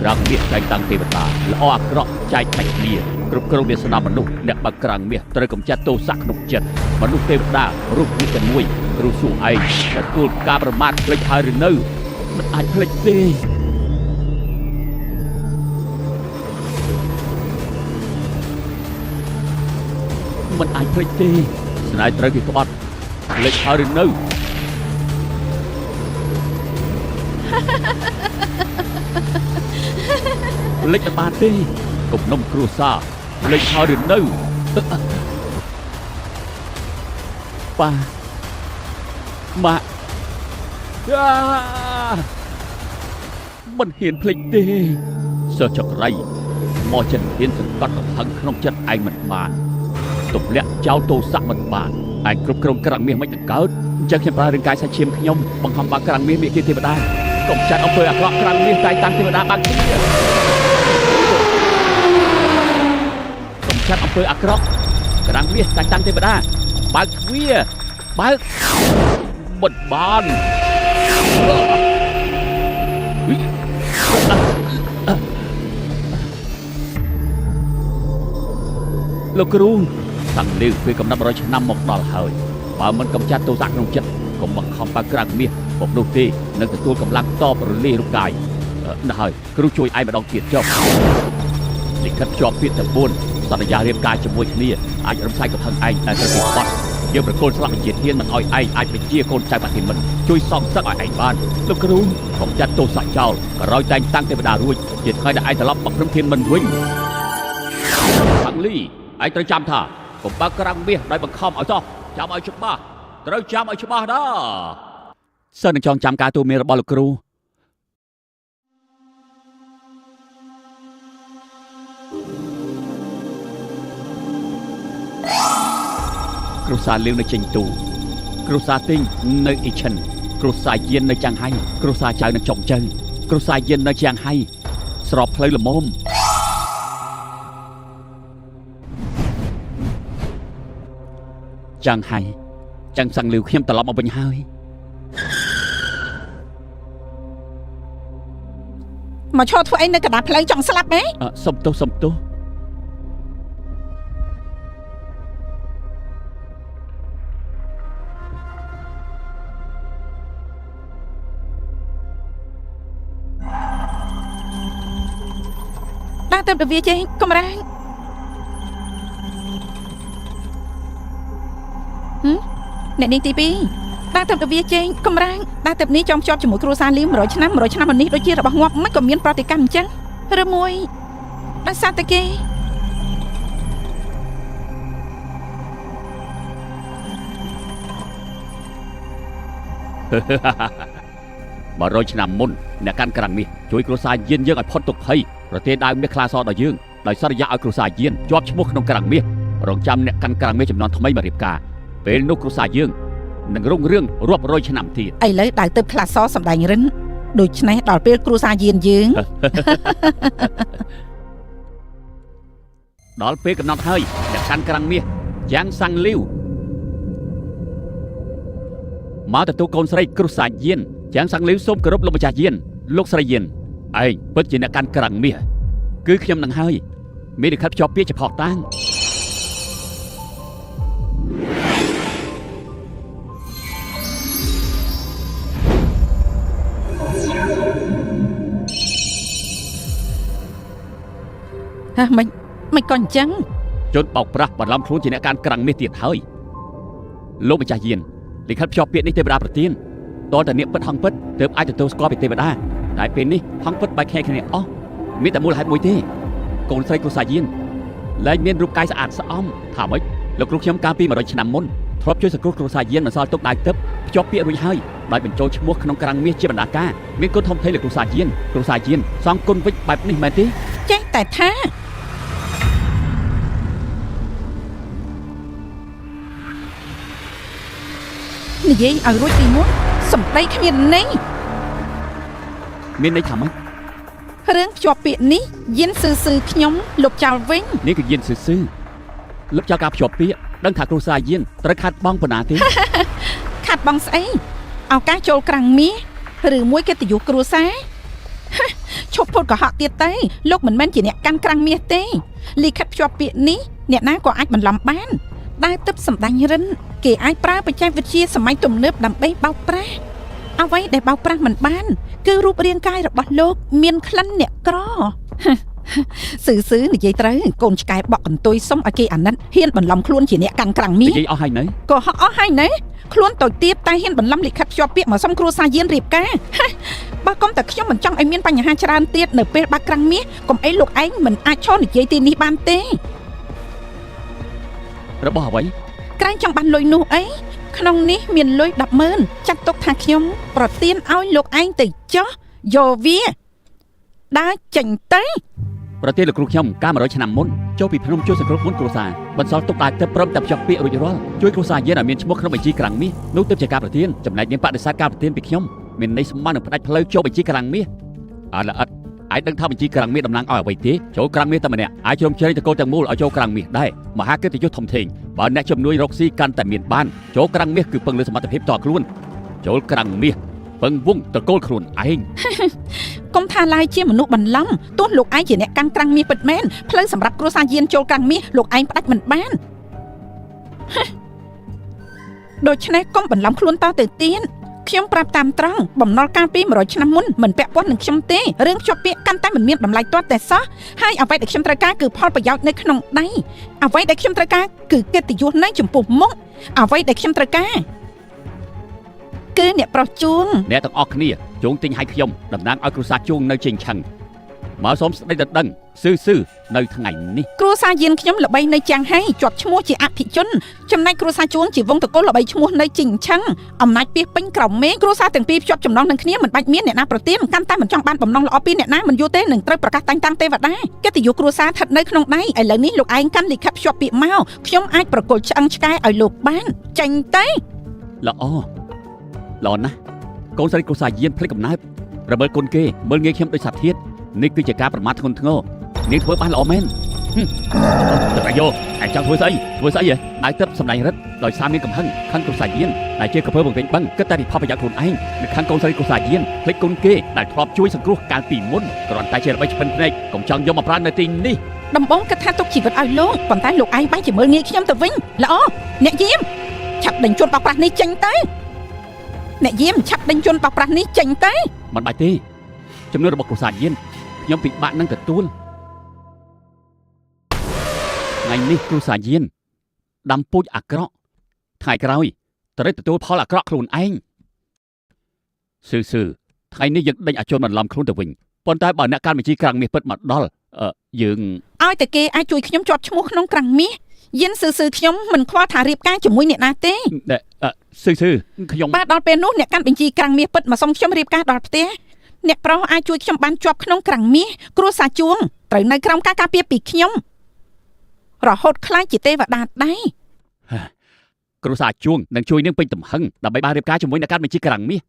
ក្រាំងមាសចែកតាំងទេវតាល្អអាក្រក់ចែកដាច់គ្នាគ្រប់គ្រងវាសនាមនុស្សអ្នកបើកក្រាំងមាសត្រូវកំចាត់ទោសៈក្នុងចិត្តមនុស្សទេវតារូបនេះតែមួយគ្រូសួរឯងទទួលការប្រមាថភ្លេចហើយឬនៅមិនអាចភ្លេចទេមិនអាចភ្លេចទេស្នេហ៍ត្រូវគេក្បត់ភ្លេចហើយឬនៅ ភ្លេចមិនបានទេគំនុំគ្រួសារភ្លេចហើយឬនៅប៉ាម៉ាក់អាមិនហ៊ានភ្លេចទេសិស្សចក្រីមកចិត្តហ៊ានសង្កត់កំហឹងក្នុងចិត្តឯងមិនបានទម្លាក់ចោលទោសៈមិនបានឯងគ្រប់គ្រងក្រាំងមាសមិននឹងកើតអញ្ចឹងខ្ញុំប្រើរាងកាយសាច់ឈាមខ្ញុំបង្ខំបើក្រាំងមាសមាគ៌ាទេវតាកុំចាត់អំពើអាក្រក់ក្រាំងមាសតែងតាំងទេវតាបើកទ្វារ កុំចាត់អំពើអាក្រក់ក្រាំងមាសតែងតាំងទេវតាបើកទ្វារបើកមិនបានលោកគ្រូតាំងលើពេលកំណត់100ឆ្នាំមកដល់ហើយបើមិនកំចាត់ទោសៈក្នុងចិត្តកុំបង្ខំបើក្រាំងមាសពុំនោះទេនឹងទទួលកម្លាំងតបរលាយរូបកាយណាស់ហើយគ្រូជួយឯងម្ដងទៀតចុះលិខិតភ្ជាប់ពាក្យទាំង4សន្យារៀបការជាមួយគ្នាអាចរំសាយកំហឹងឯងតែត្រូវគេបត់យើងប្រគល់ស្លាប់វិជាធានមិនឲ្យឯងអាចបញ្ជាកូនចៅបាធានមិនជួយសងសឹកឲ្យឯងបានលោកគ្រូកុំចាត់ទោសៈចោលក្រោយតែងតាំងទេវតារួចជាថ្ងៃដែលឯងត្រឡប់មកព្រមធានមិនវិញខាងលីឯងត្រូវចាំថាកុំបើកក្រាំងមាសដោយបង្ខំឲ្យសោះចាំឲ្យច្បាស់ត្រូវចាំឲ្យច្បាស់ណាសិននឹងចងចាំការទូមានរបស់លោកគ្រូគ្រួសារលាវនៅចេញទូគ្រួសារទីងនៅអ៊ីឈិនគ្រួសារយាននៅចាំងហៃគ្រួសារចៅនៅចុងជើងគ្រួសារយាននៅចាំងហៃស្របផ្លូវល្មមចាំងហៃចាំងសាំងលាវខ្ញុំត្រឡប់មកវិញហើយ មកឈរធ្វើអីនៅកណ្ដាលផ្លូវចង់ស្លាប់ហ៎ សុំទោសសុំទោស ដើរទៅទៅវាចេះកំរាងហឹមអ្នកនាងទី2ដើរទៅទៅវាចេះកំរាងដើរទៅនេះចង់ភ្ជាប់ជាមួយគ្រួសារលី100ឆ្នាំ100ឆ្នាំមកនេះដូចជារបស់ងាប់មិនក៏មានប្រតិកម្មអញ្ចឹងឬមួយដោយសារតែគេ 100ឆ្នាំមុនអ្នកកាន់ក្រាំងមាសជួយគ្រួសារយានយើងឲ្យផុតទុក្ខភ័យប្រទេសដើមមាសខ្លាសដល់យើងដោយសន្យាឲ្យគ្រួសារយានជាប់ឈ្មោះក្នុងក្រាំងមាសរងចាំអ្នកកាន់ក្រាំងមាសចំនួនថ្មីមករៀបការពេលនោះគ្រួសារយើងនឹងរុងរឿងរាប់រយឆ្នាំទៀត ឥឡូវដើរទៅផ្លាសសំដែងរិនដូច្នេះដល់ពេលគ្រួសារយានយើង ដល់ពេលកំណត់ហើយអ្នកកាន់ក្រាំងមាសយ៉ាងសាំងលីវមកទទួលកូនស្រីគ្រួសារយានយ៉ាងសាំងលីវសូមគោរពលោកម្ចាស់យានលោកស្រីយានឯងពិតជាអ្នកកាន់ក្រាំងមាសគឺខ្ញុំនឹងហើយមានលិខិតភ្ជាប់ពាក្យជាផុសតាង ហ៎មិនមិនក៏អញ្ចឹង ជនបោកប្រាស់បន្លំខ្លួនជាអ្នកកាន់ក្រាំងមាសទៀតហើយលោកម្ចាស់យានលិខិតភ្ជាប់ពាក្យនេះទេវតាប្រទានតើតើអ្នកពិតហងពិតទើបអាចទទួលស្គាល់ពីទេវតាតែពេលនេះហងពិតបែកខ្ញែកគ្នាអស់មានតែមូលហេតុមួយទេកូនស្រីគ្រួសារយានលែងមានរូបកាយស្អាតស្អំថាម៉េចលោកគ្រូខ្ញុំកាលពី100ឆ្នាំមុនធ្លាប់ជួយសង្គ្រោះគ្រួសារយានមិនសល់ទុកដៃទឹកភ្ជាប់ពាក្យរួចហើយដោយបញ្ចូលឈ្មោះក្នុងក្រាំងមាសជាបណ្ដាការមានគុណធំធេងលើគ្រួសារយានគ្រួសារយានសងគុណវិញបែបនេះមែនទេ ចេះតែថានិយាយឲ្យរួចពីមុនសម្ដីគ្មានន័យ មានន័យថាម៉េច រឿងភ្ជាប់ពាក្យនេះយានស៊ឺស៊ឺខ្ញុំលុបចោលវិញ នេះគឺយានស៊ឺស៊ឺលុបចោលការភ្ជាប់ពាក្យដឹងថាគ្រួសារយានត្រូវខាត់បងប៉ុណ្ណាទេ ខាត់បងស្អីឱកាសចូលក្រាំងមាសឬមួយកិត្តិយសគ្រួសារហេឈប់ ភូតកុហកទៀតទេលោកមិនមែនជាអ្នកកាន់ក្រាំងមាសទេលិខិតភ្ជាប់ពាក្យនេះអ្នកណាក៏អាចបន្លំបានដែលទឹកសម្ដាញ់រិនគេអាចប្រើបច្ចេកវិទ្យាសម័យទំនើបដើម្បីបោកប្រាស់អ្វីដែលបោកប្រាស់មិនបានគឺរូបរាងកាយរបស់លោកមានក្លិនអ្នកក្រ ស៊ឺស៊ឺនិយាយត្រូវកូនឆ្កែបក់កន្ទុយសុំឲ្យគេអាណិតហ៊ានបន្លំខ្លួនជាអ្នកកាន់ក្រាំងមាស និយាយអស់ហើយនៅ ក៏ហក់អស់ហើយណាខ្លួនតូចទៀតតែហ៊ានបន្លំលិខិតភ្ជាប់ពាក្យមកសុំគ្រួសារយានរៀបការហាបើកុំតែខ្ញុំមិនចង់ឲ្យមានបញ្ហាច្រើនទៀតនៅពេលបាក់ក្រាំងមាសកុំអីលោកឯងមិនអាចឈរនិយាយទីនេះបានទេ របស់អ្វី ក្រែងចង់បានលុយនោះអីក្នុងនេះមានលុយ100000ចាត់ទុកថាខ្ញុំប្រទានឲ្យលោកឯងទៅចោះយកវាដើរចេញទៅ ប្រទេសលោកគ្រូខ្ញុំកាល100ឆ្នាំមុនចូលពីភ្នំជួយសង្គ្រោះមុនគ្រួសារបន្សល់ទុកដាច់ទៅព្រមតែភ្ជាប់ពាក្យរួចរាល់ជួយគ្រួសារយានឲ្យមានឈ្មោះក្នុងបញ្ជីក្រាំងមាសនោះទើបជាការប្រទានចំណែកនាងបដិសេធការប្រទានពីខ្ញុំមានន័យស្មើនឹងផ្ដាច់ផ្លូវចូលបញ្ជីក្រាំងមាសអើល្អិតអាចដឹងថាបញ្ជីក្រាំងមាសតំណាងឲ្យអ្វីទេចូលក្រាំងមាសតែម្នាក់អាចជ្រោមជ្រែងតកូលទាំងមូលឲ្យចូលក្រាំងមាសដែរមហាកិត្តិយសធំធេងបើអ្នកជំនួយរកស៊ីកាន់តែមានបានចូលក្រាំងមាសគឺពឹងលើសមត្ថភាពតខ្លួនចូលក្រាំងមាសពឹងវងតកូលខ្លួនឯង កុំថាឡាយជាមនុស្សបន្លំទោះលោកឯងជាអ្នកកាន់ក្រាំងមាសពិតមែនផ្លូវសម្រាប់គ្រួសារយានចូលក្រាំងមាសលោកឯងផ្ដាច់មិនបានហេដូច្នេះកុំបន្លំខ្លួនតទៅទៀតខ្ញុំប្រាប់តាមត្រង់បំណុលកាលពី100ឆ្នាំមុនមិនពាក់ព័ន្ធនឹងខ្ញុំទេរឿងភ្ជាប់ពាក្យកាន់តែមិនមានតម្លៃទាល់តែសោះហើយអ្វីដែលខ្ញុំត្រូវការគឺផលប្រយោជន៍នៅក្នុងដៃអ្វីដែលខ្ញុំត្រូវការគឺកិត្តិយសនៅចំពោះមុខអ្វីដែលខ្ញុំត្រូវការគឺអ្នកប្រុសជួង អ្នកទាំងអស់គ្នាជួងទិញឲ្យខ្ញុំតំណាងឲ្យគ្រួសារជួងនៅជេងឆឹងមកសូមស្ដីដណ្ដឹងស៊ឺស៊ឺនៅថ្ងៃនេះ គ្រួសារយានខ្ញុំល្បីនៅចាំងហៃជាប់ឈ្មោះជាអភិជនចំណែកគ្រួសារជួងជាវងតកូលល្បីឈ្មោះនៅជីងឆឹងអំណាចពីពេញក្រោមមេគ្រួសារទាំងពីរភ្ជាប់ចំណងនឹងគ្នាមិនបាច់មានអ្នកណាប្រទៀមកាន់តែមិនចង់បានបំណងល្អពីអ្នកណាមិនយូរទេនឹងត្រូវប្រកាសតែងតាំងទេវតាកិត្តិយសគ្រួសារស្ថិតនៅក្នុងដៃឥឡូវនេះលោកឯងកាន់លិខិតភ្ជាប់ពាក្យមកខ្ញុំអាចប្រគល់ឆ្អឹងឆ្កែឲ្យលោកបានចេញទៅ ល្អល្អណាស់កូនស្រីគ្រួសារយានភ្លេចកំណើតរមិលគុណគេមើលងាយខ្ញុំដោយសត្វធាតនេះគឺជាការប្រមាថធ្ងន់ធ្ងរនាងធ្វើបានល្អមែនតែប្រយោឯងចង់ធ្វើស្អីធ្វើស្អីហ៎ដៅទឹកសម្ដែងរិទ្ធដោយសារមានកំហឹងខឹងគ្រួសារយានដែលជាកពើបង្វែងបឹងគិតតែពីផលប្រយោជន៍ខ្លួនឯងនៅខឹងកូនស្រីគ្រួសារយានភ្លេចគុណគេដែលធ្លាប់ជួយសង្គ្រោះកាលពីមុនគ្រាន់តែជាល្បិចឆ្ពិនភ្នែកកុំចង់យកមកប្រើនៅទីនេះ ដំបងគិតថាទុកជីវិតឲ្យលោកប៉ុន្តែលោកឯងបែរជាមើលងាយខ្ញុំទៅវិញល្អអ្នកយាមឆាប់ដេញជនបោកប្រាស់នេះចេញទៅអ្នកយាមឆាប់ដេញជនបោកប្រាស់នេះចេញទៅ មិនបាច់ទេចំនួនរបស់គ្រួសារយានខ្ញុំពិបាកនឹងទទួលថ្ងៃនេះគ្រួសារយានដាំពូជអាក្រក់ថ្ងៃក្រោយត្រូវទទួលផលអាក្រក់ខ្លួនឯងស៊ឺស៊ឺថ្ងៃនេះយើងដេញអាជនបន្លំខ្លួនទៅវិញប៉ុន្តែបើអ្នកកាន់បញ្ជីក្រាំងមាសពិតមកដល់យើង ឲ្យតែគេអាចជួយខ្ញុំជាប់ឈ្មោះក្នុងក្រាំងមាសយានស៊ឺស៊ឺខ្ញុំមិនខ្វល់ថារៀបការជាមួយអ្នកណាទេ ស៊ឺស៊ឺខ្ញុំ បាទដល់ពេលនោះអ្នកកាន់បញ្ជីក្រាំងមាសពិតមកសុំខ្ញុំរៀបការដល់ផ្ទះអ្នកប្រុសអាចជួយខ្ញុំបានជាប់ក្នុងក្រាំងមាសគ្រួសារជួងត្រូវនៅក្រោមការការពារពីខ្ញុំរហូតខ្លាចជាទេវតាដែរ គ្រួសារជួងនឹងជួយនាងពេញទំហឹងដើម្បីបានរៀបការជាមួយអ្នកកាន់បញ្ជីក្រាំងមាស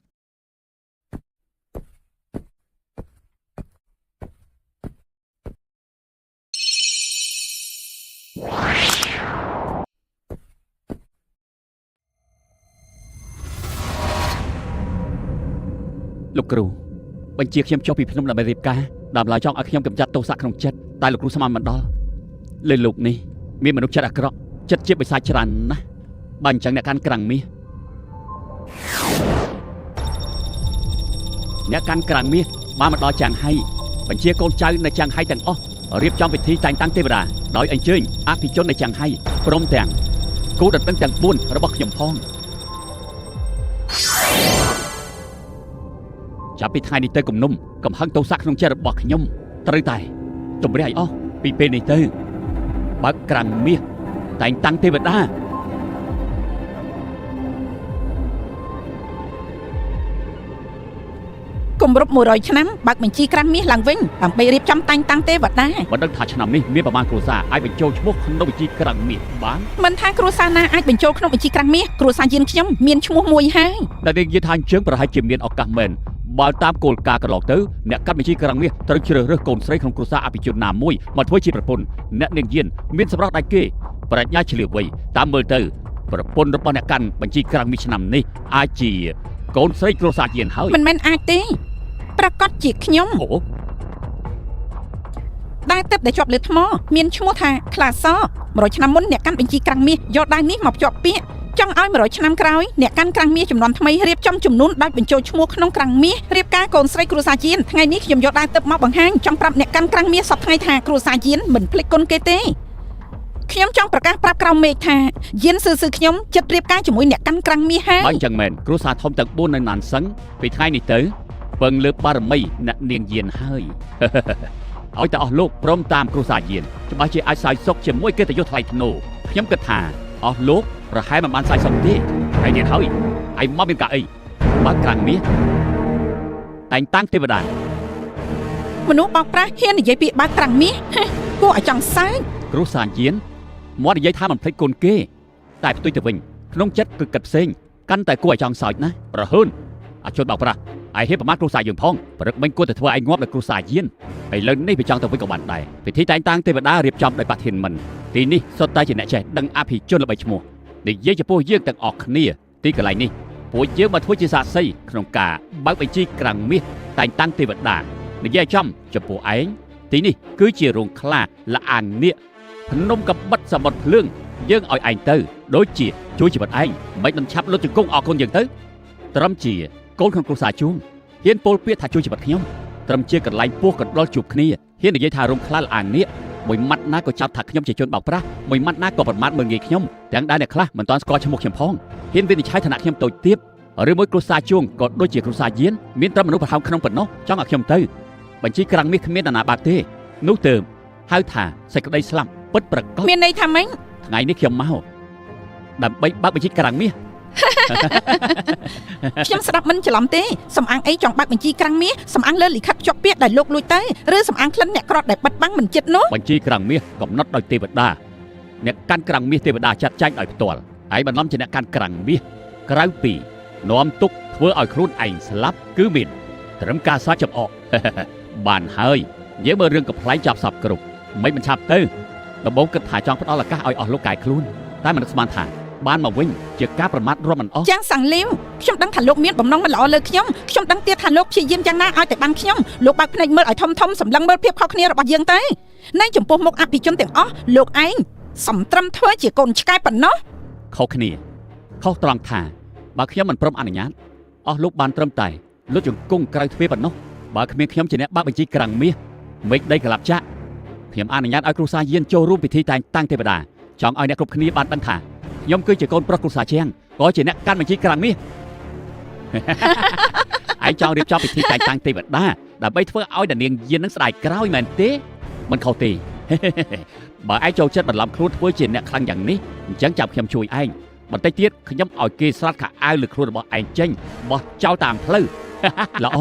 លោកគ្រូបញ្ជាខ្ញុំចុះពីភ្នំដើម្បីរៀបការដើម្បីចង់ឲ្យខ្ញុំកម្ចាត់ទោសៈក្នុងចិត្តតែលោកគ្រូស្មានមិនដល់លើលោកនេះមានមនុស្សចិត្តអាក្រក់ចិត្តជាបិសាចច្រើនណាស់បើអញ្ចឹងអ្នកកាន់ក្រាំងមាសអ្នកកាន់ក្រាំងមាសបានមកដល់ចាងហៃបញ្ជាកូនចៅនៅចាងហៃទាំងអស់រៀបចំពិធីតែងតាំងទេវតាដោយអញ្ជើញអភិជននៅចាងហៃព្រមទាំងគូដណ្ដឹងទាំង4របស់ខ្ញុំផងចាប់ពីថ្ងៃនេះទៅគំនុំកំហឹងទោសៈក្នុងចិត្តរបស់ខ្ញុំត្រូវតែទម្រាយឲ្យអស់ពីពេលនេះទៅបើកក្រាំងមាសតែងតាំងទេវតា គម្រប់100ឆ្នាំបើកបញ្ជីក្រាំងមាសឡើងវិញដើម្បីរៀបចំតែងតាំងទេវតា មិនដឹងថាឆ្នាំនេះមានប្រមាណគ្រួសារអាចបញ្ចូលឈ្មោះក្នុងបញ្ជីក្រាំងមាសបាន មិនថាគ្រួសារណាអាចបញ្ចូលក្នុងបញ្ជីក្រាំងមាសគ្រួសារយានខ្ញុំមានឈ្មោះមួយហើយ តែនិយាយថាអញ្ចឹងប្រហែលជាមានឱកាសមែនបើតាមគោលការណ៍កន្លងទៅអ្នកកាត់បញ្ជីក្រាំងមាសត្រូវជ្រើសរើសកូនស្រីក្នុងគ្រួសារអភិជនណាមួយមកធ្វើជាប្រពន្ធអ្នកនាងយានមានសម្រស់ដាច់គេប្រាជ្ញាឆ្លៀវវៃតាមមើលទៅប្រពន្ធរបស់អ្នកកាន់បញ្ជីក្រាំងមាសឆ្នាំនេះអាចជាកូនស្រីគ្រួសារយានហើយ មិនមែនអាចទេប្រកាសជាខ្ញុំ អូ ដែលទឹកដែលជាប់លើថ្មមានឈ្មោះថាខ្លាស100ឆ្នាំមុនអ្នកកាន់បញ្ជីក្រាំងមាសយកដាវនេះមកភ្ជាប់ពាក្យចង់ឲ្យ100ឆ្នាំក្រោយអ្នកកាន់ក្រាំងមាសចំនួនថ្មីរៀបចំជំនួនដោយបញ្ចូលឈ្មោះក្នុងក្រាំងមាសរៀបការកូនស្រីគ្រួសារយានថ្ងៃនេះខ្ញុំយកដាវទឹកមកបង្ហាញចង់ប្រាប់អ្នកកាន់ក្រាំងមាសសពថ្ងៃថាគ្រួសារយានមិនភ្លេចគុណគេទេខ្ញុំចង់ប្រកាសប្រាប់ក្រោមមេឃថាយានស៊ឺស៊ឺខ្ញុំចិត្តរៀបការជាមួយអ្នកកាន់ក្រាំងមាសហើយ បើអញ្ចឹងមែនគ្រួសារធំទាំង4នៅណានសឹងពីថ្ងៃនេះទៅពឹងលើបារមីអ្នកនាងយានហើយ ឲ្យតែអស់លោកព្រមតាមគ្រួសារយានច្បាស់ជាអាចសាយសុខជាមួយកិត្តិយសថ្លៃថ្នូរខ្ញុំគិតថាអស់លោកប្រហែលមិនបានសាយសុខទេហើយទៀតហើយឯងមកមានការអីបើក្រាំងមាសតែងតាំងទេវតា មនុស្សបោកប្រាស់ហ៊ាននិយាយពាក្យបើកក្រាំងមាសគួរឲ្យចង់សើច គ្រួសារយានមាត់និយាយថាមិនភ្លេចគុណគេតែផ្ទុយទៅវិញក្នុងចិត្តគឺគិតផ្សេងកាន់តែគួរឲ្យចង់សើចណាស់ប្រហើនអាជនបោកប្រាស់ឯងហ៊ានប្រមាថគ្រួសារយើងផងព្រឹកមិញគួរតែធ្វើឯងងាប់ដល់គ្រួសារយានឥឡូវនេះវាចង់ទៅវិញក៏បានដែរពិធីតែងតាំងទេវតារៀបចំដោយបាធានមិនទីនេះសុទ្ធតែជាអ្នកចេះដឹងអភិជនល្បីឈ្មោះនិយាយចំពោះយើងទាំងអស់គ្នាទីកន្លែងនេះពួកយើងមកធ្វើជាសាក្សីក្នុងការបើកបញ្ជីក្រាំងមាសតែងតាំងទេវតានិយាយឲ្យចំចំពោះឯងទីនេះគឺជារោងខ្លាលាអាងនាគភ្នំកបិតសមុទ្រភ្លើងយើងឲ្យឯងទៅដូចជាជួយជីវិតឯងមិនមិនឆាប់លុតជង្គង់អរគុណយើងទៅត្រឹមជាកូនក្នុងគ្រួសារជួងហ៊ានពោលពាក្យថាជួយជីវិតខ្ញុំត្រឹមជាកន្លែងពោះកណ្ដុលជួបគ្នាហ៊ាននិយាយថារោងខ្លាលាអាងនាគមួយម៉ាត់ណាក៏ចាប់ថាខ្ញុំជាជនបោកប្រាស់មួយម៉ាត់ណាក៏ប្រមាថមើលងាយខ្ញុំទាំងដែលអ្នកខ្លះមិនទាន់ស្គាល់ឈ្មោះខ្ញុំផងហ៊ានវិនិច្ឆ័យឋានៈខ្ញុំតូចទាបឬមួយគ្រួសារជួងក៏ដូចជាគ្រួសារយានមានត្រឹមមនុស្សប្រហោងក្នុងប៉ុណ្ណោះចង់ឲ្យខ្ញុំទៅបញ្ជីក្រាំងមាសគ្មាននរណាបាក់ទេនោះទើបហៅថាសេចក្តីស្លាប់ពិតប្រាកដ មានន័យថាម៉េច ថ្ងៃនេះខ្ញុំមកដើម្បីបើកបញ្ជីក្រាំងមាស ខ្ញុំស្ដាប់មិនច្រឡំទេសំអាងអីចង់បើកបញ្ជីក្រាំងមាសសំអាងលើលិខិតភ្ជាប់ពាក្យដែលលោកលួចទៅឬសំអាងក្លិនអ្នកក្រត់ដែលបិទបាំងមិនចិត្តនោះ បញ្ជីក្រាំងមាសកំណត់ដោយទេវតាអ្នកកាន់ក្រាំងមាសទេវតាចាត់ចែងដោយផ្ទាល់ឯងបន្លំជាអ្នកកាន់ក្រាំងមាសក្រៅពីនាំទុកធ្វើឲ្យខ្លួនឯងស្លាប់គឺមានត្រឹមការសាច់ចំអក បានហើយយើងមើលរឿងកំប្លែងចាប់សពគ្រប់មិនបញ្ឆាប់ទៅដំបូងគិតថាចង់ផ្ដល់ឱកាសឲ្យអស់លោកកាយខ្លួនតែមិននឹកស្មានថាបានមកវិញជាការប្រមាថរាប់មិនអស់ ចាងសាំងលីវខ្ញុំដឹងថាលោកមានបំណងមិនល្អលើខ្ញុំខ្ញុំដឹងទៀតថាលោកព្យាយាមយ៉ាងណាឲ្យតែបានខ្ញុំលោកបើកភ្នែកមើលឲ្យធំធំសម្លឹងមើលភាពខុសគ្នារបស់យើងទៅនៅចំពោះមុខអភិជនទាំងអស់លោកឯងសំត្រឹមធ្វើជាកូនឆ្កែប៉ុណ្ណោះ ខុសគ្នាខុសត្រង់ថាបើខ្ញុំមិនព្រមអនុញ្ញាតអស់លោកបានត្រឹមតែលុតជង្គង់ក្រៅទ្វារប៉ុណ្ណោះបើគ្មានខ្ញុំជាអ្នកបើកបញ្ជីក្រាំងមាសមេឃដីក្លាប់ចាក់ខ្ញុំអនុញ្ញាតឲ្យគ្រួសារយានចូលរួមពិធីតែងតាំងទេវតាចង់ឲ្យអ្នកគ្រប់គ្នាបានដឹងថាខ្ញុំគឺជាកូនប្រុសគ្រួសារជាងក៏ជាអ្នកកាន់បញ្ជីក្រាំងមាស ឯងចង់រៀបចំពិធីតែងតាំងទេវតាដើម្បីធ្វើឲ្យដានាងយាននឹងស្ដាយក្រោយមែនទេមិនខុសទេ បើឯងចូលចិត្តបន្លំខ្លួនធ្វើជាអ្នកខ្លាំងយ៉ាងនេះអញ្ចឹងចាំខ្ញុំជួយឯង បន្តិចទៀតខ្ញុំឲ្យគេស្រាត់ខោអាវលើខ្លួនរបស់ឯងចេញបោះចោលតាមផ្លូវ ល្អ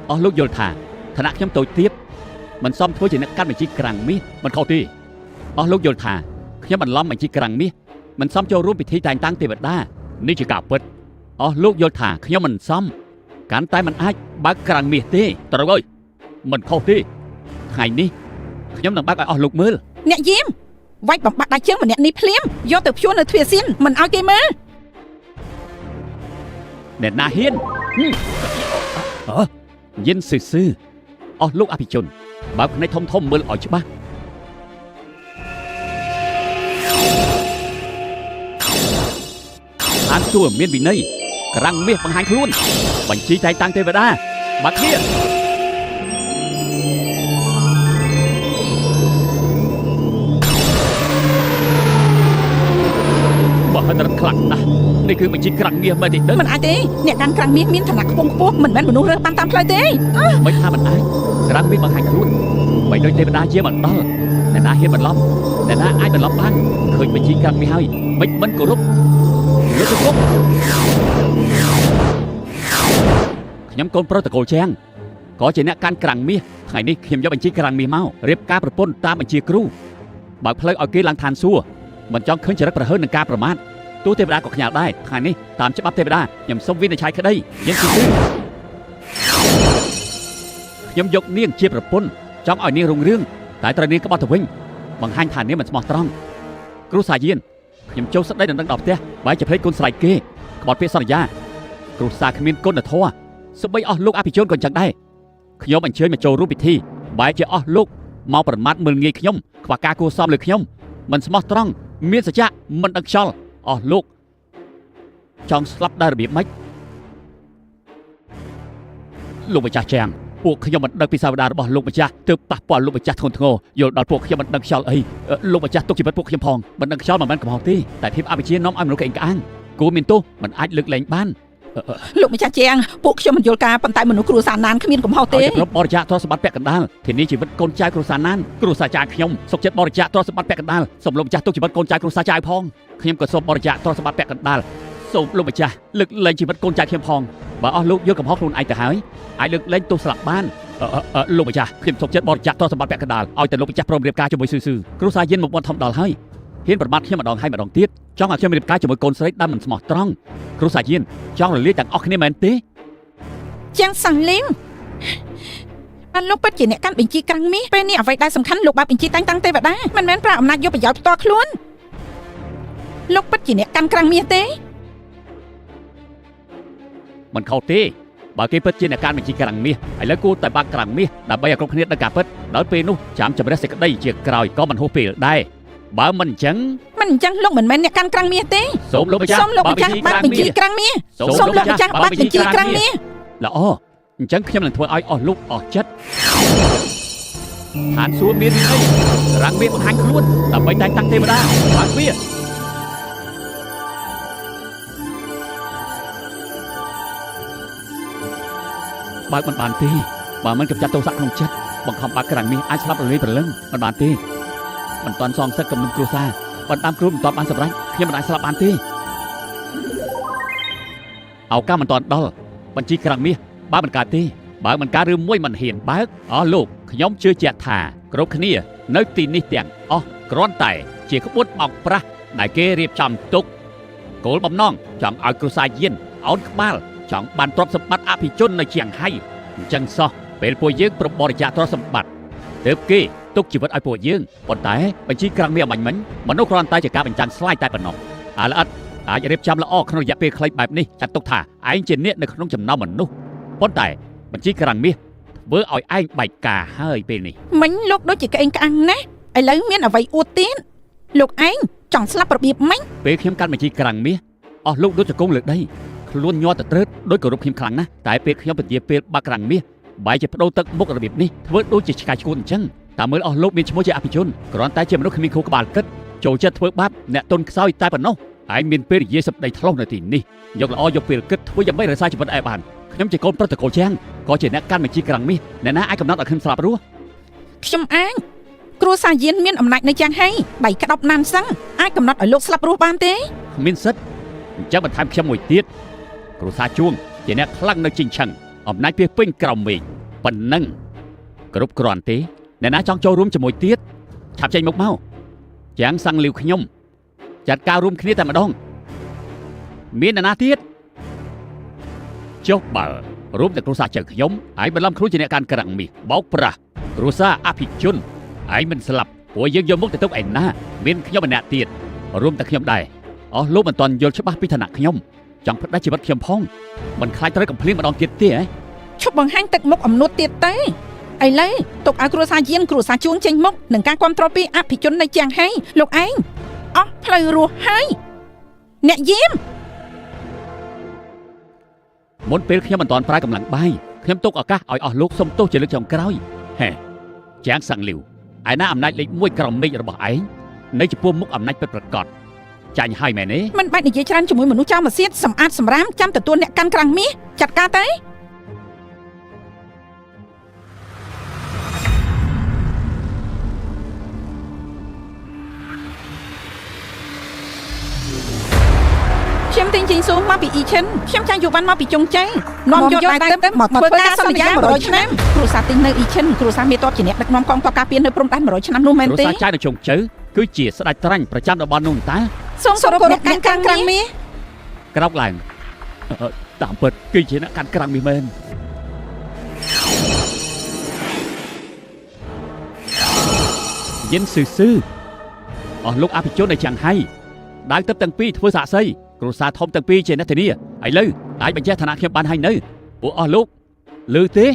អស់លោកយល់ថាឋានៈខ្ញុំតូចទាបមិនសមធ្វើជាអ្នកកាន់បញ្ជីក្រាំងមាសមិនខុសទេអស់លោកយល់ថាខ្ញុំបន្លំបញ្ជីក្រាំងមាសមិនសមចូលរួមពិធីតែងតាំងទេវតានេះជាការពិតអស់លោកយល់ថាខ្ញុំមិនសមកាន់តែមិនអាចបើកក្រាំងមាសទេត្រូវហើយមិនខុសទេថ្ងៃនេះខ្ញុំនឹងបើកឲ្យអស់លោកមើល អ្នកយាមវាយបំបាក់ដៃជើងម្នាក់នេះភ្លាមយកទៅព្យួរនៅទ្វារសៀនមិនឲ្យគេមើល អ្នកណាហ៊ានហឹមអើយិនស៊ឺស៊ឺអស់លោកអភិជនបើកភ្នែកធំធំមើលឲ្យច្បាស់ឋានសួគ៌មានវិន័យក្រាំងមាសបង្ហាញខ្លួនបញ្ជីតែងតាំងទេវតាបាក់គ្នាបើហិនរត់ខ្លាំងណាស់នេះគឺបញ្ជីក្រាំងមាសមែនទេដឹង មិនអាចទេអ្នកកាន់ក្រាំងមាសមានឋានៈខ្ពង់ខ្ពស់មិនមែនមនុស្សរើសបានតាមផ្លូវទេ មិនថាមិនអាចក្រាំងមាសបង្ហាញខ្លួនបីដូចទេវតាជាមកដល់អ្នកណាហ៊ានបន្លំអ្នកណាអាចបន្លំបានឃើញបញ្ជីក្រាំងមាសហើយមិនមិនគោរពលើកទៅគប់ខ្ញុំកូនប្រុសតកូលជាងក៏ជាអ្នកកាន់ក្រាំងមាសថ្ងៃនេះខ្ញុំយកបញ្ជីក្រាំងមាសមករៀបការប្រពន្ធតាមបញ្ជាគ្រូបើកផ្លូវឲ្យគេឡើងឋានសួគ៌មិនចង់ឃើញចរិតប្រហើននឹងការប្រមាថទោះទេវតាក៏ខ្ញាល់ដែរថ្ងៃនេះតាមច្បាប់ទេវតាខ្ញុំសូមវិនិច្ឆ័យក្តីយើងគឺខ្ញុំយកនាងជាប្រពន្ធចង់ឲ្យនាងរុងរឿងតែត្រូវនាងក្បត់ទៅវិញបង្ហាញថានាងមិនស្មោះត្រង់គ្រូសាយានខ្ញុំចូលស្ដីដណ្ដឹងដល់ផ្ទះបែរជាភ្លេចគុណស្រ័យគេក្បត់ពាក្យសន្យាគ្រូសាគ្មានគុណធម៌សូម្បីអស់លោកអភិជនក៏អញ្ចឹងដែរខ្ញុំអញ្ជើញមកចូលរួមពិធីបែរជាអស់លោក មកប្រមាថមើលងាយខ្ញុំខ្វះការគួរសមលើខ្ញុំមិនស្មោះត្រង់មានសច្ចៈមិនដឹងខ្យល់អស់លោកចង់ស្លាប់ដោយរបៀបម៉េចលោកម្ចាស់ចាំងពួកខ្ញុំមិនដឹងពីសាវតារបស់លោកម្ចាស់ទើបប៉ះពាល់លោកម្ចាស់ធ្ងន់ធ្ងរយល់ដល់ពួកខ្ញុំមិនដឹងខ្យល់អីលោកម្ចាស់ទុកជីវិតពួកខ្ញុំផងមិនដឹងខ្យល់មិនមែនកំហុសទេតែភាពអវិជ្ជានាំឲ្យមនុស្សក្អេងក្អាងគួរមានទោសមិនអាចលើកលែងបាន លោកម្ចាស់ជាងពួកខ្ញុំមិនយល់ការប៉ុន្តែមនុស្សគ្រួសារណានគ្មានកំហុសទេ ឲ្យតែក្រុមបរិច្ចាគទ្រព្យសម្បត្តិពាក់កណ្ដាលធានាជីវិតកូនចៅគ្រួសារណានគ្រួសារចាខ្ញុំសុខចិត្តបរិច្ចាគទ្រព្យសម្បត្តិពាក់កណ្ដាលសូមលោកម្ចាស់ទុកជីវិតកូនចៅគ្រួសារចៅផងខ្ញុំក៏សូមបរិច្ចាគទ្រព្យសម្បត្តិពាក់កណ្ដាលសូមលោកម្ចាស់លើកលែងជីវិតកូនចៅខ្ញុំផងបើអស់លោកយកកំហុសខ្លួនឯងទៅហើយអាចលើកលែងទោសស្លាប់បានលោកម្ចាស់ខ្ញុំសុខចិត្តបរិច្ចាគទ្រព្យសម្បត្តិពាក់កណ្ដាលឲ្យតែលោកម្ចាស់ព្រមរៀបការជាមួយស៊ឺស៊ឺគ្រួសារយានមុខមាត់ធំដល់ហើយហ៊ានប្រមាថខ្ញុំម្ដងហើយម្ដងទៀតចង់ឲ្យខ្ញុំរៀបការជាមួយកូនស្រីដែលមិនស្មោះត្រង់គ្រួសារយានចង់រលាយទាំងអស់គ្នាមែនទេ ជាងសាំងលីងបានលោកពិតជាអ្នកកាន់បញ្ជីក្រាំងមាសពេលនេះអ្វីដែលសំខាន់លោកបើកបញ្ជីតាំងតាំងទេវតាមិនមែនប្រើអំណាចយកប្រយោជន៍ផ្ទាល់ខ្លួនលោកពិតជាអ្នកកាន់ក្រាំងមាសទេ មិនខុសទេបើគេពិតជាអ្នកការបញ្ជីក្រាំងមាសឥឡូវគួរតែបើកក្រាំងមាសដើម្បីឲ្យគ្រប់គ្នាដឹងការពិតដល់ពេលនោះចាំជម្រះសេចក្តីជាក្រោយក៏មិនហួសពេលដែរបើមិនអញ្ចឹង មិនអញ្ចឹងលោកមិនមែនអ្នកកាន់ក្រាំងមាសទេ សូមលោកម្ចាស់ សូមលោកម្ចាស់បើកបញ្ជីក្រាំងមាសសូមលោកម្ចាស់បើកបញ្ជីក្រាំងមាស ល្អអញ្ចឹងខ្ញុំនឹងធ្វើឲ្យអស់លោកអស់ចិត្តឋានសួគ៌មានវិន័យក្រាំងមាសបង្ហាញខ្លួនដើម្បីតែងតាំងទេវតាបើកវាបើកមិនបានទេបើមិនកម្ចាត់ទោសៈក្នុងចិត្តបង្ខំបើកក្រាំងមាសអាចស្លាប់រលាយព្រលឹងមិនបានទេមិនតាន់សងសឹកកំនុំគ្រួសារបណ្ដាំគ្រូមិនតាន់បានសម្រេចខ្ញុំមិនអាចស្លាប់បានទេឱកាសមិនតាន់ដល់បញ្ជីក្រាំងមាសបើមិនកើតទេបើមិនកើតឬមួយមិនហ៊ានបើកអស់លោកខ្ញុំជឿជាក់ថាគ្រប់គ្នានៅទីនេះទាំងអស់គ្រាន់តែជាក្បួនបោកប្រាស់ដែលគេរៀបចំទុកគោលបំណងចង់ឲ្យគ្រួសារយានអោនក្បាលចង់បានទ្រព្យសម្បត្តិអភិជននៅជាងហៃអញ្ចឹងសោះពេលពួកយើងប្របរិច្ចាគទ្រព្យសម្បត្តិទើបគេទុកជីវិតឲ្យពួកយើងប៉ុន្តែបញ្ជីក្រាំងមាសអបាញ់មិញមនុស្សគ្រាន់តែជាការបញ្ចាំងស្លាយតែប៉ុណ្ណោះអាល្អិតអាចរៀបចំល្អក្នុងរយៈពេលខ្លីបែបនេះចាត់ទុកថាឯងជាអ្នកនៅក្នុងចំណោមមនុស្សប៉ុន្តែបញ្ជីក្រាំងមាសធ្វើឲ្យឯងបែកការហើយពេលនេះ មិញលោកដូចជាក្អេងក្អាំងណាស់ឥឡូវមានអ្វីអួតទៀតលោកឯងចង់ស្លាប់របៀបម៉េច ពេលខ្ញុំកាត់បញ្ជីក្រាំងមាសអស់លោកដូចជង្គង់លើដីខ្លួនញ័រទៅត្រើតដោយគោរពខ្ញុំខ្លាំងណាស់តែពេលខ្ញុំពន្យាពេលបាក់ក្រាំងមាសបែរជាបដូរទឹកមុខរបៀបនេះធ្វើដូចជាឆ្កែឆ្កួតអញ្ចឹងតាមមើលអស់លោកមានឈ្មោះជាអភិជនគ្រាន់តែជាមនុស្សគ្មានខួរក្បាលគិតចូលចិត្តធ្វើបាបអ្នកទុនខ្សោយតែប៉ុណ្ណោះឯងមានពេលនិយាយសម្ដីថ្លោះនៅទីនេះយកល្អយកពេលគិតធ្វើយ៉ាងម៉េចរក្សាជីវិតឯងបានខ្ញុំជាកូនប្រុសតកូលជាងក៏ជាអ្នកកាន់បញ្ជីក្រាំងមាសអ្នកណាអាចកំណត់ឲ្យខ្ញុំស្លាប់រស់ ខ្ញុំអាចគ្រួសារយានមានអំណាចនៅជាងហៃដៃក្តោបណានសឹងអាចកំណត់ឲ្យលោកស្លាប់រស់បានទេ គ្មានសិទ្ធអញ្ចឹងបន្ថែមខ្ញុំមួយទៀតគ្រួសារជួងជាអ្នកខ្លាំងនៅជីងឆឹងអំណាចពាសពេញក្រោមមេឃប៉ុណ្ណឹងគ្រប់គ្រាន់ទេអ្នកណាចង់ចូលរួមជាមួយទៀតឆាប់ចេញមុខមកចាំងសាំងលាវខ្ញុំចាត់ការរួមគ្នាតែម្ដងមានអ្នកណាទៀតចុះបើរួមតែគ្រួសារចៅខ្ញុំឯងបន្លំខ្លួនជាអ្នកកាន់ក្រាំងមាសបោកប្រាស់គ្រួសារអភិជនឯងមិនស្លាប់ព្រោះយើងយកមុខទៅទុកឯណាមានខ្ញុំម្នាក់ទៀតរួមតែខ្ញុំដែរអស់លោកមិនទាន់យល់ច្បាស់ពីឋានៈខ្ញុំចង់ផ្ដាច់ជីវិតខ្ញុំផងមិនខ្លាចត្រូវកំភ្លៀងម្ដងទៀតទេហ៎ ឈប់បង្ហាញទឹកមុខអំនួតទៀតទៅឥឡូវទុកឲ្យគ្រួសារយានគ្រួសារជួងចេញមុខនឹងការគ្រប់គ្រងពីអភិជននៅជាងហៃលោកឯងអស់ផ្លូវរស់ហើយអ្នកយាម មុនពេលខ្ញុំមិនទាន់ប្រើកម្លាំងបាយខ្ញុំទុកឱកាសឲ្យអស់លោកសុំទោសជាលើកចុងក្រោយហេជាងសាំងលីវឯណាអំណាចលេខ1ក្រោមមេឃរបស់ឯងនៅចំពោះមុខអំណាចពិតប្រាកដចាញ់ហើយមែនទេ មិនបាច់និយាយច្រើនជាមួយមនុស្សចោលមកសៀតសម្អាតសម្រាមចាំទទួលអ្នកកាន់ក្រាំងមាសចាត់ការទៅខ្ញុំទិញជីងស៊ូមកពីអ៊ីឈិនខ្ញុំចាញ់យូវ៉ាន់មកពីចុងចៃនាំយកតែទឹកមកធ្វើការសន្យា100ឆ្នាំគ្រួសារទិញនៅអ៊ីឈិនគ្រួសារមេតបជាអ្នកដឹកនាំកងទ័ពការពារនៅព្រំដែន100ឆ្នាំនោះមែនទេ គ្រួសារចៅនៅជុងជៅគឺជាស្ដេចត្រាញ់ប្រចាំតំបន់នោះតា សូមគោរពអ្នកកាន់ក្រាំងមាស ក្រោកឡើងអឺតាមពិតគឺជាអ្នកកាន់ក្រាំងមាសមែនយិនស៊ឺស៊ឺអស់លោកអភិជននៅចង្ហៃដាវទឹកទាំងពីរធ្វើសាកសីគ្រួសារធំទាំងពីរជាអ្នកធានាឥឡូវអាចបញ្ជាក់ឋានៈខ្ញុំបានហើយនៅពួកអស់លោកឮទេ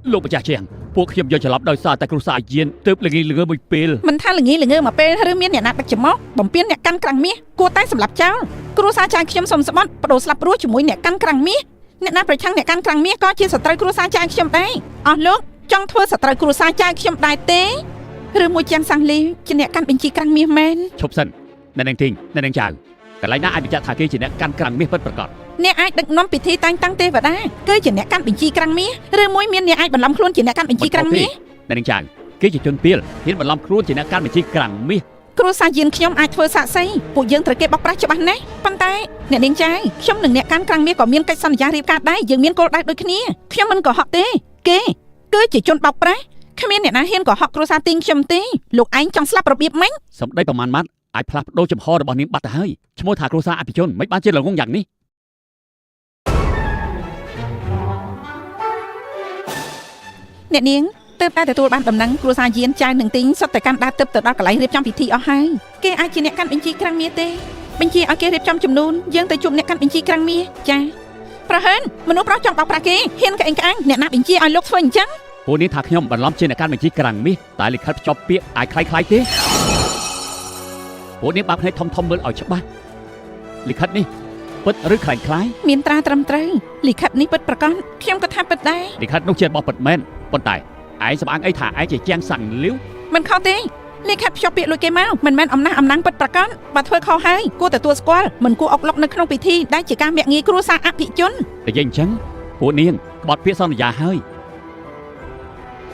លោកម្ចាស់ជាងពួកខ្ញុំយកច្រឡំដោយសារតែគ្រួសារយានទើបល្ងីល្ងើមួយពេល មិនថាល្ងីល្ងើមកពេលឬមានអ្នកណាដឹកច្រមុះបំពេញអ្នកកាន់ក្រាំងមាសគួរតែសម្លាប់ចោលគ្រួសារចាយខ្ញុំសុំស្បត់បដូរស្លាប់រស់ជាមួយអ្នកកាន់ក្រាំងមាសអ្នកណាប្រឆាំងអ្នកកាន់ក្រាំងមាសក៏ជាសត្រូវគ្រួសារចាយខ្ញុំដែរអស់លោកចង់ធ្វើសត្រូវគ្រួសារចាយខ្ញុំដែរទេឬមួយជាងសាំងលីជាអ្នកកាន់បញ្ជីក្រាំងមាសមែន ឈប់សិនអ្នកនាងទីងអ្នកនាងចៅកន្លែងណាអាចបញ្ជាក់ថាគេជាអ្នកកាន់ក្រាំងមាសពិតប្រាកដ អ្នកអាចដឹកនាំពិធីតែងតាំងទេវតាគឺជាអ្នកកាន់បញ្ជីក្រាំងមាសឬមួយមានអ្នកអាចបន្លំខ្លួនជាអ្នកកាន់បញ្ជីក្រាំងមាស អ្នកនាងចៅគេជាជនពីលហ៊ានបន្លំខ្លួនជាអ្នកកាន់បញ្ជីក្រាំងមាស គ្រួសារយានខ្ញុំអាចធ្វើសាក់សីពួកយើងត្រូវគេបោកប្រាស់ច្បាស់ណាស់ប៉ុន្តែអ្នកនាងចៅខ្ញុំនិងអ្នកកាន់ក្រាំងមាសក៏មានកិច្ចសន្យារៀបការដែរយើងមានគោលដៅដូចគ្នាខ្ញុំមិនកុហកទេគេគឺជាជនបោកប្រាស់គ្មានអ្នកណាហ៊ានកុហកគ្រួសារទីងខ្ញុំទេលោកឯងចង់ស្លាប់របៀបម៉េច សម្ដីប្រមាណម៉ាត់អាចផ្លាស់ប្ដូរចំហរបស់នាងបាត់ទៅហើយឈ្មោះថាគ្រួសារអភិជនមិនបានជាល្ងងយ៉ាងនេះ អ្នកនាងទើបតែទទួលបានដំណឹងគ្រួសារយានចៅនិងទីងសុទ្ធតែកាន់ដាវទឹកទៅដល់កន្លែងរៀបចំពិធីអស់ហើយគេអាចជាអ្នកកាន់បញ្ជីក្រាំងមាសទេបញ្ជាឲ្យគេរៀបចំចំនួនយើងទៅជួបអ្នកកាន់បញ្ជីក្រាំងមាសចាប្រហែលមនុស្សប្រុសចង់បោកប្រាស់គេហ៊ានក្អេងក្អាងអ្នកណាបញ្ជាឲ្យលោកធ្វើអញ្ចឹង ពួកនាងថាខ្ញុំបន្លំជាអ្នកកាន់បញ្ជីក្រាំងមាសតែលិខិតភ្ជាប់ពាក្យអាចคล้ายៗទេពួកនាងបើកភ្នែកធំៗមើលឲ្យច្បាស់លិខិតនេះពិតឬคล้ายៗ មានត្រាត្រឹមត្រូវលិខិតនេះពិតប្រាកដខ្ញុំក៏ថាពិតដែរ លិខិតនោះជារបស់ពិតមែនប៉ុន្តែឯងសំអាងអីថាឯងជាជាងសាំងលាវ មិនខុសទេលិខិតភ្ជាប់ពាក្យលួចគេមកមិនមែនអំណះអំណាងពិតប្រាកដបើធ្វើខុសហើយគួរទទួលស្គាល់មិនគួរអុកឡុកនៅក្នុងពិធីដែលជាការមាក់ងាយគ្រួសារអភិជន និយាយអញ្ចឹងពួកនាងក្បត់ពាក្យសន្យាហើ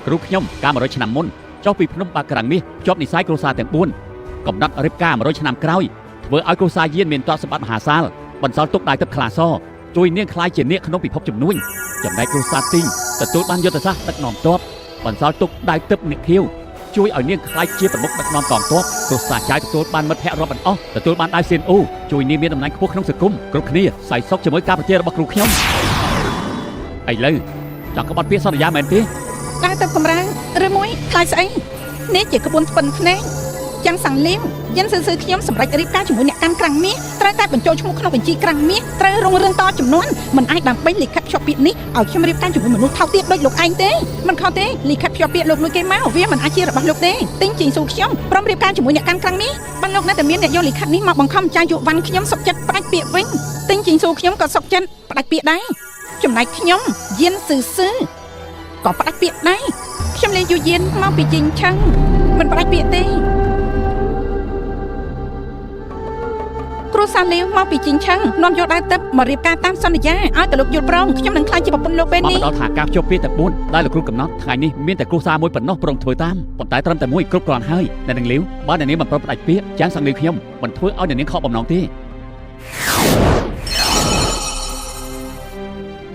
យគ្រូខ្ញុំកាល100ឆ្នាំមុនចុះពីភ្នំបាក្រាំងមាសភ្ជាប់និស័យគ្រួសារទាំង4កំណត់រៀបការ100ឆ្នាំក្រោយធ្វើឲ្យគ្រួសារយានមានទ្រព្យសម្បត្តិមហាសាលបន្សល់ទុកដៃទឹកខ្លាសជួយនាងក្លាយជានាគក្នុងពិភពជំនួញចំណែកគ្រួសារទីងទទួលបានយុទ្ធសាស្ត្រដឹកនាំទ័ពបន្សល់ទុកដៃទឹកអ្នកខៀវជួយឲ្យនាងក្លាយជាប្រមុខដឹកនាំកងទ័ពគ្រួសារចាយទទួលបានមិត្តភ័ក្តិរាប់មិនអស់ទទួលបានដៃសៀនអូជួយនាងមានតំណែងខ្ពស់ក្នុងសង្គមគ្រប់គ្នាសៃសុខជាមួយការប្រជែងរបស់គ្រូខ្ញុំឥឡូវចង់ក្បត់ពាក្យសន្យាមែនទេ ដើរទៅកម្រាលឬមួយខ្លាចស្អីនេះជាក្បួនថ្ពិនភ្នែកចាំងសាំងលៀងយិនស៊ឺស៊ឺខ្ញុំសម្រេចរៀបការជាមួយអ្នកកាន់ក្រាំងមាសត្រូវតែបញ្ចូលឈ្មោះក្នុងបញ្ជីក្រាំងមាសត្រូវរុងរឿងតចំនួនមិនអាចដើម្បីលិខិតភ្ជាប់ពាក្យនេះឲ្យខ្ញុំរៀបការជាមួយមនុស្សថោកទាបដូចលោកឯងទេមិនខុសទេលិខិតភ្ជាប់ពាក្យលោកលួចគេមកវាមិនអាចជារបស់លោកទេទិញជីងស៊ូខ្ញុំព្រមរៀបការជាមួយអ្នកកាន់ក្រាំងមាសបានលោកនៅតែមានអ្នកយកលិខិតនេះមកបង្ខំចាយយុវ៉ាន់ខ្ញុំសុកចិត្តផ្ដាច់ពាក្យវិញទិញជីងស៊ូខ្ញុំក៏សុកចិត្តផ្ដាច់ពាក្យដែរចំណែកខ្ញុំយិនស៊ឺស៊ឺ ក៏ផ្ដាច់ពាក្យដែរខ្ញុំលេងយូយានមកពីជីងឆឹងមិនផ្ដាច់ពាក្យទេគ្រួសារលាវមកពីជីងឆឹងនាំយកដើរទឹកមករៀបការតាមសន្យាឲ្យតែលោកយល់ព្រមខ្ញុំនឹងក្លាយជាប្រពន្ធលោកពេលនេះ មកដល់ថាការភ្ជាប់ពាក្យតែ4ដែលលោកគ្រូកំណត់ថ្ងៃនេះមានតែគ្រួសារមួយប៉ុណ្ណោះព្រមធ្វើតាមប៉ុន្តែត្រឹមតែមួយគ្រប់គ្រាន់ហើយអ្នកនាងលាវបើអ្នកនាងមិនព្រមផ្ដាច់ពាក្យចាងសាំងលាវខ្ញុំមិនធ្វើឲ្យអ្នកនាងខកបំណងទេ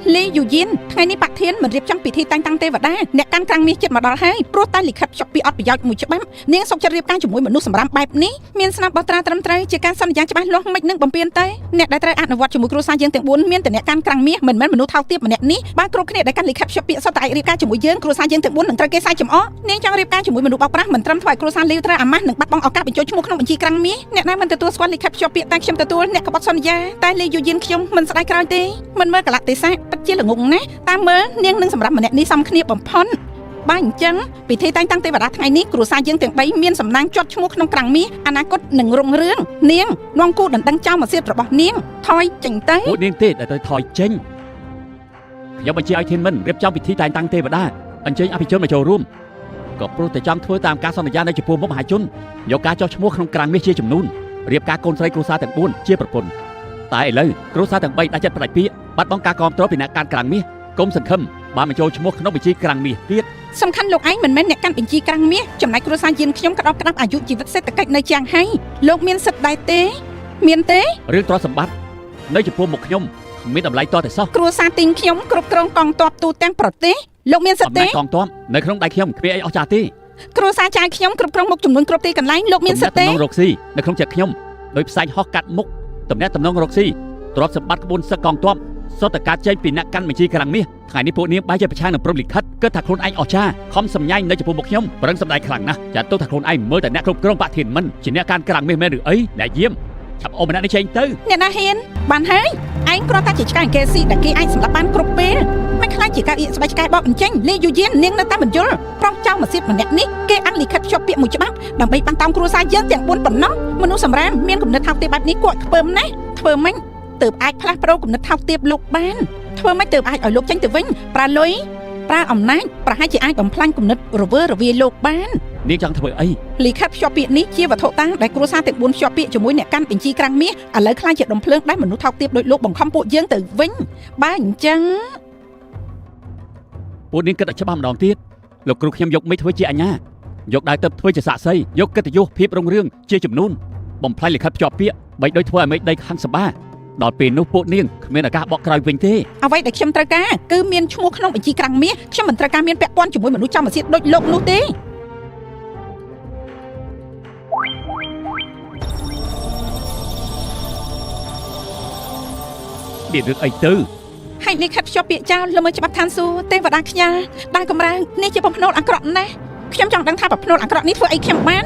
លីយូយានថ្ងៃនេះបាក់ធានមិនរៀបចំពិធីតែងតាំងទេវតាអ្នកកាន់ក្រាំងមាសចិត្តមកដល់ហើយព្រោះតែលិខិតភ្ជាប់ពាក្យអត់ប្រយោជន៍មួយច្បាប់នាងសុកចិត្តរៀបការជាមួយមនុស្សសម្រាមបែបនេះមានស្នាបោះត្រាត្រឹមត្រូវជាការសន្យាច្បាស់លាស់មិននឹងបំពេញទេអ្នកដែលត្រូវអនុវត្តជាមួយគ្រួសារយើងទាំង4មានតែអ្នកកាន់ក្រាំងមាសមិនមែនមនុស្សថោកទាបម្នាក់នេះបើគ្រប់គ្នាដែលកាន់លិខិតភ្ជាប់ពាក្យសុទ្ធតែអាចរៀបការជាមួយយើងគ្រួសារយើងទាំង4នឹងត្រូវគេសាយចំអកនាងចង់រៀបការជាមួយមនុស្សបោកប្រាស់មិនត្រឹមធ្វើឲ្យគ្រួសារលីវត្រូវអាម៉ាស់និងបាត់បង់ឱកាសបញ្ចូលឈ្មោះក្នុងបញ្ជីក្រាំងមាសអ្នកណាមិនទទួលស្គាល់លិខិតភ្ជាប់ពាក្យតែខ្ញុំទទួលអ្នកក្បត់សន្យាតែលីយូយានខ្ញុំមិនស្ដាយក្រោយទេមិនមើលកលៈទេសៈពិតជាល្ងងណាស់តាមមើលនាងនឹងសម្រាប់ម្នាក់នេះសំគ្នាបំផុតបើអញ្ចឹងពិធីតែងតាំងទេវតាថ្ងៃនេះគ្រួសារយើងទាំង3មានសំណាងជាប់ឈ្មោះក្នុងក្រាំងមាសអនាគតនឹងរុងរឿងនាងនាំគូដណ្ដឹងចោលមកសៀតរបស់នាងថយចេញទៅ ពួកនាងទេដែលត្រូវថយចេញខ្ញុំបញ្ជាឲ្យធានមិនរៀបចំពិធីតែងតាំងទេវតាអញ្ជើញអភិជនមកចូលរួមក៏ព្រោះតែចង់ធ្វើតាមការសន្យានៅចំពោះមុខមហាជនយកការចុះឈ្មោះក្នុងក្រាំងមាសជាចំនួនរៀបការកូនស្រីគ្រួសារទាំង4ជាប្រពន្ធតែឥឡូវគ្រួសារទាំង3ដាច់ចិត្តផ្ដាច់ពាក្យបាត់បង់ការគាំទ្រពីអ្នកកាន់ក្រាំងមាសគុំសង្ឃឹមបានបញ្ចូលឈ្មោះក្នុងបញ្ជីក្រាំងមាសទៀត សំខាន់លោកឯងមិនមែនអ្នកកាន់បញ្ជីក្រាំងមាសចំណែកគ្រួសារយានខ្ញុំក្តោបក្តាប់អាយុជីវិតសេដ្ឋកិច្ចនៅជាងហៃលោកមានសិទ្ធិដែរទេ មានទេ រឿងទ្រព្យសម្បត្តិនៅចំពោះមុខខ្ញុំគ្មានតម្លៃតតែសោះ គ្រួសារទីងខ្ញុំគ្រប់គ្រងកងទ័ពទូទាំងប្រទេសលោកមានសិ អំ ទ្ធិទេ ណាចកងទ័ពនៅក្នុងដៃខ្ញុំគ្មានអីអស្ចារ្យទេ គ្រួសារចាយខ្ញុំគ្រប់គ្រងមុខចំនួនគ្រប់ទីកន្លែងលោកមានសិទ្ធិទេ ទំនាក់ទំនងរកស៊ីនៅក្នុងចិត្តខ្ញុំដោយផ្សែងហោះកាត់មុខទំនាក់ទំនងរកស៊ីទ្រព្យសម្បត្តិក្បួនសឹកកងទ័ពសុទ្ធតែការចេញពីអ្នកកាន់បញ្ជីក្រាំងមាសថ្ងៃនេះពួកនាងបែរជាប្រឆាំងនឹងព្រំលិខិតគិតថាខ្លួនឯងអស្ចារ្យខំសម្ញែងនៅចំពោះមុខខ្ញុំប្រឹងសម្ដែងខ្លាំងណាស់ចាត់ទុកថាខ្លួនឯងមើលតែអ្នកគ្រប់គ្រងបកធានមិនជាអ្នកកាន់ក្រាំងមាសមែនឬអីអ្នកយាមឆាប់អូម្នាក់នេះចេញទៅ អ្នកណាហ៊ានបានហើយឯងគ្រាន់តែជាឆ្កែអង្គេស៊ីដែលគេអាចសម្លាប់បានគ្រប់ពេល មិនខ្លាចជាកៅអៀកស្បែកឆ្កែបោកអញ្ចឹងលីយូយៀននាងនៅតែមិនយល់ប្រុសចៅមកសៀតម្នាក់នេះគេអាំងលិខិតភ្ជាប់ពាក្យមួយច្បាប់ដើម្បីបានតោងគ្រួសារយើងទាំង4ប៉ុណ្ណោះមនុស្សសម្រាមមានគំនិតថោកទាបបែបនេះគួរឲ្យខ្ពើមណាស់ធ្វើម៉េចទើបអាចផ្លាស់ប្ដូរគំនិតថោកទាបលោកបានធ្វើម៉េចទើបអាចឲ្យលោកចេញទៅវិញប្រើលុយប្រើអំណាចប្រហែលជាអាចបំផ្លាញគំនិតរវើរវាយលោកបាន នាងចង់ធ្វើអី លិខិតភ្ជាប់ពាក្យនេះជាវត្ថុតាងដែលគ្រួសារទាំង4ភ្ជាប់ពាក្យជាមួយអ្នកកាន់បញ្ជីក្រាំងមាសឥឡូវខ្លាចជាដុំភ្លើងដែលមនុស្សថោកទាបដោយលោកបង្ខំពួកយើងទៅវិញបើអញ្ចឹង ពួកនាងគិតឲ្យច្បាស់ម្ដងទៀតលោកគ្រូខ្ញុំយកមិចធ្វើជាអាញាយកដៅទឹកធ្វើជាសាក្សីយកកិត្តិយសភាពរុងរឿងជាចំនួនបំផ្លាញលិខិតភ្ជាប់ពាក្យបីដូចធ្វើឲ្យមេឃដីខឹងសម្បាដល់ពេលនោះពួកនាងគ្មានឱកាសបកក្រោយវិញទេ អ្វីដែលខ្ញុំត្រូវការគឺមានឈ្មោះក្នុងបញ្ជីក្រាំងមាសខ្ញុំមិនត្រូវការមានពាក់ព័ន្ធជាមួយមនុស្សចំអាសៀតដូចលោកនោះទេ មានរឿងអីទៅ ហើយលិខិតភ្ជាប់ពាក្យចោលល្មើសច្បាប់ឋានសួគ៌ទេវតាខ្ញាល់ដែលកម្រើងនេះជាបំភ្នូលអាក្រក់ណាស់ខ្ញុំចង់ដឹងថាបំភ្នូលអាក្រក់នេះធ្វើអីខ្ញុំបាន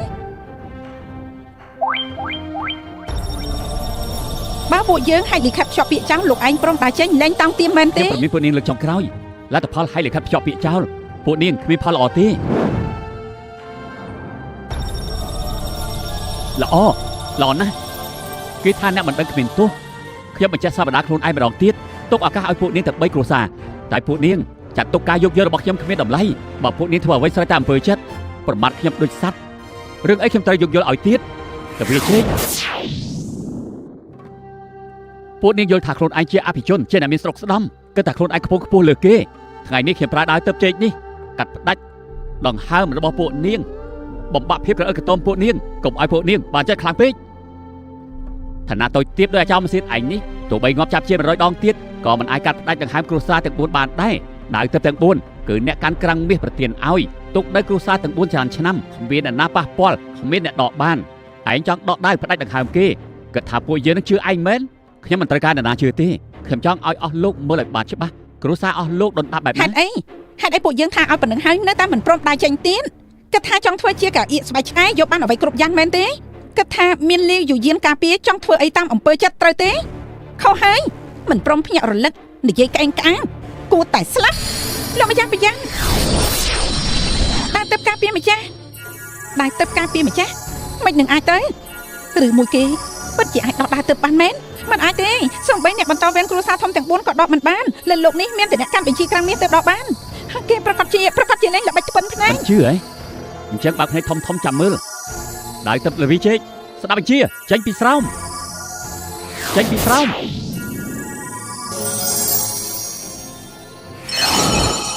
បើពួកយើងឲ្យលិខិតភ្ជាប់ពាក្យចោលលោកឯងព្រមតែចេញលែងតោងទៀមមែន ខ្ញុំ ទេ ប្រមានពួកនាងលើកចុងក្រោយលទ្ធផលឲ្យលិខិតភ្ជាប់ពាក្យចោលពួកនាងគ្មានផលល្អទេល្អល្អណាស់គេថាអ្នកមិនដឹងគ្មានទោសខ្ញុំបញ្ជាក់សវតាខ្លួនឯងម្ដងទៀតទុកឱកាសឲ្យពួកនាងទាំង3គ្រួសារតែពួកនាងចាត់ទុកការយោគយល់របស់ខ្ញុំគ្មានតម្លៃបើពួកនាងធ្វើអ្វីស្រេចតែអំពើចិត្តប្រមាថខ្ញុំដូចសត្វរឿងអីខ្ញុំត្រូវយោគយល់ឲ្យទៀតតែវាជែកពួកនាងយល់ថាខ្លួនឯងជាអភិជនជាអ្នកមានស្រុកស្ដំគិតថាខ្លួនឯងខ្ពង់ខ្ពស់លើគេថ្ងៃនេះខ្ញុំប្រើដាវទៅជែកនេះកាត់ផ្ដាច់ដង្ហើមរបស់ពួកនាងបំបាក់ភាពក្រអឹកក្រទមពួកនាងកុំឲ្យពួកនាងបានចិត្តខ្លាំងពេកឋានៈតូចទាបដោយអាចោមសៀតឯងនេះទោះបីងាប់ចាប់ជា100ដងទៀតក៏មិនអាចកាត់ផ្ដាច់ដង្ហើមគ្រួសារទាំង4បានដែរដាវទៅទាំង4គឺអ្នកកាន់ក្រាំងមាសប្រទានឲ្យទុកនៅគ្រួសារទាំង4ច្រើនឆ្នាំគ្មានអ្នកណាប៉ះពាល់គ្មានអ្នកដកបានឯងចង់ដកដាវផ្ដាច់ដង្ហើមគេគិតថាពួកយើងនឹងជឿឯងមែនខ្ញុំមិនត្រូវការអ្នកណាជឿទេខ្ញុំចង់ឲ្យអស់លោកមើលឲ្យបានច្បាស់គ្រួសារអស់លោកដុនដាបបែបណា ហេតុអីហេតុអីពួកយើងថាឲ្យប៉ុណ្្នឹងហើយនៅតែមិនព្រមដើរចេញទៀតគិតថាចង់ធ្វើជាកៅអៀកស្បែកឆ្កែយកបានអ្វីគ្រប់យ៉ាងមែនទេគិតថាមានលាវយូយានការពារចង់ធ្វើអីតាមអំពើចិត្តត្រូវទេខុសហើយមិនព្រមភ្ញាក់រលឹកនិយាយក្អេងក្អាងគួរតែស្លាប់លោកម្ចាស់ប្រយ័ត្នដើរទៅការពារម្ចាស់ដើរទៅការពារម្ចាស់មិននឹងអាចទៅឬមួយគេពិតជាអាចដោះដើរទៅបានមែនមិនអាចទេសូម្បីអ្នកបន្តវេនគ្រួសារធំទាំង4ក៏ដកមិនបានលើលោកនេះមានតែអ្នកកាន់បញ្ជីក្រាំងនេះទៅដកបានគេប្រកាសជាប្រកាសជាលេងល្បិចថ្ពិនភ្នែក មិនជឿហ៎អញ្ចឹងបើកភ្នែកធំធំចាំមើលដៅទឹកលវីជែកស្ដាប់បញ្ជាចេញពីស្រោមចេញពីស្រោម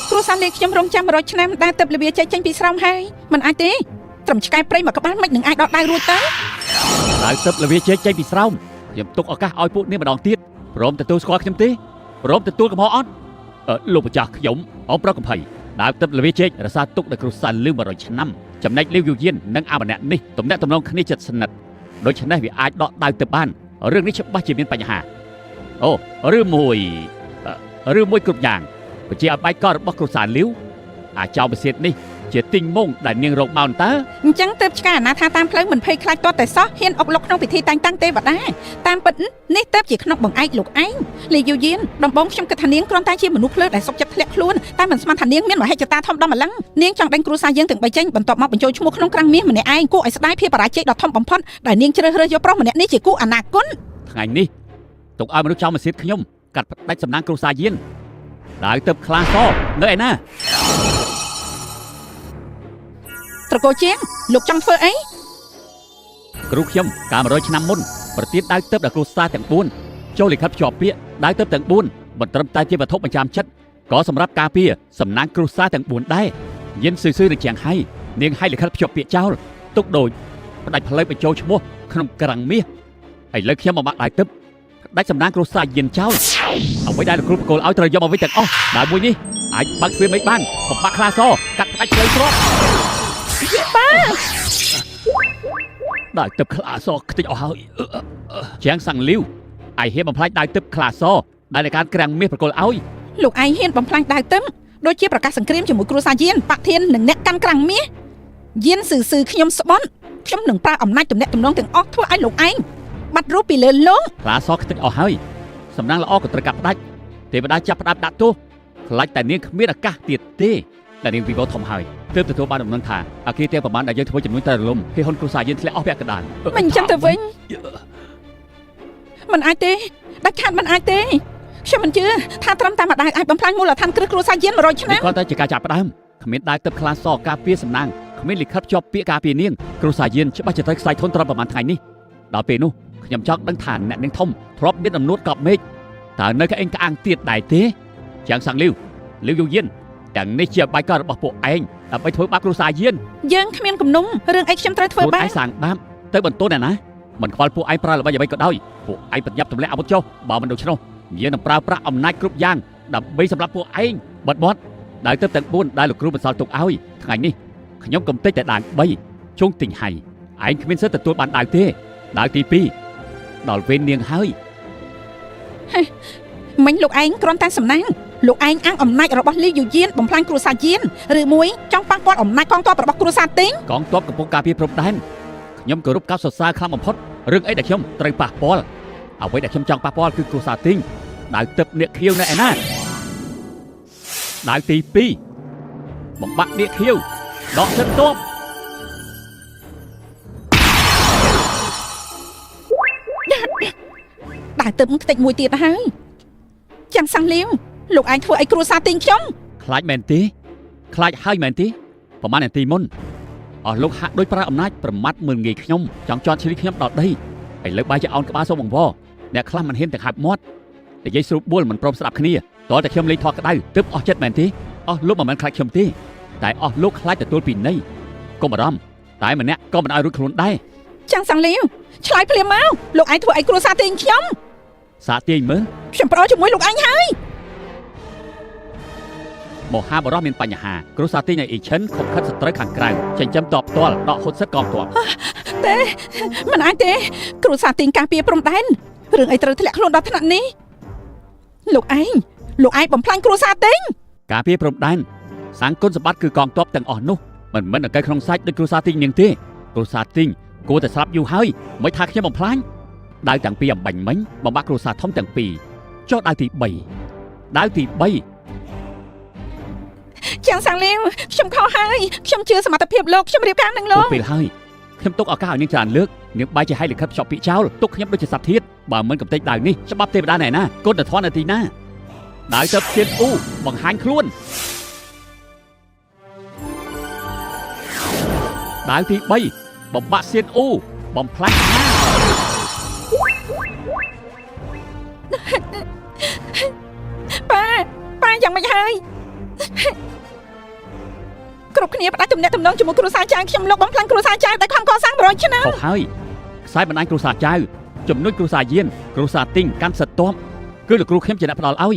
គ្រួសារលេខខ្ញុំរងចាំ100ឆ្នាំដែលទឹកលវាចេញចេញពីស្រោមហើយមិនអាចទេត្រឹមឆ្កែព្រៃមកក្បាលមិននឹងអាចដកដៅរួចទៅ ដៅទឹកលវីជែកចេញពីស្រោមខ្ញុំទុកឱកាសឲ្យពួកនាងម្ដងទៀតព្រមទទួលស្គាល់ខ្ញុំទេព្រមទទួលកំហុសអត់អឺលោកម្ចាស់ខ្ញុំអមប្រកំភៃដៅទឹកលវីជែករក្សាទុកដល់គ្រួសារលឺ100ឆ្នាំចំណែកលាវយូយាននិងអមណៈនេះទំនាក់ទំនងគ្នាជិតស្និទ្ធដូច្នេះវាអាចដកដៅទៅបានរឿងនេះច្បាស់ជាមានបញ្ហាអូឬមួយឬមួយគ្រប់យ៉ាង ពជាឲ្យបែកករបស់គ្រួសារលាវអាចោបសិទ្ធនេះជាទីងមងដែលនាងរកមកតើ អញ្ចឹងទើបឆ្កែអាណាថាតាមផ្លូវមិនភ័យខ្លាចទាត់តែសោះហ៊ានអុកលុកក្នុងពិធីតែងតាំងទេវតាតាមពិតនេះទើបជាក្នុងបង្អែកលោកឯងលីយូយានដំបងខ្ញុំគិតថានាងគ្រាន់តែជាមនុស្សភ្លើដែលសុកចិត្តធ្លាក់ខ្លួនតែមិនស្មានថានាងមានមហិច្ឆតាធំដល់ម្លឹងនាងចង់ដេញគ្រួសារយើងទាំងបីចេញបន្ទាប់មកបញ្ចូលឈ្មោះក្នុងក្រាំងមាសម្នាក់ឯងគួរឲ្យស្ដាយភាពបរាជ័យដ៏ធំបំផុតដែលនាងជ្រើសរើសយកប្រុសម្នាក់នេះជាគូអនាគត ថ្ងៃនេះទុកឲ្យមនុស្សចោលមកសិទ្ធខ្ញុំកាត់ផ្ដាច់សំណាងគ្រួសារយានដើរទៅខ្លាសនៅឯណា ត្រកូលជាងលោកចង់ធ្វើអី គ្រូខ្ញុំកាល100ឆ្នាំមុនប្រទៀនដើរទៅដល់គ្រួសារទាំង4ចូលលិខិតភ្ជាប់ពាក្យដើរទៅទាំង4មិនត្រឹមតែជាវត្ថុបញ្ចាំចិត្តក៏សម្រាប់ការពារសំណាងគ្រួសារទាំង4ដែរយានស៊ឺស៊ឺនៅជាងហៃនាងហៃលិខិតភ្ជាប់ពាក្យចោលទុកដូចផ្ដាច់ផ្លូវបញ្ចូលឈ្មោះក្នុងក្រាំងមាសឥឡូវខ្ញុំមកបាក់ដៃទឹកផ្ដាច់សំណាងគ្រួសារយានចោលអ្វីដែលលោកគ្រូបកគលឲ្យត្រូវយកមកវិញទាំងអស់ដើមមួយនេះអាចបើកទ្វារមិនបានបំបាក់ខ្លាសកាត់ផ្ដាច់ផ្លូវទ្រប បា ដាវទឹកខ្លាសខ្ទេចអស់ហើយជាងសាំងលីវឯហ៊ានបំផ្លាញដាវទឹកខ្លាសដែលในការក្រាំងមាសប្រគល់ឲ្យ លោកឯងហ៊ានបំផ្លាញដាវទឹមដូចជាប្រកាសសង្គ្រាមជាមួយគ្រួសារយានបាក់ធាននិងអ្នកកាន់ក្រាំងមាសយានស៊ឺស៊ឺខ្ញុំស្បន់ខ្ញុំនឹងប្រើអំណាចទំនាក់ទំនងទាំងអស់ធ្វើឲ្យលោកឯងបាត់រូបពីលើលោក ខ្លាសខ្ទេចអស់ហើយសំណាងល្អក៏ត្រូវកាត់ផ្ដាច់ទេវតាចាប់ផ្ដាច់ដាក់ទោស ខ្លាចតែនាងគ្មានឱកាសទៀតទេតែនាងវិវត្តធំហើយទើបទទួលបានដំណឹងថាអាគារទាំងប្រមាណដែលយើងធ្វើចំនួនតែរលំហេហ៊ុនគ្រួសារយើងធ្លាក់អស់ពាក់កណ្ដាល មិនអញ្ចឹងទៅវិញមិនអាចទេដាច់ខាតមិនអាចទេខ្ញុំមិនជឿថាត្រឹមតែម្ដាយអាចបំផ្លាញមូលដ្ឋានគ្រឹះគ្រួសារយាន100ឆ្នាំ នេះគ្រាន់តែជាការចាប់ផ្ដើមគ្មានដាវទឹកខ្លាសការពារសំណាងគ្មានលិខិតជាប់ពាក្យការពារនាងគ្រួសារយានច្បាស់ជាត្រូវខ្សែធនត្រឹមប្រហែលថ្ងៃនេះដល់ពេលនោះខ្ញុំចង់ដឹងថាអ្នកនាងធំធ្លាប់មានអំនួតកប់មេឃតើនៅក្អេងក្អាងទៀតដែរទេជាងសាំងលីវលីវយូយានទាំងនេះជាបាយករបស់ពួកឯងដើម្បីធ្វើបាបគ្រួសារយាន យើងគ្មានគំនុំរឿងអីខ្ញុំត្រូវធ្វើ ខ្លួន បាន ឯងសាងបាបទៅបន្ទោអ្នកណាមិនខ្វល់ពួកឯងប្រើល្បិចអ្វីក៏ដោយពួកឯងប្រញាប់ទម្លាក់អាវុធចុះបើមិនដូច្នោះយើងនឹងប្រើប្រាស់អំណាចគ្រប់យ៉ាងដើម្បីសម្លាប់ពួកឯងបិទមាត់ដែលទៅទាំង4ដែលលោកគ្រូបន្សល់ទុកឲ្យថ្ងៃនេះខ្ញុំកំទេចតែដាន3ជុងទិញហៃឯងគ្មានសិទ្ធិទទួលបានដាវទេដាវទី2ដល់វេននាងហើយ មិញលោកឯងគ្រាន់តែសំណាងលោកឯងអាងអំណាចរបស់លីយូយានបំផ្លាញគ្រួសារយានឬមួយចង់ប៉ះពាល់អំណាចកងទ័ពរបស់គ្រួសារទីង កងទ័ពកំពុងការពារព្រំដែនខ្ញុំគោរពកោតសរសើរខ្លាំងបំផុតរឿងអីដែលខ្ញុំត្រូវប៉ះពាល់អ្វីដែលខ្ញុំចង់ប៉ះពាល់គឺគ្រួសារទីងដាវទឹកនាគខៀវនៅឯណាដាវទី2បំបាក់នាគខៀវដកសិនទ័ព ដើរទៅខ្ទេចមួយទៀតហើយចាំងសាំងលៀវលោកឯងធ្វើឲ្យគ្រួសារទីងខ្ញុំ ខ្លាចមែនទេខ្លាចហើយមែនទេប្រហែលនាទីមុនអស់លោកហាក់ដូចប្រើអំណាចប្រមាថមើលងាយខ្ញុំចង់ជន់ឈ្លីខ្ញុំដល់ដីឥឡូវបែរជាអោនក្បាលសូមបង្វរអ្នកខ្លះមិនហ៊ានទាំងហាប់មាត់និយាយស្រួលបួលមិនព្រមស្ដាប់គ្នាតើតែខ្ញុំលេងថតក្តៅទើបអស់ចិត្តមែនទេអស់លោកមិនមែនខ្លាចខ្ញុំទេតែអស់លោកខ្លាចទទួលពីនៃកុំបារម្ភតែម្នាក់ក៏មិនឲ្យរួចខ្លួនដែរ ចាំងសាំងលៀវឆ្លើយភ្លាមមកលោកឯងធ្វើឲ្យគ្រួសារទីងខ្ញុំ សាកទាញមើល ខ្ញុំប្រោជាមួយលោកឯងហើយ មហាបរោះមានបញ្ហាគ្រួសារទីនៃអ៊ីឈិនខុបខិតសត្រូវខាងក្រៅចិញ្ចឹមតបផ្ទាល់ដកហូតសិទ្ធកងទ័ព ទេមិនអាចទេគ្រួសារទីងការពារព្រំដែនរឿងអីត្រូវធ្លាក់ខ្លួនដល់ថ្នាក់នេះលោកឯងលោកឯងបំផ្លាញគ្រួសារទីង ការពារព្រំដែនសាងគុណសម្បត្តិគឺកងទ័ពទាំងអស់នោះមិនមែនអង្កែក្នុងសាច់ដូចគ្រួសារទីងនាងទេគ្រួសារទីងគួរតែស្លាប់យូរហើយមិនថាខ្ញុំបំផ្លាញដាវទាំងពីរអំបញ្ញមិញបំបាក់គ្រួសារធំទាំងពីរចុះដាវទី3ដាវទី3 ចាំងសាំងលៀវខ្ញុំខុសហើយខ្ញុំជឿសមត្ថភាពលោកខ្ញុំរៀបការនឹងលោក ហួសពេលហើយខ្ញុំទុកឱកាសឲ្យនាងច្រើនលើកនាងបែរជាឲ្យលិខិតភ្ជាប់ពាក្យចោលទុកខ្ញុំដូចជាសត្វធាតុបើមិនកំទេចដាវនេះច្បាប់ទេវតាណែណាគុណធម៌នៅទីណាដាវទៅទៀតអ៊ូបង្ហាញខ្លួនដាវទី3បំបាក់សៀនអ៊ូបំផ្លាញណា ប៉ាប៉ាយ៉ាងម៉េចហើយគ្រប់គ្នាផ្ដាច់ទំនាក់ទំនងជាមួយគ្រួសារចៅខ្ញុំលោកបំផ្លាញគ្រួសារចៅដោយខំកសាង100ឆ្នាំ ខុសហើយខ្សែបណ្ដាញគ្រួសារចៅជំនួយគ្រួសារយានគ្រួសារទីងកាន់សិទ្ធទ័ពគឺលោកគ្រូខ្ញុំជាអ្នកផ្ដល់ឲ្យ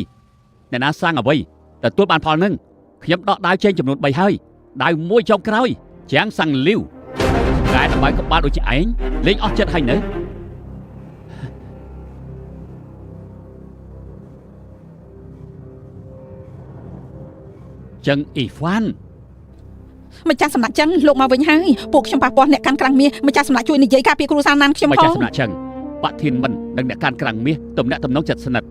អ្នកណាសាងអ្វីទទួលបានផលនឹងខ្ញុំដកដាវចេញចំនួន3ហើយដាវមួយចុងក្រោយជាងសាំងលីវកែដើម្បីក្បាលដូចជាឯងលេងអស់ចិត្តហើយនៅចឹងអ៊ីហ្វាន ម្ចាស់សំណាក់ចឹងលោកមកវិញហើយពួកខ្ញុំប៉ះពាល់អ្នកកាន់ក្រាំងមាសម្ចាស់សំណាក់ជួយនិយាយការពារគ្រួសារណានខ្ញុំ ម្ ផង ចាស់សំណាក់ចឹងបាក់ធានមិននិងអ្នកកាន់ក្រាំងមាសទំនាក់ទំនងចិត្តស្និទ្ធ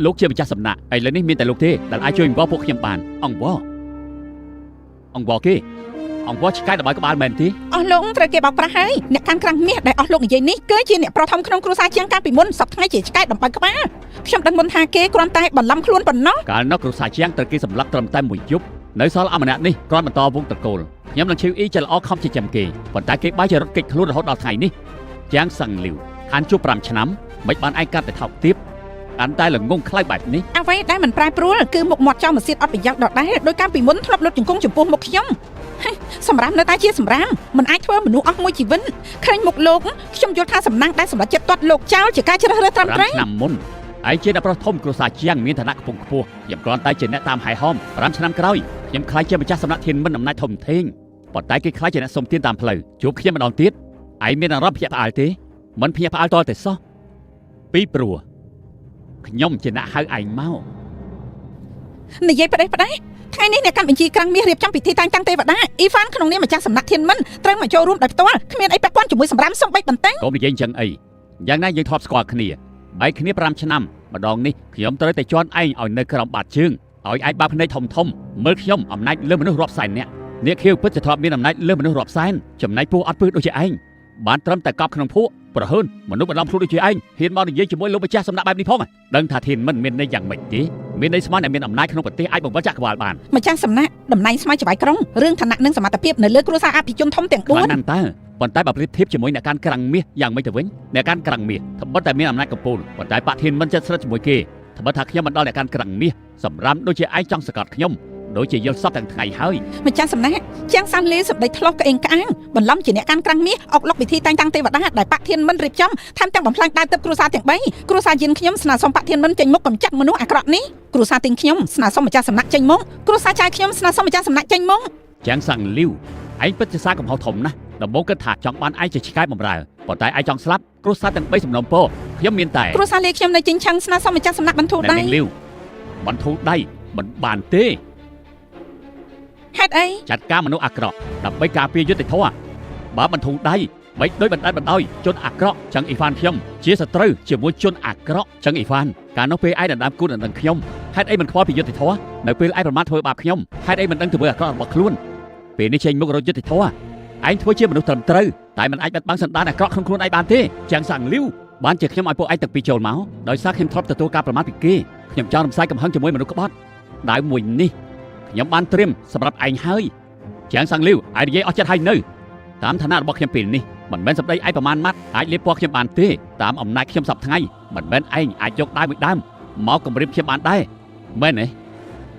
លោកជាម្ចាស់សំណាក់ឥឡូវនេះមានតែលោកទេដែលអាចជួយអង្វរពួកខ្ញុំបានអង្វរអង្វរគេអង្វរឆ្កែដបាយក្បាលមែនទេ អស់លោកត្រូវគេបោកប្រាស់ហើយអ្នកកាន់ក្រាំងមាសដែលអស់លោកនិយាយនេះគឺជាអ្នកប្រុសធំក្នុងគ្រួសារជាងកាលពីមុនសប្តាហ៍ថ្ងៃជាឆ្កែដំបៅក្បាលខ្ញុំដឹងមុនថាគេគ្រាន់តែបន្លំខ្លួនប៉ុណ្ណោះ កាលនោះគ្រួសារជាងត្រូវគេសម្លាប់ត្រឹមតែមួយយប់នៅសល់អមណៈនេះគ្រាន់បន្តវងត្រកូលខ្ញុំនឹងឈីវអ៊ីចិត្តល្អខំចិញ្ចឹមគេប៉ុន្តែគេបែរជារត់គេចខ្លួនរហូតដល់ថ្ងៃនេះជាងសឹងលីវខានជួប5ឆ្នាំមិនបានឯងកាត់តែថោកទាបកាន់តែល្ងងខ្លៅបែបនេះ អ្វីដែលមិនប្រែប្រួលគឺមុខមាត់ចោលម៉ាស៊ីនអត់ប្រយោជន៍ដដែលដោយកាលពីមុនធ្លាប់លុតជង្គង់ចំពោះមុខខ្ញុំហេសម្រាមនៅតែជាសម្រាមមិនអាចធ្វើមនុស្សអស់មួយជីវិតឃើញមុខលោកខ្ញុំយល់ថាសំណាងដែលសម្រាប់ចិត្តទាត់លោកចោលជាការជ្រើសរើសត្រឹមត្រូវ 5ឆ្នាំមុនឯងជាអ្នកប្រុសធំគ្រួសារជាងមានឋានៈខ្ពង់ខ្ពស់ខ្ញុំគ្រាន់តែជាអ្នកតាមហែហោម5ឆ្នាំក្រោយខ្ញុំខ្លាចជាម្ចាស់សំណាក់ធានមិនអំណាចធំធេងប៉ុន្តែគេខ្លាចជាអ្នកសុំទានតាមផ្លូវជួបខ្ញុំម្ដងទៀតឯងមានអារម្មណ៍ភ្ញាក់ផ្អើលទេមិនភ្ញាក់ផ្អើលតតែសោះពីព្រោះខ្ញុំជាអ្នកហៅឯងមក និយាយផ្ដេសផ្ដាសថ្ងៃនេះអ្នកកាន់បញ្ជីក្រាំងមាសរៀបចំពិធីតែងតាំងទេវតាអ៊ីហ្វានក្នុងនាមម្ចាស់សំណាក់ធានមិនត្រូវមកចូលរួមដោយផ្ទាល់គ្មានអីពាក់ព័ន្ធជាមួយសម្រាមសំបីបន្តិច កុំនិយាយអញ្ចឹងអីយ៉ាងណាយើងធ្លាប់ស្គាល់គ្នាបែកគ្នា5ឆ្នាំម្ដងនេះខ្ញុំត្រូវតែជន់ឯងឲ្យនៅក្រោមបាតជើង ឲ្យឯងបើកភ្នែកធំធំមើលខ្ញុំអំណាចលើមនុស្សរាប់សែននាក់អ្នកខៀវពិតជាធ្លាប់មានអំណាចលើមនុស្សរាប់សែនចំណែកពស់អត់ពឹសដូចជាឯងបានត្រឹមតែកប់ក្នុងភក់ប្រហើនមនុស្សបន្លំខ្លួនដូចជាឯងហ៊ានមកនិយាយជាមួយលោកម្ចាស់សំណាក់បែបនេះផងដឹងថាធានមិនមានន័យយ៉ាងម៉េចទេមានន័យស្មានតែមានអំណាចក្នុងប្រទេសអាចបង្វិលចក្រវាលបាន ម្ចាស់សំណាក់តំណែងស្មើចៅក្រុងរឿងឋានៈនិងសមត្ថភាពនៅលើគ្រួសារអភិជនធំទាំង ខ្លាំងណាស់តើប៉ុន្តែបើប្រៀបធៀបជាមួយអ្នកកាន់ក្រាំងមាសយ៉ាងម៉េចទៅវិញអ្នកកាន់ក្រាំងមាសត្បិតតែមានអំណាចកំពូលប៉ុន្តែបធានមិនចិត្តស្រិតជាមួយគេត្បិតថាខ្ញុំមិនដល់អ្នកកាន់ក្រាំងមាសសម្រាប់ដូចជាឯងចង់សង្កត់ខ្ញុំដូចជាយល់សពទាំងថ្ងៃហើយ 4ម្ចាស់សំណាក់ជាងសានលីសម្ដីឆ្លោះក្អេងក្អាងបន្លំជាអ្នកកាន់ក្រាំងមាសអុកឡុកពិធីតែងតាំងទេវតាដែលបកធានមិនរៀបចំថែមទាំងបំផ្លាញដាវទឹកគ្រួសារទាំង3គ្រួសារយានខ្ញុំស្នើសុំបកធានមិនចេញមុខកំចាត់មនុស្សអាក្រក់នេះគ្រួសារទីងខ្ញុំស្នើសុំម្ចាស់សំណាក់ចេញមុខគ្រួសារចៅខ្ញុំស្នើសុំម្ចាស់សំណាក់ចេញមុខ ចាំងសាំងលីវឯងពិតជាសារកំហុសធំណាស់ដំបូងគិតថាចង់បានឯងជាឆ្កែបំរើប៉ុន្តែឯងចង់ស្លាប់គ្រួសារទាំង3សំណុំពរខ្ញុំមានតែ គ្រួសារលាខ្ញុំនៅចិញ្ឆឹងស្នើសុំម្ចាស់សំណាក់បន្ធូរដៃ អ្នកនាងលីវបន្ធូរដៃមិនបានទេ ហេតុអី ចាត់ការមនុស្សអាក្រក់ដើម្បីការពារយុត្តិធម៌បើបន្ធូរដៃបីដូចបណ្ដិតបណ្ដោយជនអាក្រក់ចឹងអ៊ីហ្វានខ្ញុំជាសត្រូវជាមួយជនអាក្រក់ចឹងអ៊ីហ្វានកាលនោះពេលឯងដណ្ដើមគូដណ្ដឹងខ្ញុំហេតុអីមិនខ្វល់ពីយុត្តិធម៌នៅពេលឯងប្រមាថធ្វើបាបខ្ញុំហេតុអីមិនដឹងធ្វើអាក្រក់របស់ខ្លួនពេលនេះចេញមុខរកយុត្តិធម៌ឯងធ្វើជាមនុស្សត្រឹមត្រូវតែមិនអាចបិទបាំងសន្តានអាក្រក់ក្នុងខ្លួនឯងបានទេចឹងសាំងលីវបានជាខ្ញុំឲ្យពួកឯងទាំងពីរចូលមកដោយសារខ្ញុំធ្លាប់ទទួលការប្រមាថពីគេខ្ញុំចង់រំសាយកំហឹងជាមួយមនុស្សក្បត់ដាវមួយនេះខ្ញុំបានត្រៀមសម្រាប់ឯងហើយ ជាងសាំងលីវឯងនិយាយអស់ចិត្តហើយនៅតាមឋានៈរបស់ខ្ញុំពេលនេះមិនមែនសម្ដីឯងប្រមាណម៉ាត់អាចលេបពណ៌ខ្ញុំបានទេតាមអំណាចខ្ញុំសប្តាហ៍ថ្ងៃមិនមែនឯងអាចយកដៃមួយដើមមកគំរាមខ្ញុំបានដែរមែនទេ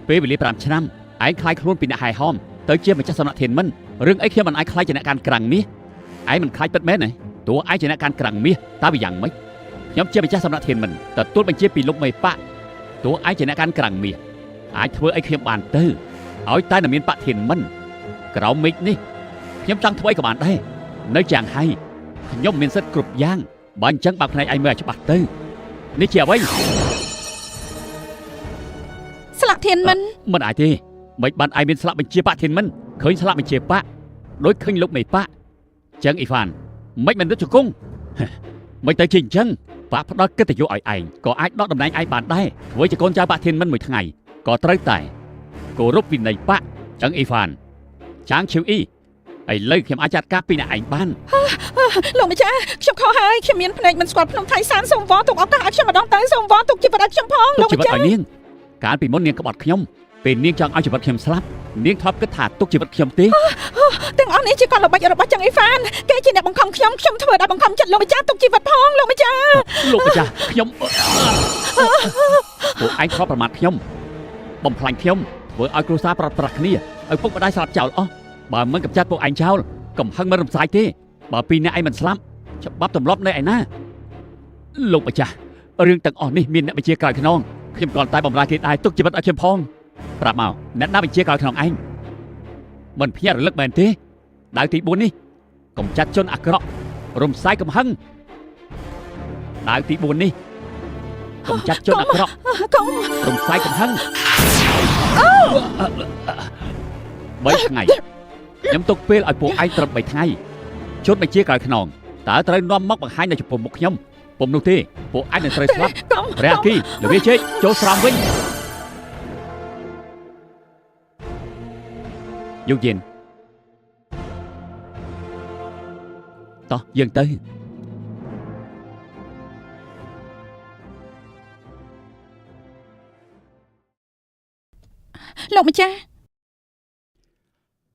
ពេលវេលា5ឆ្នាំឯងខ្លាយខ្លួនពីអ្នកហែហោមទៅជាម្ចាស់សំណាក់ធានមិនរឿងអីខ្ញុំមិនអាចខ្លាយជាអ្នកកាន់ក្រាំងមាសឯងមិនខ្លាចពិតមែនទេទោះឯងជាអ្នកកាន់ក្រាំងមាសតើវាយ៉ាងម៉េចខ្ញុំជាម្ចាស់សំណាក់ធានមិនទទួលបញ្ជាពីលោកមេបាក់ទោះឯងជាអ្នកកាន់ក្រាំងមាសអាចធ្វើអីខ្ញុំបានទៅឲ្យតែមានបៈធានមិន ក្រោមមេឃនេះខ្ញុំចង់ធ្វើអីក៏បានដែរនៅចាងហៃខ្ញុំមានសិទ្ធិគ្រប់យ៉ាងបើអញ្ចឹងបើកភ្នែកឯងមើលឲ្យច្បាស់ទៅនេះជាអ្វី ស្លាកធានមិន មិនអាចទេមិនបានឯងមានស្លាកបញ្ជាបៈធានមិនឃើញស្លាកបញ្ជាបៈដូចឃើញលោកមេបៈចឹងអ៊ីហ្វានមិនមិនរត់ជង្គង់មិនទៅជាអញ្ចឹងបៈផ្ដល់កិត្តិយសឲ្យឯងក៏អាចដកតំណែងឯងបានដែរធ្វើជាកូនចៅបៈធានមិនមួយថ្ងៃក៏ត្រូវតែគោរពវិន័យបៈចឹងអ៊ីហ្វានចាងឈីវអ៊ីឥឡូវខ្ញុំអាចចាត់ការពីអ្នកឯងបាន លោកម្ចាស់ខ្ញុំខុសហើយខ្ញុំមានភ្នែកមិនស្គាល់ភ្នំថៃសានសូមវល់ទុកឱកាសឲ្យខ្ញុំម្ដងទៅសូមវល់ទុកជីវិតឲ្យខ្ញុំផង ទុ លោកម្ចាស់ កជីវិតឲ្យនាងកាលពីមុននាងក្បត់ខ្ញុំពេលនាងចង់ឲ្យជីវិតខ្ញុំស្លាប់នាងធ្លាប់គិតថាទុកជីវិតខ្ញុំទេ ទាំងអស់នេះជាកលល្បិចរបស់ចឹងអ៊ីហ្វានគេជាអ្នកបង្ខំខ្ញុំខ្ញុំធ្វើដោយបង្ខំចិត្តលោកម្ចាស់ទុកជីវិតផងលោកម្ចាស់ លោកម្ចាស់ខ្ញុំពួកឯងធ្លាប់ប្រមាថខ្ញុំបំផ្លាញខ្ញុំធ្វើឲ្យគ្រួសារប្រត់ប្រាស់គ្នាឲ្យពុកម្ដាយស្លាប់ចោលអស់បើមិនកម្ចាត់ពួកឯងចោលកំហឹងមិនរំសាយទេបើពីរអ្នកឯងមិនស្លាប់ច្បាប់ទម្លាប់នៅឯណាលោកម្ចាស់រឿងទាំងអស់នេះមានអ្នកបញ្ជាក្រោយខ្នងខ្ញុំគ្រាន់តែបំរើគេដែរទុកជីវិតឲ្យខ្ញុំផងប្រាប់មកអ្នកណាបញ្ជាក្រោយខ្នងឯងមិនភ្ញាក់រលឹកមែនទេដាវទី4នេះកំចាត់ជនអាក្រក់រំសាយកំហឹងដាវទី4នេះកំចាត់ជនអាក្រក់ កុំ រំសាយកំហឹង3ថ្ងៃខ្ញុំទុកពេលឲ្យពួកឯងត្រឹម3ថ្ងៃជនបញ្ជាក្រោយខ្នងតើត្រូវនាំមកបង្ហាញនៅចំពោះមុខខ្ញុំពុំនោះទេពួកឯងនឹងត្រូវស្លាប់ កុំ ព្រះអគីលវាជែកចូលស្រង់វិញយុគយិនតោះយើងទៅ លោកម្ចាស់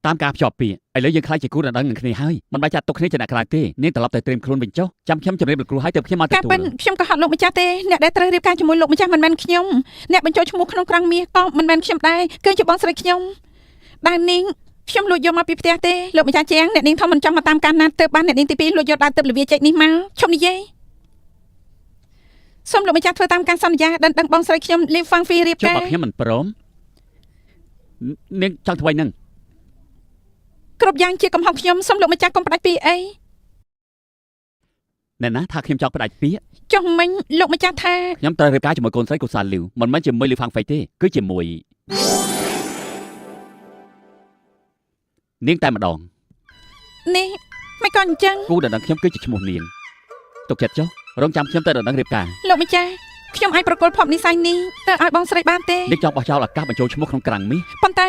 តាមការភ្ជាប់ពាក្យឥឡូវយើងខ្លាចជាគូដណ្ដឹងនឹងគ្នាហើយមិនបាច់ចាត់ទុកគ្នាជាអ្នកក្រៅទេនាងត្រឡប់ទៅត្រៀមខ្លួនវិញចុះចាំខ្ញុំជម្រាបលោកគ្រូឲ្យទៅខ្ញុំមកទទួល ការពិតខ្ញុំក៏ហត់លោកម្ចាស់ទេអ្នកដែលត្រូវរៀបការជាមួយលោកម្ចាស់មិនមែនខ្ញុំអ្នកបញ្ចូលឈ្មោះក្នុងក្រាំងមាសក៏មិនមែនខ្ញុំដែរគឺជាបងស្រីខ្ញុំដាវនាងខ្ញុំលួចយកមកពីផ្ទះទេលោកម្ចាស់ជាងអ្នកនាងធំមិនចង់មកតាមការណាត់ទើបបានអ្នកនាងទី2លួចយកដាវទឹកលវាចេកនេះមកឈប់និយាយសូមលោកម្ចាស់ធ្វើតាមការសន្យាដណ្ដឹងបងស្រីខ្ញុំលីហ្វាងហ្វីរៀបការ ចុះបើខ្ញុំមិនព្រមនាងចង់ធ្វើនឹង គ្រប់យ៉ាងជាកំហុសខ្ញុំសូមលោកម្ចាស់កុំផ្ដាច់ពីអី អ្នកណាថាខ្ញុំចង់ផ្ដាច់ពាក្យ ចុះមិញលោកម្ចាស់ថា ខ្ញុំត្រូវរៀបការជាមួយកូនស្រីកូសាលីវមិនមែនជាមួយលីហ្វាងហ្វៃទេគឺជានាងតែម្ដង នេះមិនក៏អញ្ចឹង គូដណ្ដឹងខ្ញុំគឺជាឈ្មោះនាងទុកចិត្តចុះរងចាំខ្ញុំទៅដណ្ដឹងរៀបការ លោកម្ចាស់ ខ្ញុំអាចប្រគល់ភ័ព្វនិស័យនេះទៅឲ្យបងស្រីបានទេ នេះចង់បោះចោលឱកាសបញ្ចូលឈ្មោះក្នុងក្រាំងមាស ប៉ុន្តែ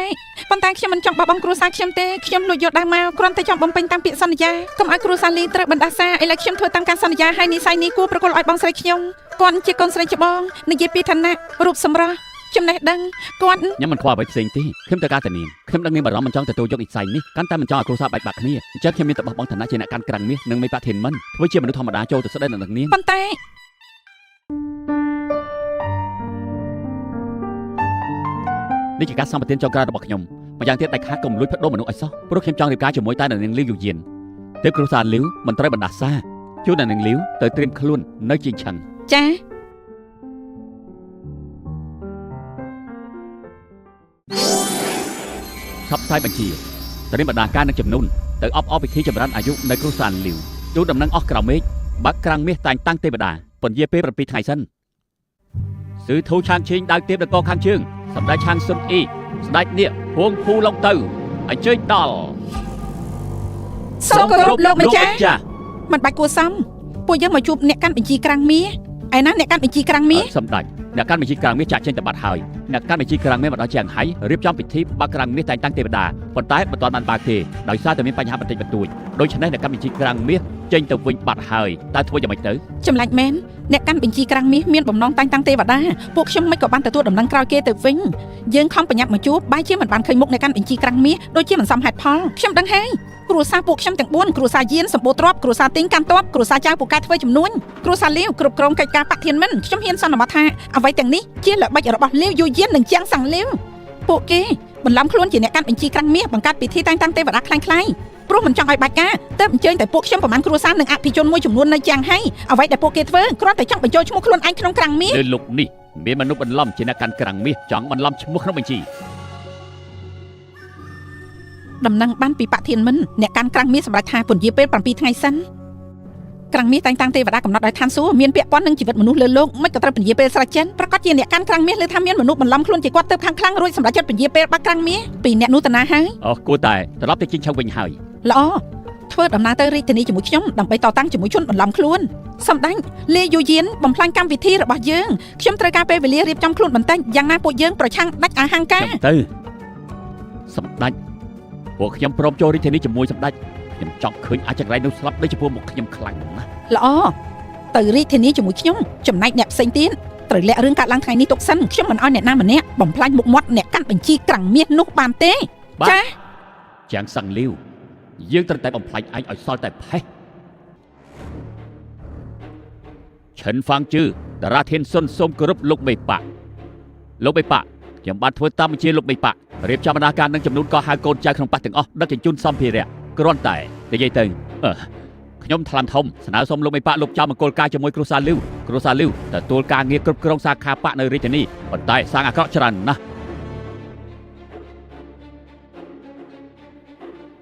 ប៉ុន្តែខ្ញុំមិនចង់បោះបង់គ្រួសារខ្ញុំទេខ្ញុំលួចយកដើមមកគ្រាន់តែចង់បំពេញតាមពាក្យសន្យាកុំឲ្យគ្រួសារលីត្រូវបណ្ដាសាឥឡូវខ្ញុំធ្វើតាមការសន្យាហើយនិស័យនេះគួរប្រគល់ឲ្យបងស្រីខ្ញុំគាត់ជាកូនស្រីច្បងនិយាយពីឋានៈរូបសម្រស់ចំណេះដឹងគាត់ ខ្ញុំមិនខ្វល់អ្វីផ្សេងទេខ្ញុំត្រូវការតែនាងខ្ញុំដឹងនាងបារម្ភមិនចង់ទទួលយកនិស្ស័យនេះកាន់តែមិនចង់ឲ្យគ្រួសារបែកបាក់គ្នាអញ្ចឹងខ្ញុំមានតែបោះបង់ឋានៈជាអ្នកកាន់ក្រាំងមាសនិងមេបធានមិនធ្វើជាមនុស្សធម្មតាចូលទៅស្ដីនឹងនាង ប៉ុន្តែ នេះជាការសម្បទានចុងក្រោយរបស់ខ្ញុំម្យ៉ាងទៀតដាច់ខាតកុំលួចផ្ដុំមនុស្សឲ្យសោះព្រោះខ្ញុំចង់រៀបការជាមួយតែនាងលីវយូយៀនទើបគ្រួសារលីវមិនត្រូវបណ្ដាសាជួននាងលីវទៅត្រៀមខ្លួននៅជាងឆឹង ចា ឆាប់ផ្សាយបញ្ជាត្រៀមបណ្ដាការនឹងចំនួនទៅអបអរពិធីចម្រើនអាយុនៅគ្រួសារលីវជួនដំណឹងអស់ក្រៅមេឃបើកក្រាំងមាសតែងតាំងទេវតាពន្យាពេល7ថ្ងៃសិនស៊ឺធូឆាងឈីងដៅទៀបដកខាងជើងសម្ដេចឆាងស៊ុនអ៊ីស្ដេចនាគហួងភូឡុងទៅអញ្ជើញដល់ សូមគោរពលោកម្ចាស់ ចាស់ មិនបាច់គួរសមពួកយើងមកជួបអ្នកកាន់បញ្ជីក្រាំងមាសឯណាអ្នកកាន់បញ្ជីក្រាំងមាស សម្ដេចអ្នកកាន់បញ្ជីក្រាំងមាសចាក់ចេញទៅបាត់ហើយអ្នកកាន់បញ្ជីក្រាំងមាសមកដល់ជាងហៃរៀបចំពិធីបើកក្រាំងមាសតែងតាំងទេវតាប៉ុន្តែមិនទាន់បានបើកទេដោយសារតែមានបញ្ហាបន្តិចបន្តួចដូច្នេះអ្នកកាន់បញ្ជីក្រាំងមាសចេញទៅវិញបាត់ហើយតើធ្វើយ៉ាងម៉េចទៅ ចម្លែកមែនអ្នកកាន់បញ្ជីក្រាំងមាសមានបំណងតែងតាំងទេវតាពួកខ្ញុំមិនក៏បានទទួលដំណឹងក្រោយគេទៅវិញយើងខំប្រញាប់មកជួបបែរជាមិនបានឃើញមុខអ្នកកាន់បញ្ជីក្រាំងមាសដូចជាមិនសមហេតុផលខ្ញុំដឹងហើយគ្រួសារពួកខ្ញុំទាំង4គ្រួសារយានសម្បូរទ្រព្យគ្រួសារទីងកាន់ទ័ពគ្រួសារចៅពូកែធ្វើចំនួនគ្រួសារលាវគ្រប់គ្រងកិច្ចការបធានមិនខ្ញុំហ៊ានសន្មតថាអ្វីទាំងនេះជាល្បិចរបស់លាវយូយាននិងជាងសាំងលាវពួកគេបន្លំខ្លួនជាអ្នកកាន់បញ្ជីក្រាំងមាសបង្កើតពិធីតែងតាំងទេវតាคล้ายៗព្រោះមិនចង់ឲ្យបាច់ការទើបអញ្ជើញតែពួកខ្ញុំប្រមាណគ្រួសារនិងអភិជនមួយចំនួននៅជាងហៃអ្វីដែលពួកគេធ្វើគ្រាន់តែចង់បញ្ចូលឈ្មោះខ្លួនឯងក្នុងក្រាំងមាស លើលោកនេះមានមនុស្សបន្លំជាអ្នកកាន់ក្រាំងមាសចង់បន្លំឈ្មោះក្នុងបញ្ជី ដំណឹងបានពីបធានមិនអ្នកកាន់ក្រាំងមាសសម្រាប់ថាពន្យាពេល7ថ្ងៃសិនក្រាំងមាសតែងតាំងទេវតាកំណត់ដោយឋានសួគ៌មានពាក់ព័ន្ធនឹងជីវិតមនុស្សលើលោកមិនក៏ត្រូវពន្យាពេលស្រេចចិនប្រកាសជាអ្នកកាន់ក្រាំងមាសលើថាមានមនុស្សបន្លំខ្លួនជាគាត់ទៅខាងខ្លាំងរួចសម្រាប់ចិត្តពន្យាពេលបាក់ក្រាំងមាសពីអ្នកនោះតាណាហើយ អូគួរតែត្រឡប់ទៅជីងឆឹងវិញហើយ ល្អធ្វើដំណើរទៅរាជធានីជាមួយខ្ញុំដើម្បីតតាំងជាមួយជនបន្លំខ្លួនសម្ដេចលាយូយានបំផ្លាញកម្មវិធីរបស់យើងខ្ញុំត្រូវការពេលវេលារៀបចំខ្លួនបន្តិចយ៉ាងណាពួកយើងប្រឆាំងដាច់អាហាងការ ខ្ញុំទៅសម្ដេចពួកខ្ញុំព្រមចូលរាជធានីជាមួយសម្ដេចខ្ញុំចង់ឃើញអាចង្រៃនោះស្លាប់ដូចចំពោះមុខខ្ញុំខ្លាំងណាស់ ល្អទៅរាជធានីជាមួយខ្ញុំចំណែកអ្នកផ្សេងទៀតត្រូវលាក់រឿងកាត់ឡើងថ្ងៃនេះទុកសិនខ្ញុំមិនឲ្យអ្នកណាម្នាក់បំផ្លាញមុខមាត់អ្នកកាន់បញ្ជីក្រាំងមាសនោះបានទេចា ជាងសាំងលីវយើងត្រូវតែបំផ្លាញឯងឲ្យសល់តែផេះឈិនហ្វាងជឺតារាធានសុនសូមគោរពលោកមេបាក់លោកមេបាក់ខ្ញុំបានធ្វើតាមបញ្ជាលោកមេបាក់រៀបចំបណ្ដាការនឹងចំនួនកោះហៅកូនចៅក្នុងប៉ះទាំងអស់ដឹកជញ្ជូនសម្ភារៈគ្រាន់តែនិយាយទៅអឺខ្ញុំថ្លាមធំស្នើសុំលោកមេបាក់លោកចៅមង្គលការជាមួយគ្រួសារលីវគ្រួសារលីវទទួលការងារគ្រប់គ្រងសាខាបាក់នៅរាជធានីប៉ុន្តែសាងអាក្រក់ច្រើនណាស់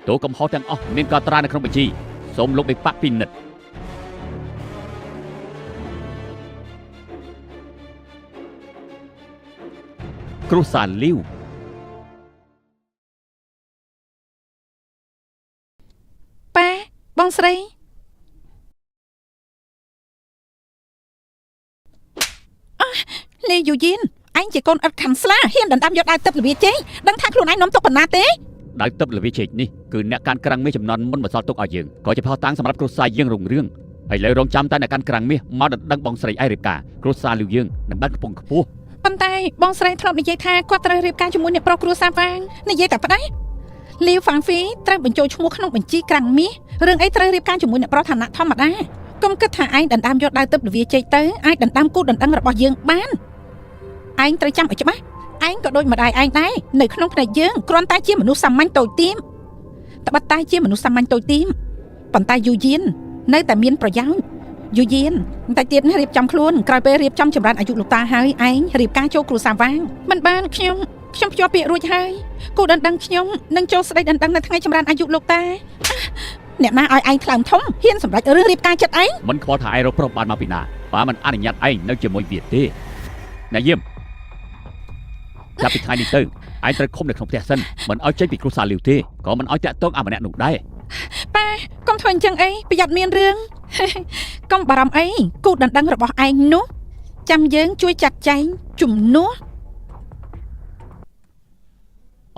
ទោះកំហុសទាំងអស់មានកត់ត្រានៅក្នុងបញ្ជីសូមលោកមេបាក់ពិនិត្យ គ្រួសារលីវ ប៉ាបងស្រីអះលេយូយីនឯងជាកូនឥតខាន់ស្លាហ៊ានដណ្ដើមយកដាវទឹកល្វាជ័យដឹងថាខ្លួនឯងនាំទុកប៉ុណ្ណាទេ ដោយទឹកល្វីជែកនេះគឺអ្នកកាន់ក្រាំងមាសចំនួនមុនបន្សល់ទុកឲ្យយើងក៏ជាផុសតាងសម្រាប់គ្រួសារយើងរុងរឿងហើយលើរងចាំតែអ្នកកាន់ក្រាំងមាសមកដណ្ដឹងបងស្រីឯរៀបការគ្រួសារលីវយើងនឹងបានខ្ពង់ខ្ពស់ ប៉ុន្តែបងស្រីធ្លាប់និយាយថាគាត់ត្រូវរៀបការជាមួយអ្នកប្រុសគ្រួសារហ្វាងនិយាយតែប្តីលីវហ្វាងហ្វីត្រូវបញ្ចូលឈ្មោះក្នុងបញ្ជីក្រាំងមាសរឿងអីត្រូវរៀបការជាមួយអ្នកប្រុសឋានៈធម្មតាកុំគិតថាឯងដណ្ដើមយកដាវទឹកល្វាជែកទៅអាចដណ្ដើមគូដណ្ដឹងរបស់យើងបានឯងត្រូវចាំឲ្យច្បាស់ឯងក៏ដូចម្ដាយឯងដែរនៅក្នុងភ្នែកយើងគ្រាន់តែជាមនុស្សសាមញ្ញតូចទាមត្បិតតែជាមនុស្សសាមញ្ញតូចទាមប៉ុន្តែយូយៀននៅតែមានប្រយោជន៍យូយៀនបន្តិចទៀតនេះរៀបចំខ្លួនក្រោយពេលរៀបចំចម្រើនអាយុលោកតាហើយឯងរៀបការចូលគ្រួសារវាងមិនបានខ្ញុំខ្ញុំភ្ជាប់ពាក្យរួចហើយគូដណ្ដឹងខ្ញុំនឹងចូលស្ដីដណ្ដឹងនៅថ្ងៃចម្រើនអាយុលោកតាអាអ្នកណាឲ្យឯងថ្លើមធំហ៊ានសម្រេចរឿងរៀបការចិត្តឯង មិនខ្វល់ថាឯងរកប្រុសបានមកពីណាប៉ាមិនអនុញ្ញាតឯងនៅជាមួយវាទេអ្នកយាមចាប់ពីថ្ងៃនេះទៅឯងត្រូវឃុំនៅក្នុងផ្ទះសិនមិនឲ្យចេញពីគ្រួសារលីវទេក៏មិនឲ្យតាក់ទងអាម្នាក់នោះដែរ ប៉ាកុំធ្វើអញ្ចឹងអីប្រយ័ត្នមានរឿង កុំបារម្ភអីគូដណ្ដឹងរបស់ឯងនោះ ចាំយើងជួយចាត់ចែងជំនួស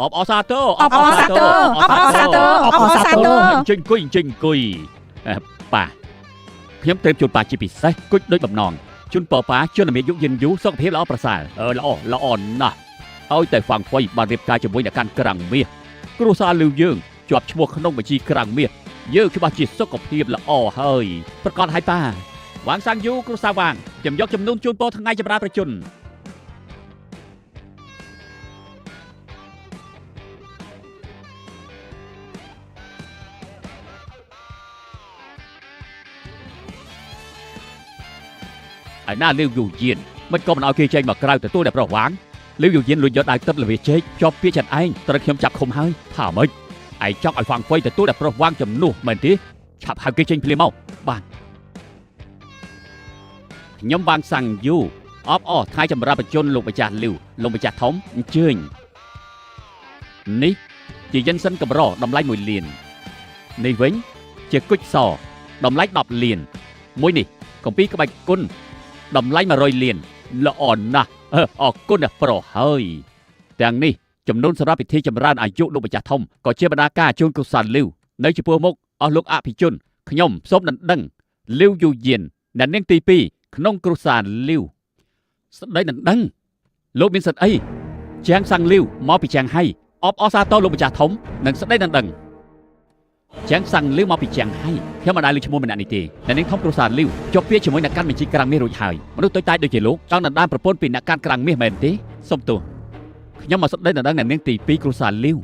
អបអរសាទរ អបអរសាទរអបអរសាទរអបអរសាទរ អញ្ជើញអង្គុយអញ្ជើញអង្គុយអេប៉ាខ្ញុំត្រៀមជូនប៉ាជាពិសេសគុជដូចបំណងជូនពរប៉ាជនមានអាយុយឺនយូរសុខភាពល្អប្រសើរអឺល្អល្អណាស់ឲ្យតែហ្វាំងហ្វុយបានរៀបការជាមួយអ្នកកាន់ក្រាំងមាសគ្រួសារលីវយើងជាប់ឈ្មោះក្នុងបញ្ជីក្រាំងមាសយើងច្បាស់ជាសុខភាពល្អហើយប្រកាសឲ្យប៉ាវាងសាំងយូគ្រួសារវាងខ្ញុំយកចំនួនជូនពរថ្ងៃចម្រើនប្រជជន ឯណាលាវយូយានមិនក៏មិនឲ្យគេចេញមកក្រៅទទួលតែប្រុសវាងលាវយូយានលួចយកដៅទឹកល្វាជែកជាប់ពាក្យចិត្តឯងត្រូវខ្ញុំចាប់ឃុំហើយថាម៉េចឯងចង់ឲ្យហ្វាងហ្វុយទទួលតែប្រុសវាងជំនួសមែនទេឆាប់ហៅគេចេញភ្លាមមកបានខ្ញុំវាងសាំងយូអបអរថ្ងៃចម្រើនបជនលោកម្ចាស់លាវលោកម្ចាស់ធំអញ្ជើញនេះជាយិនសិនកម្រតម្លៃ1លាននេះវិញជាគុជសតម្លៃ10លានមួយនេះកំពីក្បាច់គុណតម្លៃ100លានល្អណាស់អរគុណណាស់ប្រុសហើយទាំងនេះចំនួនសម្រាប់ពិធីចម្រើនអាយុលោកម្ចាស់ធំក៏ជាបណ្ដាការជូនគ្រួសារលាវនៅចំពោះមុខអស់លោកអភិជនខ្ញុំសូមដណ្ដឹងលាវយូយានអ្នកនាងទី2ក្នុងគ្រួសារលាវស្ដីដណ្ដឹងលោកមានសិទ្ធិអីជាងសាំងលាវមកពីជាងហៃអបអរសាទរលោកម្ចាស់ធំនិងស្ដីដណ្ដឹងជាងសាំងលាវមកពីជាងហៃខ្ញុំមិនដែលឮឈ្មោះម្នាក់នេះទេអ្នកនាងធំគ្រួសារលាវជាប់ពាក្យជាមួយអ្នកកាន់បញ្ជីក្រាំងមាសរួចហើយមនុស្សតូចតាចដូចជាលោកចង់ដណ្ដើមប្រពន្ធពីអ្នកកាន់ក្រាំងមាសមែនទេសូមទោសខ្ញុំមកស្ដីដណ្ដឹងអ្នកនាងទី2គ្រួសារលាវ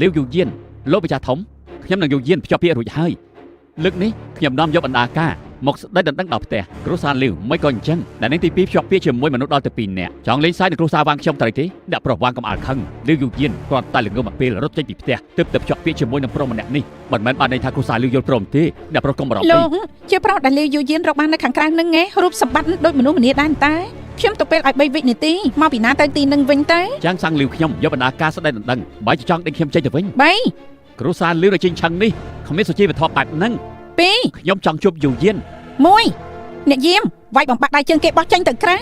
លាវយូយានលោកម្ចាស់ធំខ្ញុំនឹងយូយានភ្ជាប់ពាក្យរួចហើយលើកនេះខ្ញុំនាំយកបណ្ដាការមកស្ដីដណ្ដឹងដល់ផ្ទះគ្រួសារលាវមិនក៏អញ្ចឹងអ្នកនាងទី2ភ្ជាប់ពាក្យជាមួយមនុស្សដល់ទៅ2នាក់ចង់លេងសើចនឹងគ្រួសារវាងខ្ញុំត្រូវទេអ្នកប្រុសវាងកំអល់ខឹងលាវយូយានគ្រាន់តែល្ងងមកពេលរត់ចេញពីផ្ទះទើបតែភ្ជាប់ពាក្យជាមួយនឹងប្រុសម្នាក់នេះមិនមែនបានន័យថាគ្រួសារលាវយល់ព្រមទេអ្នកប្រុសកុំបារម្ភ លោ អី កជាប្រុសដែលលាវយូយានរកបាននៅខាងក្រៅនឹងឯងរូបសម្បត្តិដូចមនុស្សម្នាដែរតែខ្ញុំទៅពេលឲ្យ3វិនាទីមកពីណាទៅទីនឹងវិញទៅ ចាំងសាំងលាវខ្ញុំយកបណ្ដាការស្ដីដណ្ដឹងបើចង់ដេញខ្ញុំចេញទៅវិញ 3 គ្រួសារលាវនៅចេញឆឹងនេះគ្មានសុជីវធម៌បែបហ្នឹង 2 ខ្ញុំចង់ជួបយូយាន 1អ្នកយាមវាយបំបាក់ដៃជើងគេបោះចេញទៅក្រៅ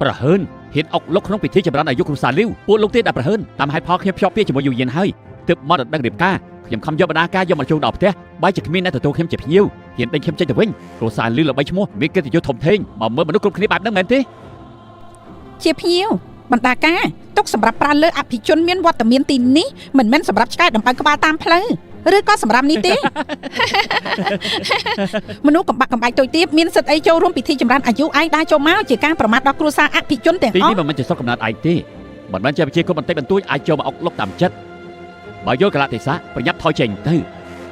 ប្រហើនហ៊ានអុកលុកក្នុងពិធីចម្រើនអាយុគ្រួសារលាវពួកលោកទេដែលប្រហើនតាមហេតុផលខ្ញុំភ្ជាប់ពាក្យជាមួយយូយានហើយទើបមកដណ្ដឹងរៀបការខ្ញុំខំយកបណ្ដាការយកមកជូនដល់ផ្ទះបែរជាគ្មានអ្នកទទួលខ្ញុំជាភ្ញៀវហ៊ានដេញខ្ញុំចេញទៅវិញគ្រួសារលាវល្បីឈ្មោះមានកិត្តិយសធំធេងមកមើលមនុស្សគ្រប់គ្នាបែបហ្នឹងមែនទេ ជាភ្ញៀវបណ្ដាការទុកសម្រាប់ប្រើលើអភិជនមានវត្តមានទីនេះមិនមែនសម្រាប់ឆ្កែដំបៅក្បាលតាមផ្លូវឬក៏សម្រាប់នេះទេ មនុស្សកំបាក់កំបាច់តូចទាបមានសិទ្ធិអីចូលរួមពិធីចម្រើនអាយុឯងដើរចូលមកជាការប្រមាថដល់គ្រួសារអភិជនទាំង ទី អស់ នេះមិនមែនជាស្រុកកំណើតឯងទេមិនមែនជាប្រជាជនបន្តិចបន្តួចអាចចូលមកអុកលុកតាមចិត្តបើយល់កលៈទេសៈប្រញាប់ថយចេញទៅ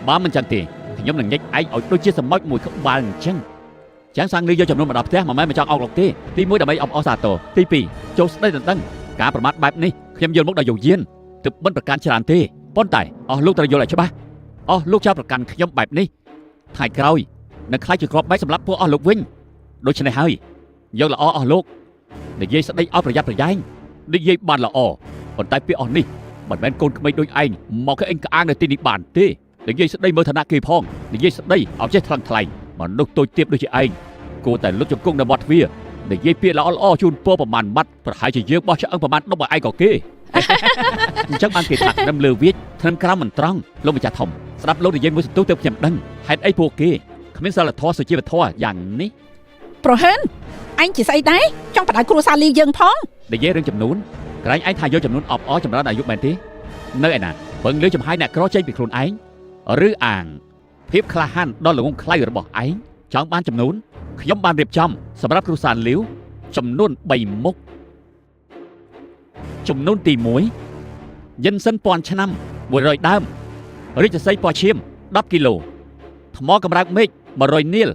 បើមិនចឹងទេខ្ញុំនឹងញែកឯងឲ្យដូចជាសម្ោចមួយក្បាលអញ្ចឹងចាំងសាំងលឺយកចំនួនមកដល់ផ្ទះមិនមែនមកចង់អុកលុកទេទី1ដើម្បីអបអរសាទរទី2ចូលស្ដីដណ្ដឹងការប្រមាថបែបនេះខ្ញុំយល់មុខដល់យោយានទើបមិនប្រកាន់ច្រើនទេប៉ុន្តែអស់លោកត្រូវយល់ឲ្យច្បាស់អស់លោកចោទប្រកាន់ខ្ញុំបែបនេះថ្ងៃក្រោយនឹងខ្លាចជាគ្រាប់បែកសម្រាប់ពួកអស់លោកវិញដូច្នេះហើយយកល្អអស់លោក និយាយស្ដីឲ្យប្រយ័ត្នប្រយែងនិយាយបានល្អប៉ុន្តែពាក្យអស់នេះមិនមែនកូនក្មេងដូចឯងមកគេអេងក្អាងនៅទីនេះបានទេនិយាយស្ដីមើលឋានៈគេផងនិយាយស្ដីឲ្យចេះថ្លឹងថ្លែងមនុស្សតូចទាបដូចជាឯងគួរតែលុតជង្គង់នៅមាត់ទ្វារនិយាយពាក្យល្អល្អជូនពរប្រមាណម៉ាត់ប្រហែលជាយើងបោះឆ្អឹងប្រមាណដប់ឲ្យឯងក៏គេ អញ្ចឹងបានគេថាធ្នឹមលើវាចធ្នឹមក្រោមមិនត្រង់លោកម្ចាស់ធំស្ដាប់លោកនិយាយមួយសន្ទុះទៅខ្ញុំដឹងហេតុអីពួកគេគ្មានសិលធម៌សុជីវធម៌យ៉ាងនេះ ប្រហិនឯងជាស្អីដែរចង់បដៅគ្រួសារលីយើងផង និយាយរឿងចំនួនក្រែងឯងថាយកចំនួនអបអរចម្រើនអាយុមែនទេនៅឯណាពឹងលើចំហាយអ្នកក្រចេញពីខ្លួនឯងឬអាងភាពក្លាហានដ៏ល្ងង់ខ្លៅរបស់ឯងចង់បានចំនួនខ្ញុំបានរៀបចំសម្រាប់គ្រួសារលាវចំនួន3មុខចំនួនទី1យិនសិនពាន់ឆ្នាំ100ដើមរាជសីពណ៌ឈាម10គីឡូថ្មកម្រើកមេឃ100នាល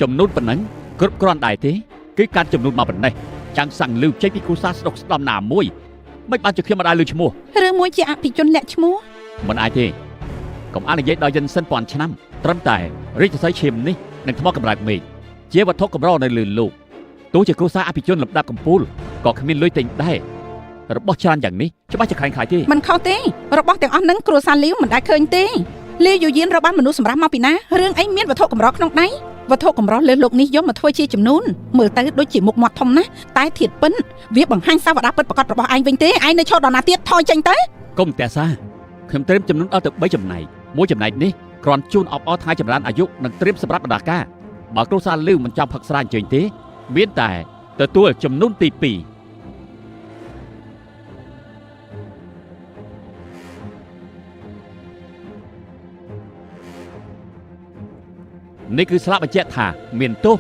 ចំនួនប៉ុណ្ណឹងគ្រប់គ្រាន់ដែរទេគឺកាត់ចំនួនមកប៉ុណ្ណេះ ចាំងសាំងលឺចេញពីគ្រួសារស្ដុកស្ដំណាមួយមិនបានជាខ្ញុំមិនដែលលឺឈ្មោះ ឬមួយជាអភិជនលាក់ឈ្មោះ មិនអាចទេកុំអាននិយាយដល់យិនសិនពាន់ឆ្នាំត្រឹមតែរាជសីឈាមនេះនឹងថ្មកម្រើកមេឃជាវត្ថុកម្រនៅលើលោកទោះជាគ្រួសារអភិជនលំដាប់កំពូលក៏គ្មានលុយទិញដែររបស់ច្រើនយ៉ាងនេះច្បាស់ជាខ្លែងខ្លាយទេ មិនខុសទេរបស់ទាំងអស់ហ្នឹងគ្រួសារលីវមិនដែលឃើញទេ លាយូយានរកបានមនុស្សសម្រាប់មកពីណារឿងអីមានវត្ថុកម្រក្នុងដៃវត្ថុកម្រលើសលោកនេះយកមកធ្វើជាចំនួនមើលទៅដូចជាមុខមាត់ធំណាស់តែធាតពិនវាបង្ហាញសាវតាពិតប្រាកដរបស់ឯងវិញទេឯងនៅឈរដល់ណាទៀតថយចេញទៅ កុំតែសាខ្ញុំត្រៀមចំនួនដល់ទៅ3ចំណែកមួយចំណែកនេះគ្រាន់ជូនអបអរថ្ងៃចម្រើនអាយុនិងត្រៀមសម្រាប់បណ្ដាការបើគ្រួសារលីវមិនចង់ផឹកស្រាអញ្ជើញទេមានតែទទួលចំនួនទី2នេះគឺស្លាកបញ្ជាក់ថាមានទោស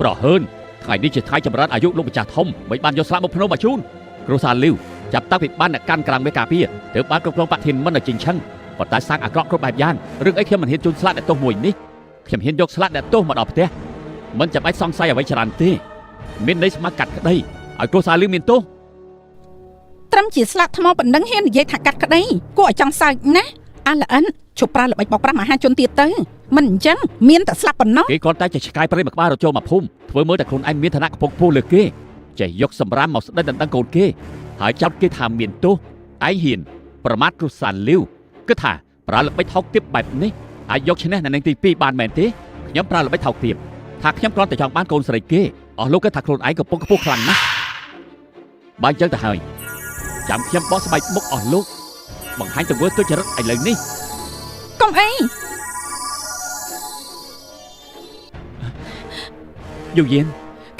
ប្រហើនថ្ងៃនេះជាថ្ងៃចម្រើនអាយុលោកម្ចាស់ធំមិនបានយកស្លាកមកភ្នំមកជូនគ្រួសារលីវចាប់តាំងពីបានអ្នកកាន់ក្រាំងមេការពារទើបបានគ្រប់គ្រងបឋិនមិនឲ្យចេញឆឹងប៉ុន្តែសាងអាក្រក់គ្រប់បែបយ៉ាងរឿងអីខ្ញុំមិនហ៊ានជូនស្លាកអ្នកទោសមួយនេះខ្ញុំហ៊ានយកស្លាកអ្នកទោសមកដល់ផ្ទះមិនចាំបាច់សង្ស័យអ្វីច្រើនទេមានន័យស្មើកាត់ក្តីឲ្យគ្រួសារលីវមានទោស ត្រឹមជាស្លាកថ្មប៉ុណ្ណឹងហ៊ាននិយាយថាកាត់ក្តីគួរឲ្យចង់សើចណាស់អាល្អិនឈប់ប្រើល្បិចបោកប្រាស់មហាជនទៀតទៅមិនអញ្ចឹងមានតែស្លាប់ប៉ុណ្ណោះ គេគ្រាន់តែចេះឆ្កែព្រៃមួយក្បាលរត់ចូលមកភូមិធ្វើមើលតែខ្លួនឯងមានឋានៈខ្ពង់ខ្ពស់លើគេចេះយកសម្រាមមកស្ដេចដណ្ដឹងកូនគេហើយចោទគេថាមានទោសឯងហ៊ានប្រមាថគ្រួសារលាវគិតថាប្រើល្បិចថោកទាបបែបនេះអាចយកឈ្នះអ្នកនាងទី2បានមែនទេខ្ញុំប្រើល្បិចថោកទាបថាខ្ញុំគ្រាន់តែចង់បានកូនស្រីគេអស់លោកគិតថាខ្លួនឯងកំពុងខ្ពស់ខ្លាំងណាស់បើអញ្ចឹងទៅហើយចាំខ្ញុំបោះស្បែកមុខអស់លោកបង្ហាញទង្វើទុច្ចរិតឥឡូវនេះ កុំអី យូយាន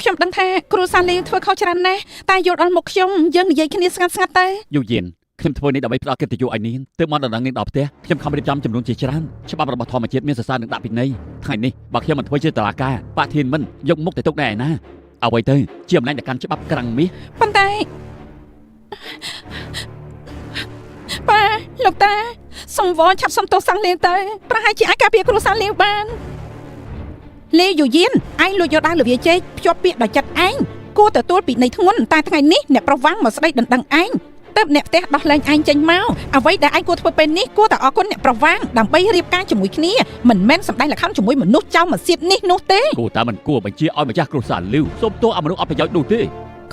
ខ្ញុំដឹងថាគ្រួសារលីវធ្វើខុសច្រើនណាស់តែយល់ដល់មុខខ្ញុំយើងនិយាយគ្នាស្ងាត់ស្ងាត់ទៅ យូយានខ្ញុំធ្វើនេះដើម្បីផ្ដល់កិត្តិយសឲ្យនាងទើបមកដល់នាងដល់ផ្ទះខ្ញុំខំរៀបចំចំនួនជាច្រើនច្បាប់របស់ធម្មជាតិមានសរសើរនឹងដាក់ពិន័យថ្ងៃនេះបើខ្ញុំមិនធ្វើជាតឡាកាបាក់ធានមិនយកមុខទៅទុកណែឯណាអ្វីទៅជាអំណាចនៃកាន់ច្បាប់ក្រាំងមាស ប៉ុន្តែប៉ាលោកតាសុំវល់ឆាប់សុំទោសសាំងលៀងទៅប្រហែលជាអាចការពារគ្រួសារលៀងបានលេយូយានឯងលួចយកដាវលវាជែកភ្ជាប់ពាក្យដល់ចិត្តឯងគួរទទួលពីនៃធ្ងន់តែថ្ងៃនេះអ្នកប្រុសវាំងមកស្ដីដណ្ដឹងឯងទើបអ្នកផ្ទះដោះលែងឯងចេញមកអ្វីដែលឯងគួរធ្វើពេលនេះគួរតែអរគុណអ្នកប្រុសវាំងដើម្បីរៀបការជាមួយគ្នាមិនមែនសម្ដែងល្ខោនជាមួយមនុស្សចោលមកសៀតនេះនោះទេ គួរតែមិនគួរបញ្ជាឲ្យម្ចាស់គ្រួសារលីវសូមទោសអមនុស្សអត់ប្រយោជន៍នោះទេ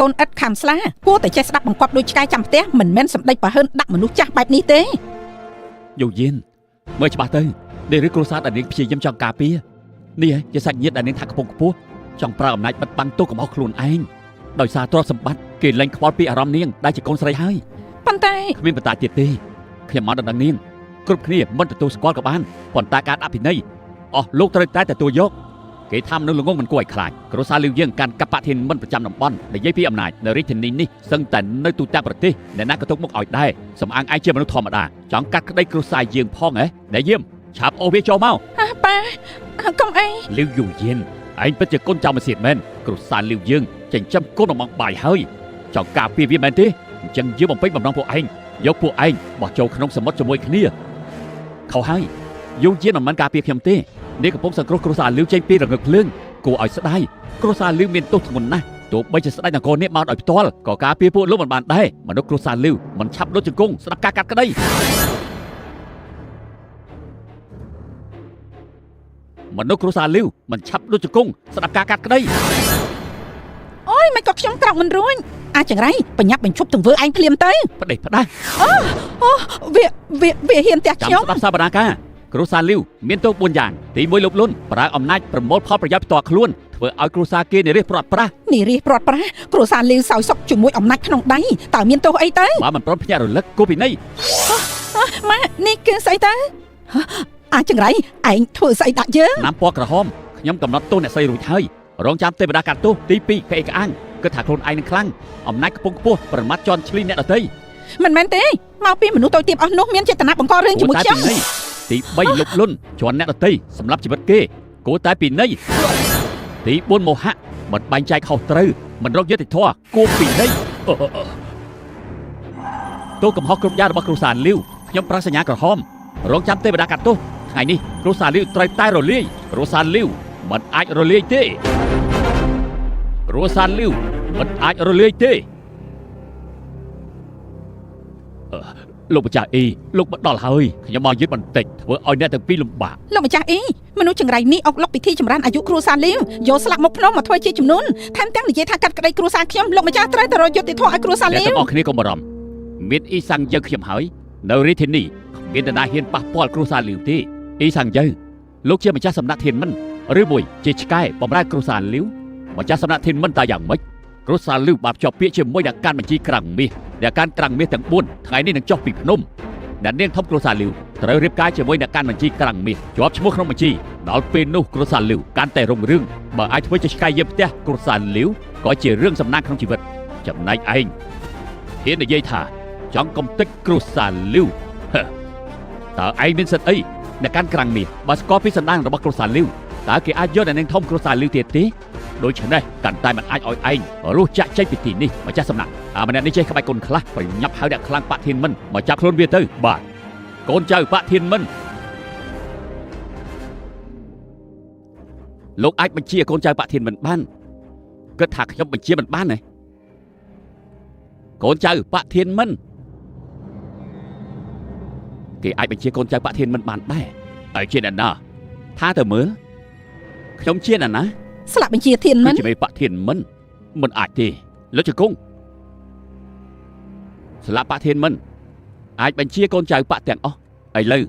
កូនឥតខាំស្លាគួរតែចេះស្ដាប់បង្គាប់ដូចឆ្កែចាំផ្ទះមិនមែនសម្ដេចប្រហើនដាក់មនុស្សចាស់បែបនេះទេ យូយានមើលច្បាស់ទៅនេះឬគ្រួសារដែលនាងព្យាយាមចង់ការពារនេះជាសាច់ញាតិដែលនាងថាខ្ពង់ខ្ពស់ចង់ប្រើអំណាចបិទបាំងទោសកំហុសខ្លួនឯងដោយសារទ្រព្យសម្បត្តិគេលែងខ្វល់ពីអារម្មណ៍នាងដែលជាកូនស្រីហើយ ប៉ុន្តែ គ្មានបន្តទៀតទេខ្ញុំមកដល់នាងគ្រប់គ្នាមិនទទួលស្គាល់ក៏បានប៉ុន្តែការដាក់ពិន័យអស់លោកត្រូវតែទទួលយកគេថាមនុស្សល្ងងមិនគួរឲ្យខ្លាចគ្រួសារលាវយើងកាន់កបធានមិនប្រចាំតំបន់និយាយពីអំណាចនៅរាជធានីនេះសឹងតែនៅទូទាំងប្រទេសអ្នកណាក៏ទុកមុខឲ្យដែរសំអាងឯងជាមនុស្សធម្មតាចង់កាត់ក្តីគ្រួសារយើងផងហ៎ណែយាមឆាប់អូសវាចូលមក អាប៉ាកុំអី លាវយូយានឯងពិតជាកូនចៅមកសៀតមែនគ្រួសារលាវយើងចិញ្ចឹមកូនបំងបាយហើយចង់ការពារវាមែនទេអញ្ចឹងយើងបំពេញបំណងពួកឯងយកពួកឯងបោះចូលក្នុងសមុទ្រជាមួយគ្នាខុសហើយយូយានមិនមែនការពារខ្ញុំទេនេះកំពុងសង្គ្រោះគ្រួសារលាវចេញពីរងឹកភ្លើងគួរឲ្យស្ដាយគ្រួសារលាវមានទោសធ្ងន់ណាស់ទោះបីជាស្ដេចនគរនេះមកដោយផ្ទាល់ក៏ការពារពួកលោកមិនបានដែរមនុស្សគ្រួសារលាវមិនឆាប់លុតជង្គង់ស្ដាប់ការកាត់ក្តីមនុស្សគ្រួសារលាវមិនឆាប់លុតជង្គង់ស្ដាប់ការកាត់ក្តី អូយមិនក៏ខ្ញុំក្រោកមិនរួចអាចង្រៃបញ្ញាប់បញ្ឈប់ទង្វើឯងភ្លាមទៅ ប្តេសផ្ដាស់ វាវាវាហ៊ានផ្ទះ ចាំ ខ្ញុំ ស្ដាប់សាវនាការគ្រួសារលីវមានទោស4យ៉ាងទី1លុបលុនប្រើអំណាចប្រមូលផលប្រយោជន៍ផ្ទាល់ខ្លួនធ្វើឲ្យគ្រួសារគេនិរិះព្រាត់ប្រាស នេះរាសព្រាត់ប្រាសគ្រួសារលីវសោយសុកជាមួយអំណាចក្នុងដៃតើមានទោសអីទៅ បើមិនព្រមភ្ញាក់រលឹកគួរពិន័យ ម៉ាក់នេះគឺស្អីទៅអាចង្រៃឯងធ្វើស្អីដាក់យើង ណាំពណ៌ក្រហមខ្ញុំកំណត់ទោសអ្នកស្រីរួចហើយរងចាំទេវតាកាត់ទោសទី2ក្អេកក្អាងគិតថាខ្លួនឯងនឹងខ្លាំងអំណាចខ្ពង់ខ្ពស់ប្រមាថជន់ឈ្លីអ្នកដទៃ មិនមែនទេមកពីមនុស្សតូចទាបអស់នោះមានចេតនាបង្ករឿង គួរ ជាមួយខ្ញុំ តែពិន័យទី3លុបលុនជន់អ្នកដទៃសម្រាប់ជីវិតគេគួរតែពិន័យទី4មោហៈមិនបែងចែកខុសត្រូវមិនរកយុត្តិធម៌គួរពិន័យទោសកំហុសគ្រប់យ៉ាងរបស់គ្រួសារលាវខ្ញុំប្រើសញ្ញាក្រហមរងចាំទេវតាកាត់ទោសថ្ងៃនេះគ្រួសារលាវត្រូវតែរលាយគ្រួសារលាវមិនអាចរលាយទេគ្រួសារលាវមិនអាចរលាយទេអឺលោកម្ចាស់អ៊ីលោកមកដល់ហើយខ្ញុំមកយឺតបន្តិចធ្វើឲ្យអ្នកទាំងពីរលំបាក លោកម្ចាស់អ៊ីមនុស្សចង្រៃនេះអុកលុកពិធីចម្រើនអាយុគ្រួសារលីវយកស្លាកមុខភ្នំមកធ្វើជាចំនួនថែមទាំងនិយាយថាកាត់ក្តីគ្រួសារខ្ញុំលោកម្ចាស់ត្រូវតែរកយុត្តិធម៌ឲ្យគ្រួសារ អ្នក លីវ ទាំងអស់គ្នាកុំបារម្ភមានអ៊ីសាំងយើងខ្ញុំហើយនៅរាជធានីគ្ មាននរណាហ៊ានប៉ះពាល់គ្រួសារលាវទេអ៊ីសាំងយើលោកជាម្ចាស់សំណាក់ធានមិនឬមួយជាឆ្កែបំរើគ្រួសារលាវម្ចាស់សំណាក់ធានមិនតើយ៉ាងម៉េចគ្រួសារលាវបានភ្ជាប់ពាក្យជាមួយអ្នកកាន់បញ្ជីក្រាំងមាសអ្នកកាន់ក្រាំងមាសទាំង4ថ្ងៃនេះនឹងចុះពីភ្នំអ្នកនាងធំគ្រួសារលាវត្រូវរៀបការជាមួយអ្នកកាន់បញ្ជីក្រាំងមាសជាប់ឈ្មោះក្នុងបញ្ជីដល់ពេលនោះគ្រួសារលាវកាន់តែរុងរឿងបើអាចធ្វើជាឆ្កែយាមផ្ទះគ្រួសារលាវក៏ជារឿងសំណាងក្នុងជីវិតចំណែកឯងហ៊ាននិយាយថាចង់កំទេចគ្រួសារលាវហឺតើឯងមានសិទ្ធិអីអ្នកកាន់ក្រាំងមាសបើស្គាល់ពីសន្តានរបស់គ្រួសារលាវតើគេអាចយកអ្នកនាងធំគ្រួសារលាវទៀតទេដូច្នេះកាន់តែមិនអាចឲ្យឯងរស់ចាក់ចេញពីទីនេះម្ចាស់សំណាក់អាម្នាក់នេះចេះក្បាច់កូនខ្លះប្រញាប់ហៅអ្នកខ្លាំងបាក់ធានមិនមកចាប់ខ្លួនវាទៅបាទកូនចៅបាក់ធានមិនលោកអាចបញ្ជាកូនចៅបាក់ធានមិនបានគិតថាខ្ញុំបញ្ជាមិនបានទេកូនចៅបាក់ធានមិនគេអាចបញ្ជាកូនចៅបាក់ធានមិនបានដែរតែជាអ្នកណាថាទៅមើលខ្ញុំជាអ្នកណា ស្លាប់បញ្ជាធានមិន គឺជាមេបាក់ធានមិនមិនអាចទេលោកជង្គង់ស្លាប់បាក់ធានមិនអាចបញ្ជាកូនចៅបាក់ទាំងអស់ឥឡូវ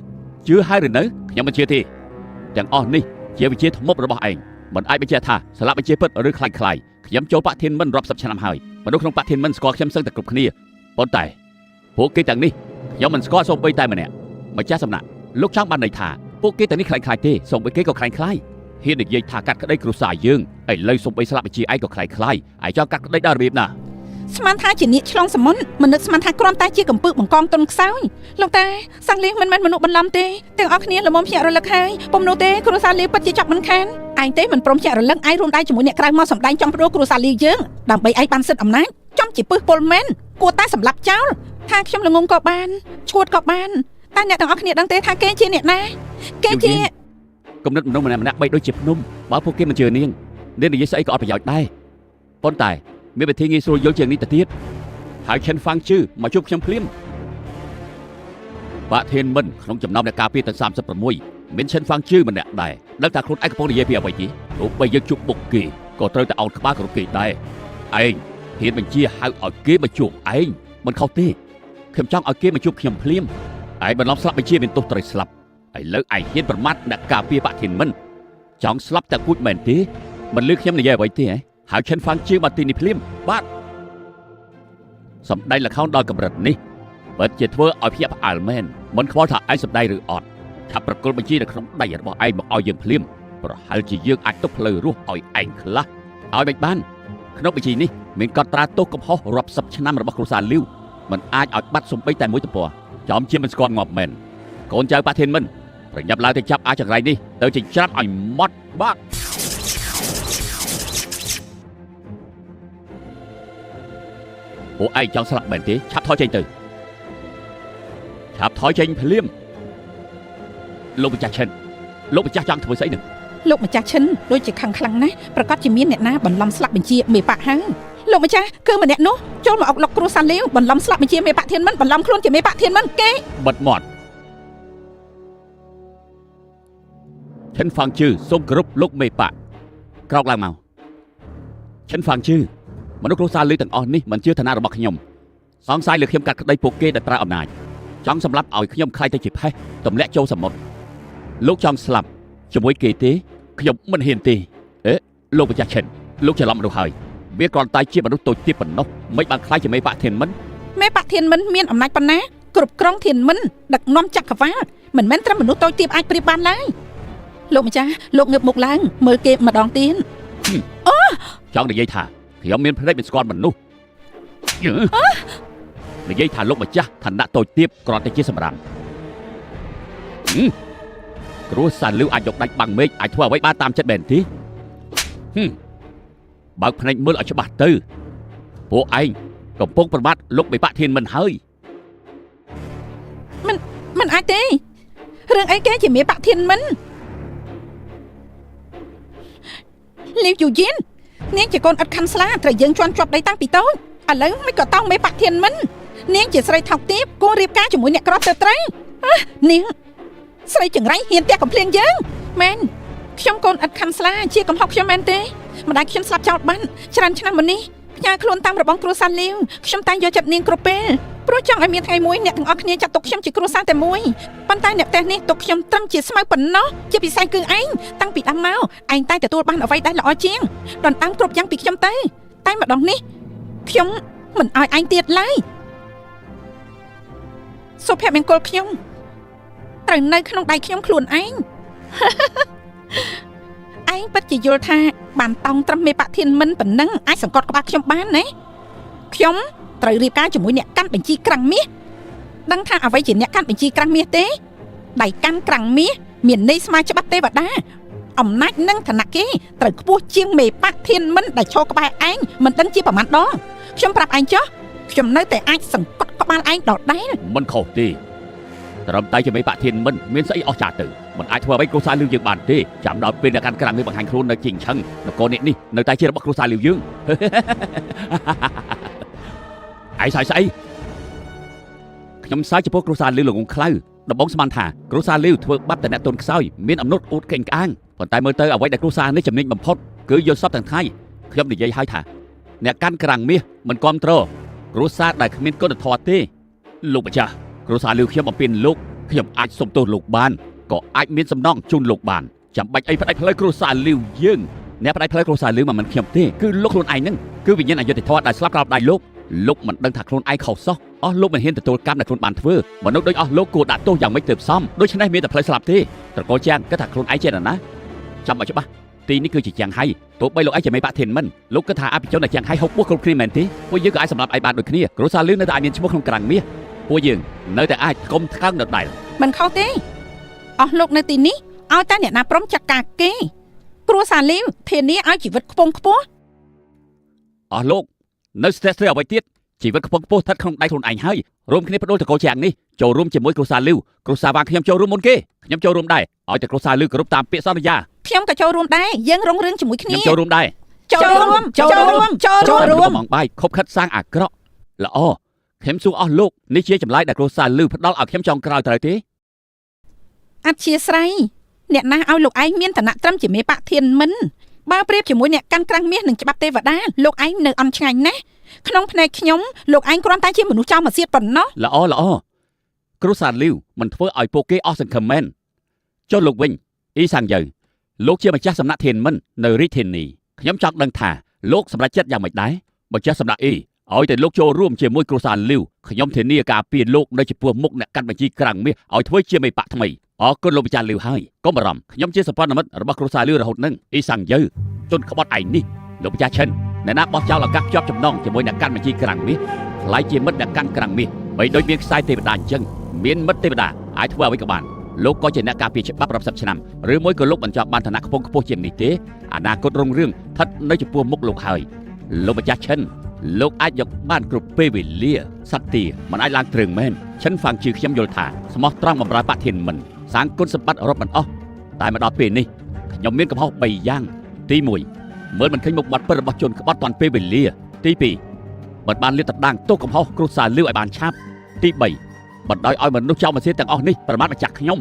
ជឿហើយឬនៅខ្ញុំមិនជឿទេទាំងអស់នេះជាវិជាធ្មប់របស់ឯងមិនអាចបញ្ជាថាស្លាប់បញ្ជាពិតឬខ្លាចខ្លាយខ្ញុំចូលបាក់ធានមិនរាប់សិបឆ្នាំហើយមនុស្សក្នុងបាក់ធានមិនស្គាល់ខ្ញុំសឹងតែគ្រប់គ្នាប៉ុន្តែពួកគេទាំងនេះខ្ញុំមិនស្គាល់សូម្បីតែម្នាក់ម្ចាស់សំណាក់លោកចង់បានន័យថាពួកគេទាំងនេះខ្លាចខ្លាយទេសូម្បីគេក៏ខ្លាចខ្លាយហ៊ាននិយាយថាកាត់ក្តីគ្រួសារយើងឥឡូវសូម្បីស្លាប់បញ្ជាឯងក៏ខ្លាចខ្លាយឯងចង់កាត់ក្តីដល់របៀបណា ស្មានថាជានាគឆ្លងសមុទ្រមិននឹកស្មានថាគ្រាន់តែជាកំពឹសបង្កងទុនខ្សោយលោកតាសាំងលៀងមិនមែនមនុស្សបន្លំទេទាំងអស់គ្នាល្មមភ្ញាក់រលឹកហើយពុំនោះទេគ្រួសារលៀវពិតជាចាប់មិនខានឯងទេមិនព្រមភ្ញាក់រលឹកឯងរួមដៃជាមួយអ្នកក្រៅមកសម្ដែងចង់ផ្ដួលគ្រួសារលៀវយើងដើម្បីឯងបានសិទ្ធិអំណាចចំជាពឹសពលមែនគួរតែសម្លាប់ចោលថាខ្ញុំល្ងងក៏បានឈួតក៏បានតែអ្នកទាំងអស់គ្នាដឹងទេថាគេជាអ្នកណាគេជា គំនិតមនុស្សម្នាក់ម្នាក់បីដូចជាភ្នំបើពួកគេមិនជឿនាងនាងនិយាយស្អីក៏អត់ប្រយោជន៍ដែរប៉ុន្តែមានវិធីងាយស្រួលយល់ជាងនេះទៅទៀតហើយឈិនហ្វាងជឺមកជួបខ្ញុំភ្លាមបាក់ធានមិនក្នុងចំណោមអ្នកការពារទាំង36មានឈិនហ្វាងជឺម្នាក់ដែរដឹងថាខ្លួនឯងកំពុងនិយាយពីអ្វីទេទោះបីយើងជួបបុកគេក៏ត្រូវតែអោនក្បាលគ្រប់គេដែរឯងហ៊ានបញ្ជាហៅឲ្យគេមកជួបឯងមិនខុសទេខ្ញុំចង់ឲ្យគេមកជួបខ្ញុំភ្លាមឯងបន្លំស្លាប់បញ្ជាមានទោសត្រូវស្លាប់ឥឡូវឯងហ៊ានប្រមាថអ្នកការពារបធានមិនចង់ស្លាប់តែគួចមែនទេមិនលឺខ្ញុំនិយាយអ្វីទេហ៎ហើយឈិនហ្វាងជឿមកទីនេះភ្លាមបាទសម្ដែងល្ខោនដល់កម្រិតនេះពិតជាធ្វើឲ្យភ្ញាក់ផ្អើលមែនមិនខ្វល់ថាឯងសម្ដែងឬអត់ឆាប់ប្រគល់បញ្ជីនៅក្នុងដៃរបស់ឯងមកឲ្យយើងភ្លាមប្រហែលជាយើងអាចទុកផ្លូវរស់ឲ្យឯងខ្លះឲ្យមិនបានក្នុងបញ្ជីនេះមានកត់ត្រាទោសកំហុសរាប់សិបឆ្នាំរបស់គ្រួសារលីវមិនអាចឲ្យបាត់សំបីតែមួយទំព័រចំជាមិនស្គាល់ងាប់មែនកូនចៅបាធានមិនប្រញាប់ឡើងទៅចាប់អាចង្រៃនេះទៅចិញ្ច្រាំឲ្យម៉ត់បាទពួកឯងចង់ស្លាប់មែនទេឆាប់ថយចេញទៅឆាប់ថយចេញភ្លាមលោកម្ចាស់ឈិនលោកម្ចាស់ចង់ធ្វើស្អីនឹង លោកម្ចាស់ឈិនដូចជាខឹងខ្លាំងណាស់ប្រកាសជាមានអ្នកណាបន្លំស្លាប់បញ្ជាមេបាក់ហើយលោកម្ចាស់គឺម្នាក់នោះចូលមកអុកលុកគ្រួសារលាវបន្លំស្លាប់បញ្ជាមេបាក់ធានមិនបន្លំខ្លួនជាមេបាក់ធានមិនគេ បិទមាត់ឈិនហ្វាងជឺសូមគោរពលោកមេបាក់ក្រោកឡើងមកឈិនហ្វាងជឺមនុស្សគ្រួសារលឺទាំងអស់នេះមិនជឿឋានៈរបស់ខ្ញុំសង្ស័យលើខ្ញុំកាត់ក្តីពួកគេដែលប្រើអំណាចចង់សម្លាប់ឲ្យខ្ញុំខ្លាយទៅជាផេះទម្លាក់ចូលសមុទ្រលោកចង់ស្លាប់ជាមួយគេទេខ្ញុំមិនហ៊ានទេអេលោកម្ចាស់ឈិនលោកច្រឡំមនុស្សហើយវាគ្រាន់តែជាមនុស្សតូចទាបប៉ុណ្ណោះមិនបានខ្លាយជាមេបាក់ធានមិន មេបាក់ធានមិនមានអំណាចប៉ុណ្ណាគ្រប់គ្រងធានមិនដឹកនាំចក្រវាលមិនមែនត្រឹមមនុស្សតូចទាបអាចប្រៀបបានឡើយលោកម្ចាស់លោកងើបមុខឡើងមើលគេម្ដងទៀត ចង់និយាយថាខ្ញុំមានភ្នែកមិនស្គាល់មនុស្សនិយាយថាលោកម្ចាស់ឋានៈតូចទាបគ្រាន់តែជាសម្រាមគ្រួសារលឺអាចយកដាច់បាំងមេឃអាចធ្វើអ្វីបានតាមចិត្តមែនទេបើកភ្នែកមើលឲ្យច្បាស់ទៅពួកឯងកំពុងប្រមាថលោកបិបៈធានមិនហើយ មិនអាចទេរឿងអីគេជាមេបាក់ធានមិនលីវយូយិននាងជាកូនឥតខាន់ស្លាត្រូវយើងជន់ជាប់ដីតាំងពីតូចឥឡូវមិនក៏តោងមេបាក់ធានមិននាងជាស្រីថោកទាបគួររៀបការជាមួយអ្នកក្រទៅត្រូវនាងស្រីចង្រៃហ៊ានទះកំភ្លៀងយើងមែនខ្ញុំកូនឥតខាន់ស្លាជាកំហុសខ្ញុំមែនទេម្ដាយខ្ញុំស្លាប់ចោលបានច្រើនឆ្នាំមុននេះផ្ញើខ្លួនតាមរបងគ្រួសារលីវខ្ញុំតែងយកចិត្តនាងគ្រប់ពេល ព្រោះចង់ឲ្យមានថ្ងៃមួយអ្នកទាំងអស់គ្នាចាត់ទុកខ្ញុំជាគ្រួសារតែមួយប៉ុន្តែអ្នកផ្ទះនេះទុកខ្ញុំត្រឹមជាស្មៅប៉ុណ្ណោះជាពិសេសគឺឯងតាំងពីដើមមកឯងតែទទួលបានអ្វីដែលល្អជាងដណ្ដើមគ្រប់យ៉ាងពីខ្ញុំទៅតែម្ដងនេះខ្ញុំមិនឲ្យឯងទៀតឡើយសុភមង្គលខ្ញុំត្រូវនៅក្នុងដៃខ្ញុំខ្លួនឯង ឯងពិតជាយល់ថាបានតោងត្រឹមមេបធានមិនប៉ុណ្ណឹងអាចសង្កត់ក្បាលខ្ញុំបានណាខ្ញុំត្រូវរៀបការជាមួយអ្នកកាន់បញ្ជីក្រាំងមាសដឹងថាអ្វីជាអ្នកកាន់បញ្ជីក្រាំងមាសទេដៃកាន់ក្រាំងមាសមានន័យស្មើច្បាប់ទេវតាអំណាចនិងឋានៈគេត្រូវខ្ពស់ជាងមេបធានមិនដែលឈរក្បែរឯងមិនដឹងជាប្រមាណដងខ្ញុំប្រាប់ឯងចុះខ្ញុំនៅតែអាចសង្កត់ក្បាលឯងដដែល មិនខុសទេត្រឹមតែជាមេបធានមិនមានស្អីអស្ចារ្យទៅមិនអាចធ្វើអ្វីគ្រួសារលីវយើងបានទេចាំដល់ពេលអ្នកកាន់ក្រាំងនេះបង្ហាញខ្លួននៅជីងឆឹងនគរនេះនេះនៅតែជារបស់គ្រួសារលីវយើង ឯងស្អីស្អីខ្ញុំសើចចំពោះគ្រួសារលីវល្ងងខ្លៅដំបងស្មានថាគ្រួសារលីវធ្វើបាបតែអ្នកទន់ខ្សោយមានអំណត់អួតកេងក្អាងប៉ុន្តែមើលទៅអ្វីដែលគ្រួសារនេះជំនាញបំផុតគឺយល់សពទាំងថ្ងៃខ្ញុំនិយាយឲ្យថាអ្នកកាន់ក្រាំងមាសមិនគ្រប់គ្រងគ្រួសារដែលគ្មានគុណធម៌ទេលោកម្ចាស់គ្រួសារលីវខ្ញុំបំពេញលោកខ្ញុំអាចសុំទោសលោកបានក៏អាចមានសំណងជូនលោកបានចាំបាច់អីផ្ដាច់ផ្លូវគ្រួសារលីវយើងអ្នកផ្ដាច់ផ្លូវគ្រួសារលីវមិនមែនខ្ញុំទេគឺលោកខ្លួនឯងហ្នឹងគឺវិញ្ញាណអយុត្តិធម៌ដែលស្លាប់ក្រោមដៃលោកលោកមិនដឹងថាខ្លួនឯងខុសសោះអស់លោកមិនហ៊ានទទួលកម្មដែលខ្លួនបានធ្វើមនុស្សដូចអស់លោកគួរដាក់ទោសយ៉ាងម៉េចទើបសមដូច្នេះមានតែផ្លូវស្លាប់ទេត្រកូលជាងគិតថាខ្លួនឯងជានរណាចាំឲ្យច្បាស់ទីនេះគឺជាជាងហៃទោះបីលោកឯងជាមេបាក់ធានមិនលោកគិតថាអភិជនដែលជាងហៃហុកពោះគ្រប់គ្នាមែនទេពួកយើងក៏អាចសម្លាប់ឯងបានដូចគ្នាគ្រួសារលឿងនៅតែអាចមានឈ្មោះក្នុងក្រាំងមាសពួកយើងនៅតែអាចកុំថ្កើងដដែល មិនខុសទេអស់លោកនៅទីនេះឲ្យតែអ្នកណាព្រមចាត់ការគេគ្រួសារលីវធានាឲ្យជីវិតខ្ពង់ខ្ពស់ អស់លោកនៅស្ទះស្ទើអ្វីទៀតជីវិតខ្ពង់ខ្ពស់ស្ថិតក្នុងដៃខ្លួនឯងហើយរួមគ្នាផ្ដួលតកូលជាងនេះចូលរួមជាមួយគ្រួសារលីវគ្រួសារវាងខ្ញុំចូលរួមមុនគេខ្ញុំចូលរួមដែរឲ្យតែគ្រួសារលីវគោរពតាមពាក្យសន្យា ខ្ញុំក៏ចូលរួមដែរយើងរុងរឿងជាមួយ ខ្ញុំ គ្នា ចូលរួមដែរ ចូលរួមចូលរួមចូល ចូល រួម រួមកំងបាយខົບខិតសាងអាក្រក់ល្អខ្ញុំសួរអស់លោកនេះជាចម្លើយដែលគ្រួសារលឺផ្ដល់ឲ្យខ្ញុំចង់ក្រោយត្រូវទេ អធិស្ឋានអ្នកណាឲ្យលោកឯងមានឋានៈត្រឹមជាមេបធានមិនបើប្រៀបជាមួយអ្នកកាន់ក្រាំងមាសនិងច្បាប់ទេវតាលោកឯងនៅអន់ឆ្ងាញ់ណាស់ក្នុងភ្នែកខ្ញុំលោកឯងគ្រាន់តែជាមនុស្សចោលមកសៀតប៉ុណ្ណោះ ល្អល្អគ្រួសារលីវមិនធ្វើឲ្យពួកគេអស់សង្ឃឹមមែនចុះលោកវិញអ៊ីសាងយើលោកជាម្ចាស់សំណាក់ធានមិននៅរាជធានីខ្ញុំចង់ដឹងថាលោកសម្រេចចិត្តយ៉ាងម៉េចដែរម្ចាស់សំណាក់អ៊ីឲ្យតែលោកចូលរួមជាមួយគ្រួសារលីវខ្ញុំធានាការពារលោកនៅចំពោះមុខអ្នកកាន់បញ្ជីក្រាំងមាសឲ្យធ្វើជាមេបកថ្មីអរគុណលោកម្ចាស់លីវហើយកុំបារម្ភខ្ញុំជាសម្ព័ន្ធមិត្តរបស់គ្រួសារលីវរហូតនឹងអ៊ីសាងយើជនក្បត់ឯងនេះលោកម្ចាស់ឈិនអ្នកណាបោះចោលឱកាសភ្ជាប់ចំណងជាមួយអ្នកកាន់បញ្ជីក្រាំងមាសខ្លាយជាមិត្តអ្នកកាន់ក្រាំងមាសបីដូចមានខ្សែទេវតាអញ្ចឹងមានមិត្តទេវតាអាចធ្វើអ្វីក៏បានលោកក៏ជាអ្នកការពារច្បាប់រាប់សិបឆ្នាំឬមួយក៏លោកមិនចង់បានឋានៈខ្ពង់ខ្ពស់ជាងនេះទេអនាគតរុងរឿងស្ថិតនៅចំពោះមុខលោកហើយលោកម្ចាស់ឈិនលោកអាចយកបានគ្រប់ពេលវេលាសត្វទាមិនអាចឡើងទ្រើងមែនឈិនហ្វាងជឺខ្ញុំយល់ថាស្មោះត្រង់បំរើបធានមិនសាងគុណសម្បត្តិរាប់មិនអស់តែមកដល់ពេលនេះខ្ញុំមានកំហុស3យ៉ាងទី1មើលមិនឃើញមុខមាត់ពិតរបស់ជនក្បត់តាន់ពេលវេលាទី2មិនបានលាតត្រដាងទោសកំហុសគ្រួសារលឿវឲ្យបានឆាប់ទី3បណ្ដោយឲ្យមនុស្សចោលមកសៀទាំងអស់នេះប្រមាថម្ចាស់ខ្ញុំ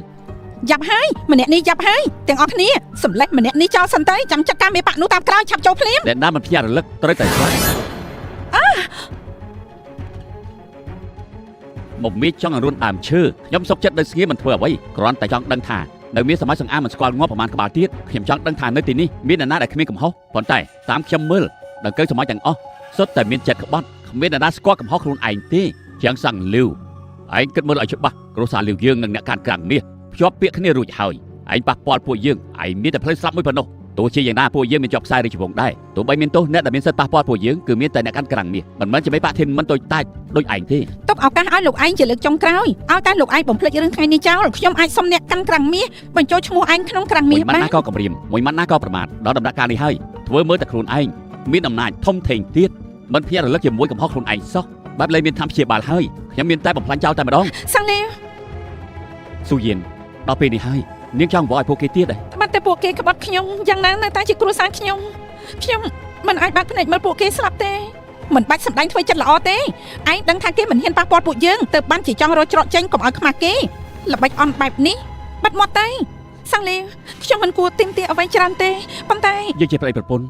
យ៉ាប់ហើយម្នាក់នេះយ៉ាប់ហើយទាំងអស់គ្នាសម្លេះម្នាក់នេះចោលសិនទៅចាំចាត់ការមេបកនោះតាមក្រោយឆាប់ចូលភ្លាម អ្នកណាមិនភ្ញាក់រលឹកត្រូវតែស្លាប់មកមានចង់អរុនដើមឈើខ្ញុំសុកចិត្តនៅស្ងៀមមិនធ្វើអ្វីគ្រាន់តែចង់ដឹងថានៅមានសម័យសង្អាមមិនស្គាល់ងាប់ប្រមាណក្បាលទៀតខ្ញុំចង់ដឹងថានៅទីនេះមានអ្នកណាដែលគ្មានកំហុសប៉ុន្តែតាមខ្ញុំមើលដង្កូវសម័យទាំងអស់សុទ្ធតែមានចិត្តក្បត់គ្មានអ្នកណាស្គាល់កំហុសខ្លួនឯងទេជាងសាំងលីវឯងគិតមើលឲ្យច្បាស់គ្រួសារលីវយើងនិងអ្នកកាន់ក្រាំងមាសភ្ជាប់ពាក្យគ្នារួចហើយឯងប៉ះពាល់ពួកយើងឯងមានតែផ្លូវស្លាប់មួយប៉ុណ្ណោះទោះជាយ៉ាងណាពួកយើងមានជាប់ខ្សែរាជវង្សដែរទោះបីមានទោសអ្នកដែលមានសិទ្ធិប៉ះពាល់ពួកយើងគឺមានតែអ្នកកាន់ក្រាំងមាសមិនមែនជាមេបធានមិនតូចតាចដូចឯងទេ ទុកឱកាសឲ្យលោកឯងជាលើកចុងក្រោយឲ្យតែលោកឯងបំភ្លេចរឿងថ្ងៃនេះចោលខ្ញុំអាចសុំអ្នកកាន់ក្រាំងមាសបញ្ចូលឈ្មោះឯងក្នុងក្រាំង មួយម៉ាត់ មាសបាន ណាក៏គម្រាមមួយម៉ាត់ណាក៏ប្រមាថដល់ដំណាក់កាលនេះហើយធ្វើមើលតែខ្លួនឯងមានអំណាចធំធេងទៀតមិនភ្ញាក់រលឹកជាមួយកំហុសខ្លួនឯងសោះបែបលែងមានធម្មព្យាបាលហើយខ្ញុំមានតែបំផ្លាញចោលតែម្ដង សាំងលីវ ស៊ូយៀនដល់ពេលនេះហើយនាងចង់វល់ឲ្យពួកគេទៀតឯង ត្បិតតែពួកគេក្បត់ខ្ញុំយ៉ាងណានៅតែជាគ្រួសារខ្ញុំខ្ញុំមិនអាចបើកភ្នែកមើលពួកគេស្លាប់ទេមិនបាច់សម្ដែងធ្វើចិត្តល្អទេឯងដឹងថាគេមិនហ៊ានប៉ះពាល់ពួកយើងទៅបានជាចង់រកច្រកចេញកុំឲ្យខ្មាស់គេល្បិចអន់បែបនេះបាត់មាត់ទៅសាំងលីវខ្ញុំមិនគួរទាមទារអ្វីច្រើនទេប៉ុន្តែ យើងជាប្តីប្រពន្ធ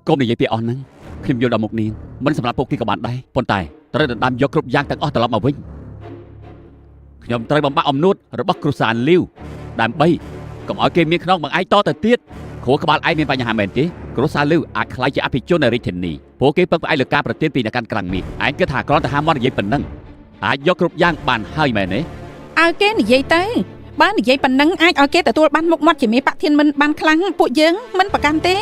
កុំនិយាយពីអស់ហ្នឹងខ្ញុំយល់ដល់មុខនាងមិនសម្រាប់ពួកគេក៏បានដែរប៉ុន្តែ ត្រូវដណ្ដើមយកគ្រប់យ៉ាងទាំងអស់ត្រឡប់មកវិញខ្ញុំត្រូវបំបាក់អំនួតរបស់គ្រួសារលាវដើម្បីកុំឲ្យគេមានខ្នងបង្អែកតទៅទៀតខួរក្បាលឯងមានបញ្ហាមែនទេគ្រួសារលាវអាចក្លាយជាអភិជននៅរាជធានីពួកគេពឹងផ្អែកលើការប្រទានពីអ្នកកាន់ក្រាំងមាសឯងគិតថាគ្រាន់តែហាមមាត់និយាយប៉ុណ្ណឹងអាចយកគ្រប់យ៉ាងបានហើយមែនទេ ឲ្យគេនិយាយទៅបើនិយាយប៉ុណ្ណឹងអាចឲ្យគេទទួលបានមុខមាត់ជាមេបកធានមិនបានខ្លាំងពួកយើងមិនប្រកាន់ទេ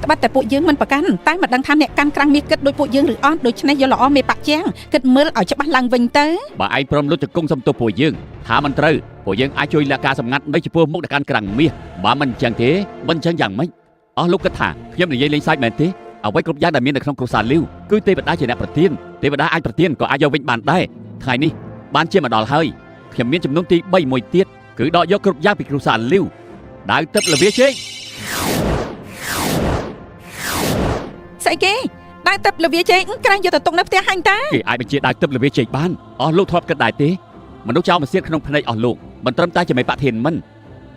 ត្បិតតែពួកយើងមិនប្រកាន់តែមិនដឹងថាអ្នកកាន់ក្រាំងមាសគិតដូចពួកយើងឬអត់ដូច្នេះយកល្អមេបកជាងគិតមើលឲ្យច្បាស់ឡើងវិញទៅ បើឯងព្រមលុតជង្គង់សំទោសពួកយើងថាមិនត្រូវពួកយើងអាចជួយលាក់ការសម្ងាត់នៅចំពោះមុខអ្នកកាន់ក្រាំងមាសបើមិនអញ្ចឹងទេមិនអញ្ចឹងយ៉ាងម៉េចអស់លោកគិតថាខ្ញុំនិយាយលេងសើចមែនទេអ្វីគ្រប់យ៉ាងដែលមាននៅក្នុងគ្រួសារលាវគឺទេវតាជាអ្នកប្រទានទេវតាអាចប្រទានក៏អាចយកវិញបានដែរថ្ងៃនេះបានជាមកដល់ហើយខ្ញុំមានចំនួនទី3មួយទៀតគឺដកយកគ្រប់យ៉ាងពីគ្រួសារលាវដាវទឹកលវាជេក ស្អីគេដើរទឹកលវាជែកក្រែងយកទៅទុកនៅផ្ទះហាញ់តា គេអាចបញ្ជាដាវទឹកលវាជេកបានអស់លោកធ្លាប់គិតដែរទេមនុស្សចោលមកសៀតក្នុងភ្នែកអស់លោកមិនត្រឹមតែជាមេបកធានមិន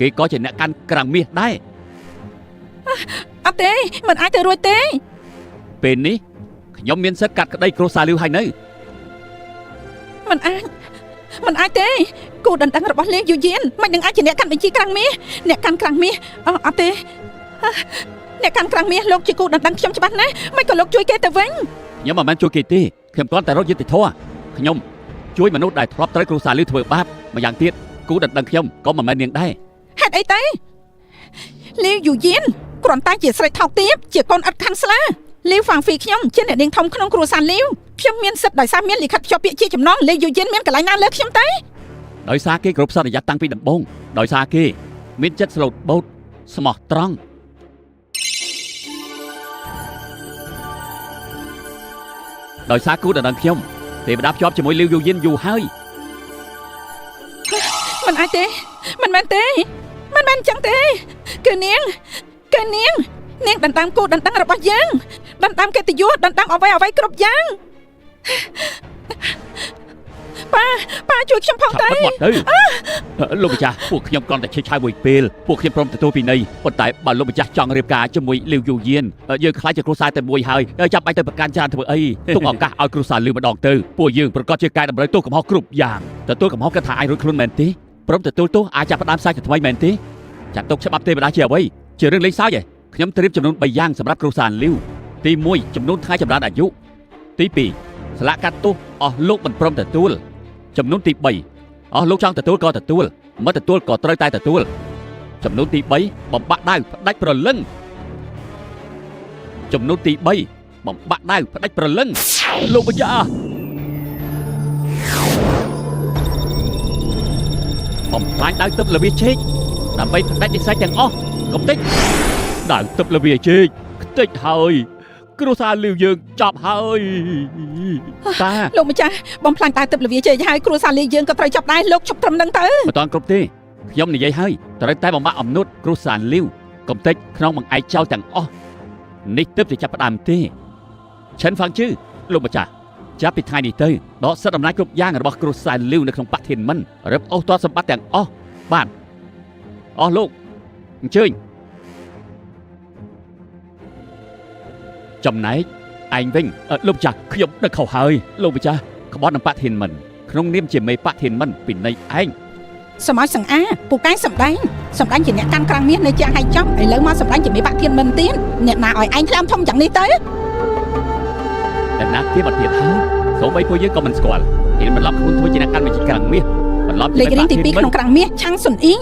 គេក៏ជាអ្នកកាន់ក្រាំងមាសដែរ អត់ទេមិនអាចទៅរួចទេ ពេលនេះខ្ញុំមានសិទ្ធិកាត់ក្តីគ្រួសារលាវហើយនៅ មិនអាចមិនអាចទេគូដណ្ដឹងរបស់លេងយូយៀនមិននឹងអាចជាអ្នកកាន់បញ្ជីក្រាំងមាសអ្នកកាន់ក្រាំងមាសអអត់ទេអ្នកកាន់ក្រាំងមាសលោកជាគូដណ្ដឹងខ្ញុំច្បាស់ណាស់មិនក៏លោកជួយគេទៅវិញ ខ្ញុំមិនមែនជួយគេទេខ្ញុំគ្រាន់តែរកយុត្តិធម៌ខ្ញុំជួយមនុស្សដែលធ្លាប់ត្រូវគ្រួសារលាវធ្វើបាបម្យ៉ាងទៀតគូដណ្ដឹងខ្ញុំក៏មិនមែននាងដែរ ហេតុអីទេលាវយូយៀនគ្រាន់តែជាស្រីថោកទាបជាកូនឥតខាន់ស្លាលាវហ្វាងហ្វីខ្ញុំជាអ្នកនាងធំក្នុងគ្រួសារលាវខ្ញុំមានសិទ្ធិដោយសារមានលិខិតភ្ជាប់ពាក្យជាចំណងលាវយូយៀនមានកន្លែងណាលើខ្ញុំទេ ដោយសារគេគ្រប់សន្យាតាំងពីដំបូងដោយសារគេមានចិត្តស្លូតបូតស្មោះត្រង់ដោយសារគូដណ្ដឹងខ្ញុំទេវតាភ្ជាប់ជាមួយលាវយូយៀនយូរហើយ មិនអាចទេមិនមែនទេមិនមែនអញ្ចឹងទេគឺនាងគឺនាងនាងដណ្ដើមគូដណ្ដឹងរបស់យើងដណ្ដើមកិត្តិយសដណ្ដើមអ្វីអ្វីគ្រប់យ៉ាងប៉ាប៉ាជួយខ្ញុំផង ឆាប់ ទៅ បិទមាត់ទៅលោកម្ចាស់ពួកខ្ញុំគ្រាន់តែឆេះឆាវមួយពេលពួកខ្ញុំព្រមទទួលពិន័យប៉ុន្តែបើលោកម្ចាស់ចង់រៀបការជាមួយលាវយូយៀនយើងខ្លាចជាគ្រួសារតែមួយហើយចាំបាច់ទៅប្រកាន់ច្រើនធ្វើអីទុកឱកាសឲ្យគ្រួសារលាវម្ដងទៅពួកយើងប្រកាសជាកែតម្រូវទោសកំហុសគ្រប់យ៉ាងទទួលកំហុសគិតថាអាចរួចខ្លួនមែនទេព្រមទទួលទោសអាចចាប់ផ្ដើមសាជាថ្មីមែនទេចាត់ទុកច្បាប់ទេវតាជាអ្វីជារឿងលេងសើចឯងខ្ញុំត្រៀមចំនួន3យ៉ាងសម្រាប់គ្រួសារលាវទី1ចំនួនថ្ងៃចម្រើនអាយុទី2ស្លាកកាត់ទោសអស់លោកមិនព្រមទទួលចំនួនទី3អស់លោកចង់ទទួលក៏ទទួលមិនទទួលក៏ត្រូវតែទទួលចំនួនទី3បំបាក់ដាវផ្ដាច់ប្រលឹងចំនួនទី3បំបាក់ដាវផ្ដាច់ប្រលឹងលោកម្ចាស់បំផ្លាញដាវទឹកលវាជេកដើម្បីផ្ដាច់និស័យទាំងអស់កុំតិចដាវទឹកលវាជេកខ្ទេចហើយគ្រួសារលាវយើងចប់ហើយតា លោកម្ចាស់បំផ្លាញតាទឹកលវាជែកហើយគ្រួសារលាយើងក៏ត្រូវចាប់ដែរលោកឈប់ត្រឹមនឹងទៅ មិនតាន់គ្រប់ទេខ្ញុំនិយាយហើយត្រូវតែបំបាក់អំនួតគ្រួសារលាវកុំតិចក្នុងបង្អែកចោលទាំងអស់នេះទើបតែចាប់ផ្ដើមទេឈិនហ្វាងជឺលោកម្ចាស់ចាប់ពីថ្ងៃនេះទៅដកសិទ្ធិអំណាចគ្រប់យ៉ាងរបស់គ្រួសារលាវនៅក្នុងបក្សធានមិនរឹបអូសទ្រព្យសម្បត្តិទាំងអស់បាទអស់លោកអញ្ជើញចំណែកឯងវិញលោកម្ចាស់ខ្ញុំដឹកខុសហើយលោកម្ចាស់ក្បត់នឹងបក្សធានមិនក្នុងនាមជាមេបក្សធានមិនពិន័យឯង សមោចសង្អាពូកែសំដែងសំដែងជាអ្នកកាន់ក្រាំងមាសនៅជាងហៃចំឥឡូវមកសំដែងជាមេបាក់ធានមិនទៀតអ្នកណាឲ្យឯងថ្លើមធំយ៉ាងនេះទៅ តែណាគេមកទៀតហើយសូម្បីពួកយើងក៏មិនស្គាល់ហ៊ានបន្លំខ្លួនធ្វើជាអ្នកកាន់បញ្ជីក្រាំងមាសបន្លំជា លេខរៀងទី2 មេ ក្នុងក្រាំងមាសឆាំងសុនអ៊ី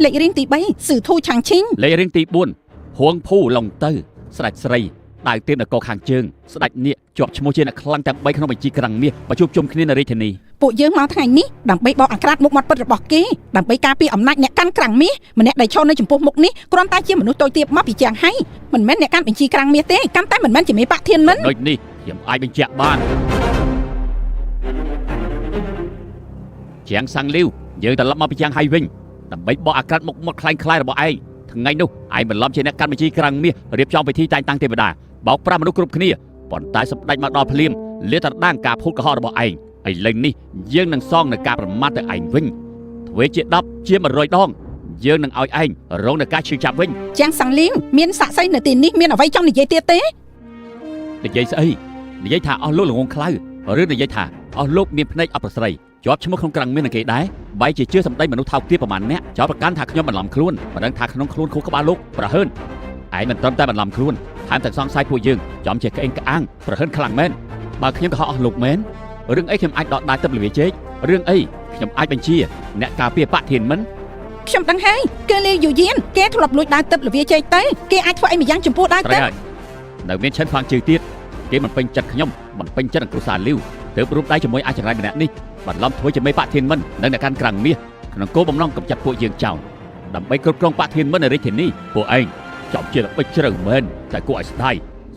លេខរៀងទី3ស៊ឺធូឆាងឈីង លេខរៀងទី4ហួងភូឡុងទៅស្ដេចស្រីដាវទៀននគរខាងជើងស្ដេចនាគជាប់ឈ្មោះជាអ្នកខ្លាំងទាំង3ក្នុងបញ្ជីក្រាំងមាសប្រជុំជុំគ្នានៅរាជធានី ពួកយើងមកថ្ងៃនេះដើម្បីបកអាក្រាតមុខមាត់ពិតរបស់គេដើម្បីការពារអំណាចអ្នកកាន់ក្រាំងមាសម្នាក់ដែលឈរនៅចំពោះមុខនេះគ្រាន់តែជាមនុស្សតូចទាបមកពីជាងហៃមិនមែនអ្នកកាន់បញ្ជីក្រាំងមាសទេកាន់តែមិនមែនជាមេបាក់ធានមិន ដូចនេះខ្ញុំអាចបញ្ជាក់បានជាងសាំងលីវយើងត្រឡប់មកពីជាងហៃវិញដើម្បីបកអាក្រាតមុខមាត់ខ្លាំងខ្លាយរបស់ឯងថ្ងៃនោះឯងបន្លំជាអ្នកកាន់បញ្ជីក្រាំងមាសរៀបចំពិធីតែងតាំងទេវតាបោកប្រាស់មនុស្សគ្រប់គ្នាប៉ុន្តែសម្ដេចមកដល់ភ្លាមលាតត្រដាងការភូតកុហករបស់ឯងឥឡូវនេះយើងនឹងសងនៅការប្រមាថទៅឯងវិញធ្វើជា10ជា100ដងយើងនឹងឲ្យឯងរងនឹងការឈឺចាប់វិញ ជាងសាំងលីងមានសាក់សីនៅទីនេះមានអ្វីចង់និយាយទៀតទេ និយាយស្អីនិយាយថាអស់លោកល្ងងខ្លៅ ឬនិយាយថាអស់លោកមានភ្នែកអប្រស្រីជាប់ឈ្មោះក្នុងក្រាំងមាននឹងគេដែរបែរជាជឿសម្ដីមនុស្សថោកទាបប្រមាណអ្នកចោទប្រកាន់ថាខ្ញុំបន្លំខ្លួនមិនដឹងថាក្នុងខ្លួនខួរក្បាលលោកប្រហើនឯងមិនត្រឹមតែបន្លំខ្លួនថែមទាំងសង្ស័យពួកយើងចំជាក្អេងក្អាងប្រហើនខ្លាំងមែនបើខ្ញុំកុហកអស់លោកមែនរឿងអីខ្ញុំអាចដកដៃទឹកលវាជែករឿងអីខ្ញុំអាចបញ្ជាអ្នកការពារបកធានមិន ខ្ញុំដឹងហើយគឺលីយូយៀនគេធ្លាប់លួចដាវទឹកលវាជែកទៅគេអាចធ្វើអីម្យ៉ាងចំពោះដាវទឹក ត្រូវហើយនៅមានឆិនហ្វាងជឺទៀតគេមិនពេញចិត្តខ្ញុំមិនពេញចិត្តនឹងគ្រួសារលីវទើបរួមដៃជាមួយអាចង្រៃម្នាក់នេះបន្លំធ្វើជាមេបកធានមិននិងអ្នកកាន់ក្រាំងមាសក្នុងគោលបំណងកម្ចាត់ពួកយើងចោលដើម្បីគ្រប់គ្រងបកធានមិននៅរាជធានីពួកឯងចំជាល្បិចជ្រៅមែនតែគួរឲ្យស្ដាយ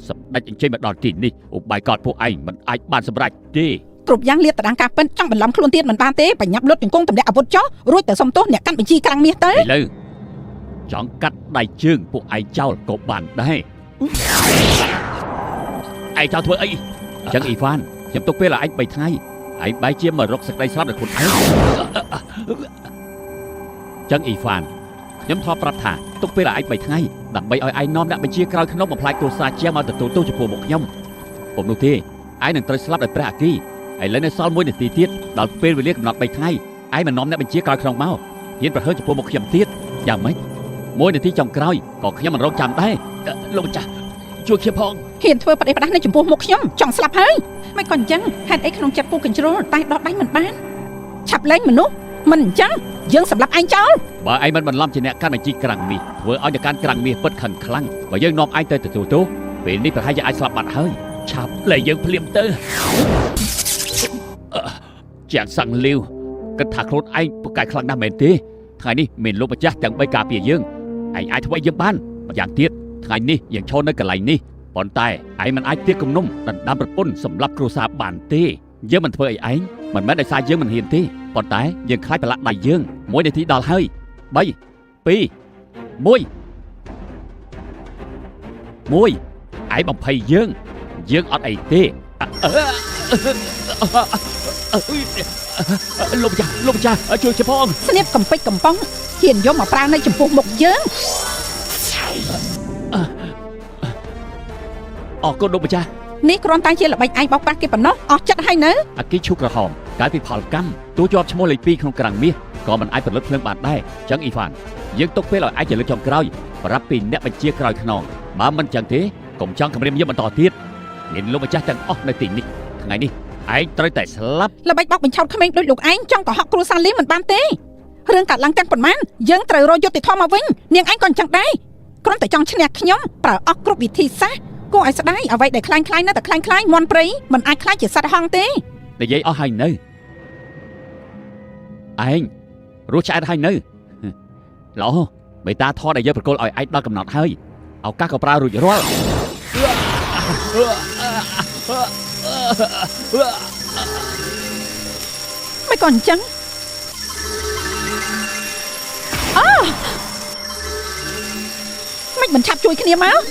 សម្ដេចអញ្ជើញមកដល់ទីនេះឧបាយកលពួកឯងមិនអាចបានសម្រេចទេ គ្រប់យ៉ាងលៀបតដាងការពិតចង់បន្លំខ្លួនទៀតមិនបានទេបញ្ញាប់លុតជង្គង់ទម្លាក់អាវុធចុះរួចទៅសុំទោសអ្នកកាន់បញ្ជីក្រាំងមាសទៅ ឥឡូវចង់កាត់ដៃជើងពួកឯងចោលក៏បានដែរឯងចង់ធ្វើអីចឹងអ៊ីហ្វានខ្ញុំទុកពេលឲ្យឯង3ថ្ងៃឯងបែរជាមករកសេចក្តីស្លាប់ដល់ខ្លួនឯងចឹងអ៊ីហ្វានខ្ញុំធ្លាប់ប្រាប់ថាទុកពេលឲ្យឯង3ថ្ងៃដើម្បីឲ្យឯងនាំអ្នកបញ្ជាក្រោយក្នុងបំផ្លាញគ្រួសារជាងមកទទួលទោសចំពោះមុខខ្ញុំពុំនោះទេឯងនឹងត្រូវស្លាប់ដោយព្រះអគ្គីឥឡូវនៅសល់1នាទីទៀតដល់ពេលវេលាកំណត់3ថ្ងៃឯងមិននាំអ្នកបញ្ជាក្រោយក្នុងមកហ៊ានប្រហើរចំពោះមុខខ្ញុំទៀតយ៉ាងម៉េច1នាទីចុងក្រោយក៏ខ្ញុំមិនរងចាំដែរលោកម្ចាស់ជួយខ្ញុំផង ហ៊ានធ្វើប្រទេសផ្ដាស់នៅចំពោះមុខខ្ញុំចង់ស្លាប់ហើយមិនក៏អញ្ចឹងហេតុអីក្នុងចិត្តពូកញ្ជ្រោលតែដោះដៃមិនបានឆាប់លែងមនុស្សមិនអញ្ចឹងយើងសម្លាប់ឯងចោល បើឯងមិនបន្លំជាអ្នកកាន់បញ្ជីក្រាំងមាសធ្វើឲ្យអ្នកកាន់ក្រាំងមាសពិតខឹងខ្លាំងបើយើងនាំឯងទៅទទួលទោសពេលនេះប្រហែលជាអាចស្លាប់បាត់ហើយឆាប់លែងយើងភ្លាមទៅជាងសាំងលាវគិតថាខ្លួនឯងពូកែខ្លាំងណាស់មែនទេថ្ងៃនេះមានលោកម្ចាស់ទាំង3ការពារយើងឯងអាចធ្វើឲ្យយើងបានម្យ៉ាងទៀតថ្ងៃនេះយើងឈរនៅកន្លែងនេះប៉ុន្តែឯងមិនអាចទៀកគំនុំដណ្ដើមប្រពន្ធសម្រាប់គ្រួសារបានទេយើងមិនធ្វើអីឯងមិនមែនដោយសារយើងមិនហ៊ានទេប៉ុន្តែយើងខ្លាចប្រឡាក់ដៃយើង1នាទីដល់ហើយ3 2 1 1ឯងបំភ័យយើងយើងអត់អីទេលោកម្ចាស់លោកម្ចាស់ជួយជផង ស្នៀបកំពេចកំប៉ុងហ៊ានយកមកប្រើនៅចំពោះមុខយើង អរគុណលោកម្ចាស់ នេះគ្រាន់តែជាល្បិចឯងបោកប្រាស់គេប៉ុណ្ណោះអស់ចិត្តហើយនៅ អគិឈូក្រហមកាលពីផលកម្មទោះជាប់ឈ្មោះលេខ2ក្នុងក្រាំងមាសក៏មិនអាចផលិតភ្លើងបានដែរចឹងអ៊ីហ្វានយើងទុកពេលឲ្យឯងជាលើកចុងក្រោយប្រាប់ពីអ្នកបញ្ជាក្រោយខ្នងបើមិនចឹងទេកុំចង់គម្រាមយើងបន្តទៀតមានលោកម្ចាស់ទាំងអស់នៅទីនេះថ្ងៃនេះឯងត្រូវតែស្លាប់ ល្បិចបោកបញ្ឆោតក្មេងដូចលោកឯងចង់កុហកគ្រួសារលីមិនបានទេរឿងកាត់ឡើងទាំងប៉ុន្មានយើងត្រូវរកយុត្តិធម៌មកវិញនាងឯងក៏អញ្ចឹងដែរគ្រាន់តែចង់ឈ្នះខ្ញុំប្រើអស់គ្រប់វិធីសាស្ត្រគួរឲ្យស្ដាយអ្វីដែលខ្លាញ់ខ្លាញ់នៅតែខ្លាញ់ខ្លាញ់មន់ព្រៃមិនអាចខ្លាចជាសត្វហង្សទេ និយាយអស់ហើយនៅឯងរស់ឆ្អែតហើយនៅល្អមេតាថតឲ្យយើងប្រកល់ឲ្យឯងដល់កំណត់ហើយឱកាសក៏ប្រើរួចរាល់ មិនក៏អញ្ចឹងអូមិនមិនឆាប់ជួយគ្នាមក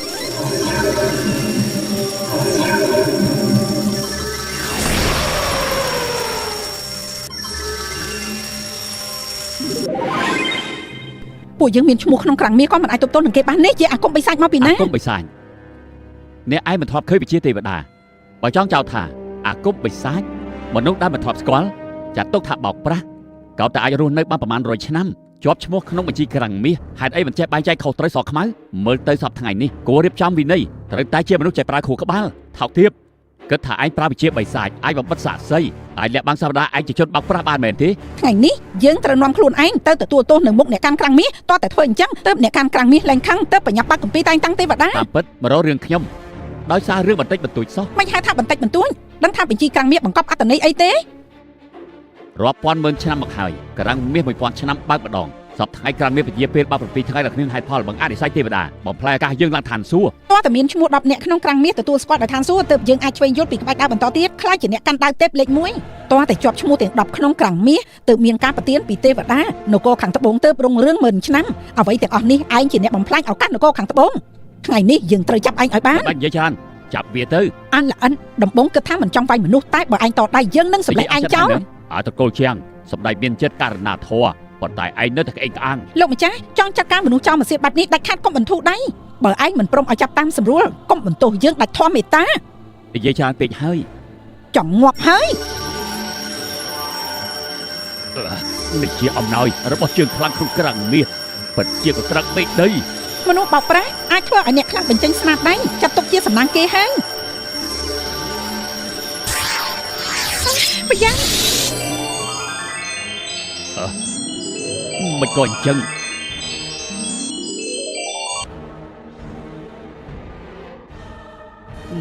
ពួកយើងមានឈ្មោះក្នុងក្រាំងមាសក៏មិនអាចទប់ទល់នឹងគេបាននេះជាអាគមបិសាចមកពីណា អាគមបិសាចអ្នកឯងមិនធ្លាប់ឃើញវិជាទេវតាបើចង់ចោទថាអាគមបិសាចមនុស្សដែលមិនធ្លាប់ស្គាល់ចាត់ទុកថាបោកប្រាស់ក៏តែអាចរស់នៅបានប្រមាណ100ឆ្នាំជាប់ឈ្មោះក្នុងបញ្ជីក្រាំងមាសហេតុអីមិនចេះបែងចែកខុសត្រូវសខ្មៅមើលទៅសប្តាហ៍ថ្ងៃនេះគួររៀបចំវិន័យត្រូវតែជាមនុស្សចេះប្រើខួរក្បាលថោកទាបគិតថាឯងប្រើវិជាបិសាចអាចបំបិតសាក្សីអាចលាក់បាំងសប្តាហ៍ឯងជាជនបោកប្រាស់បានមែនទេ ថ្ងៃនេះយើងត្រូវនាំខ្លួនឯងទៅទទួលទោសនៅមុខអ្នកកាន់ក្រាំងមាសតោះតែធ្វើអញ្ចឹងទើបអ្នកកាន់ក្រាំងមាសលែងខឹងទើបបញ្ញាប់បាក់កំពីតែងតាំងទេវតា តាមពិតមករករឿងខ្ញុំដោយសាររឿងបន្តិចបន្តួចសោះ មិនហៅថាបន្តិចបន្តួចដឹងថាបញ្ជីក្រាំងមាសបង្កប់អត្តន័យអីទេ រាប់ពាន់ម៉ឺនឆ្នាំមកហើយក្រាំងមាស1000ឆ្នាំបើកម្ដងសប្តាហ៍ថ្ងៃក្រាំងមាសពជាពេលបើ7ថ្ងៃដល់គ្មានហេតុផលបង្អាក់និស័យទេវតាបំផ្លាញឱកាសយើងឡើងឋានសួគ៌ តោះតែមានឈ្មោះ10អ្នកក្នុងក្រាំងមាសទទួលស្គាល់ដោយឋានសួគ៌ទើបយើងអាចឆ្វេងយល់ពីក្បាច់ដើមបន្តទៀតខ្លាចជាអ្នកកាន់ដាវទេពលេខ1តោះតែជាប់ឈ្មោះទាំង10ក្នុងក្រាំងមាសទើបមានការប្រទានពីទេវតានគរខាងត្បូងទើបរុងរឿងម៉ឺនឆ្នាំអ្វីទាំងអស់នេះឯងជាអ្នកបំផ្លាញឱកាសនគរខាងត្បូងថ្ងៃនេះយើងត្រូវចាប់ឯងឲ្យបាន បាច់និយាយច្រើនចាប់វាទៅ អានល្អិនដំបងគិតថាមិនចង់វាយមនុស្សតែបើឯងតដៃយើងនឹងសម្លេះឯងចោល អើតកូលជាងសម្ដេចមានចិត្តករណាធម៌ប៉ុន្តែឯងនៅតែក្អេងក្អាង លោកម្ចាស់ចង់ចាត់ការមនុស្សចោលមកសៀបបែបនេះដាច់ខាតកុំបន្ធូរដៃបើឯងមិនព្រមឲ្យចាប់តាមសម្រួលកុំបន្ទោសយើងដាច់ធម៌មេត្តា និយាយច្រើនពេកហើយ ចង់ងាប់ហើយ នេះជាអំណោយរបស់ជើងខ្លាំងក្នុងក្រាំងមាសពិតជាកក្រិកមេដី មនុស្សបោកប្រាស់អាចធ្វើឲ្យអ្នកខ្លះបញ្ចេញស្នាដៃចាត់ទុកជាសំណាងគេហើយប្រយ័ត្ន មិនក៏អញ្ចឹង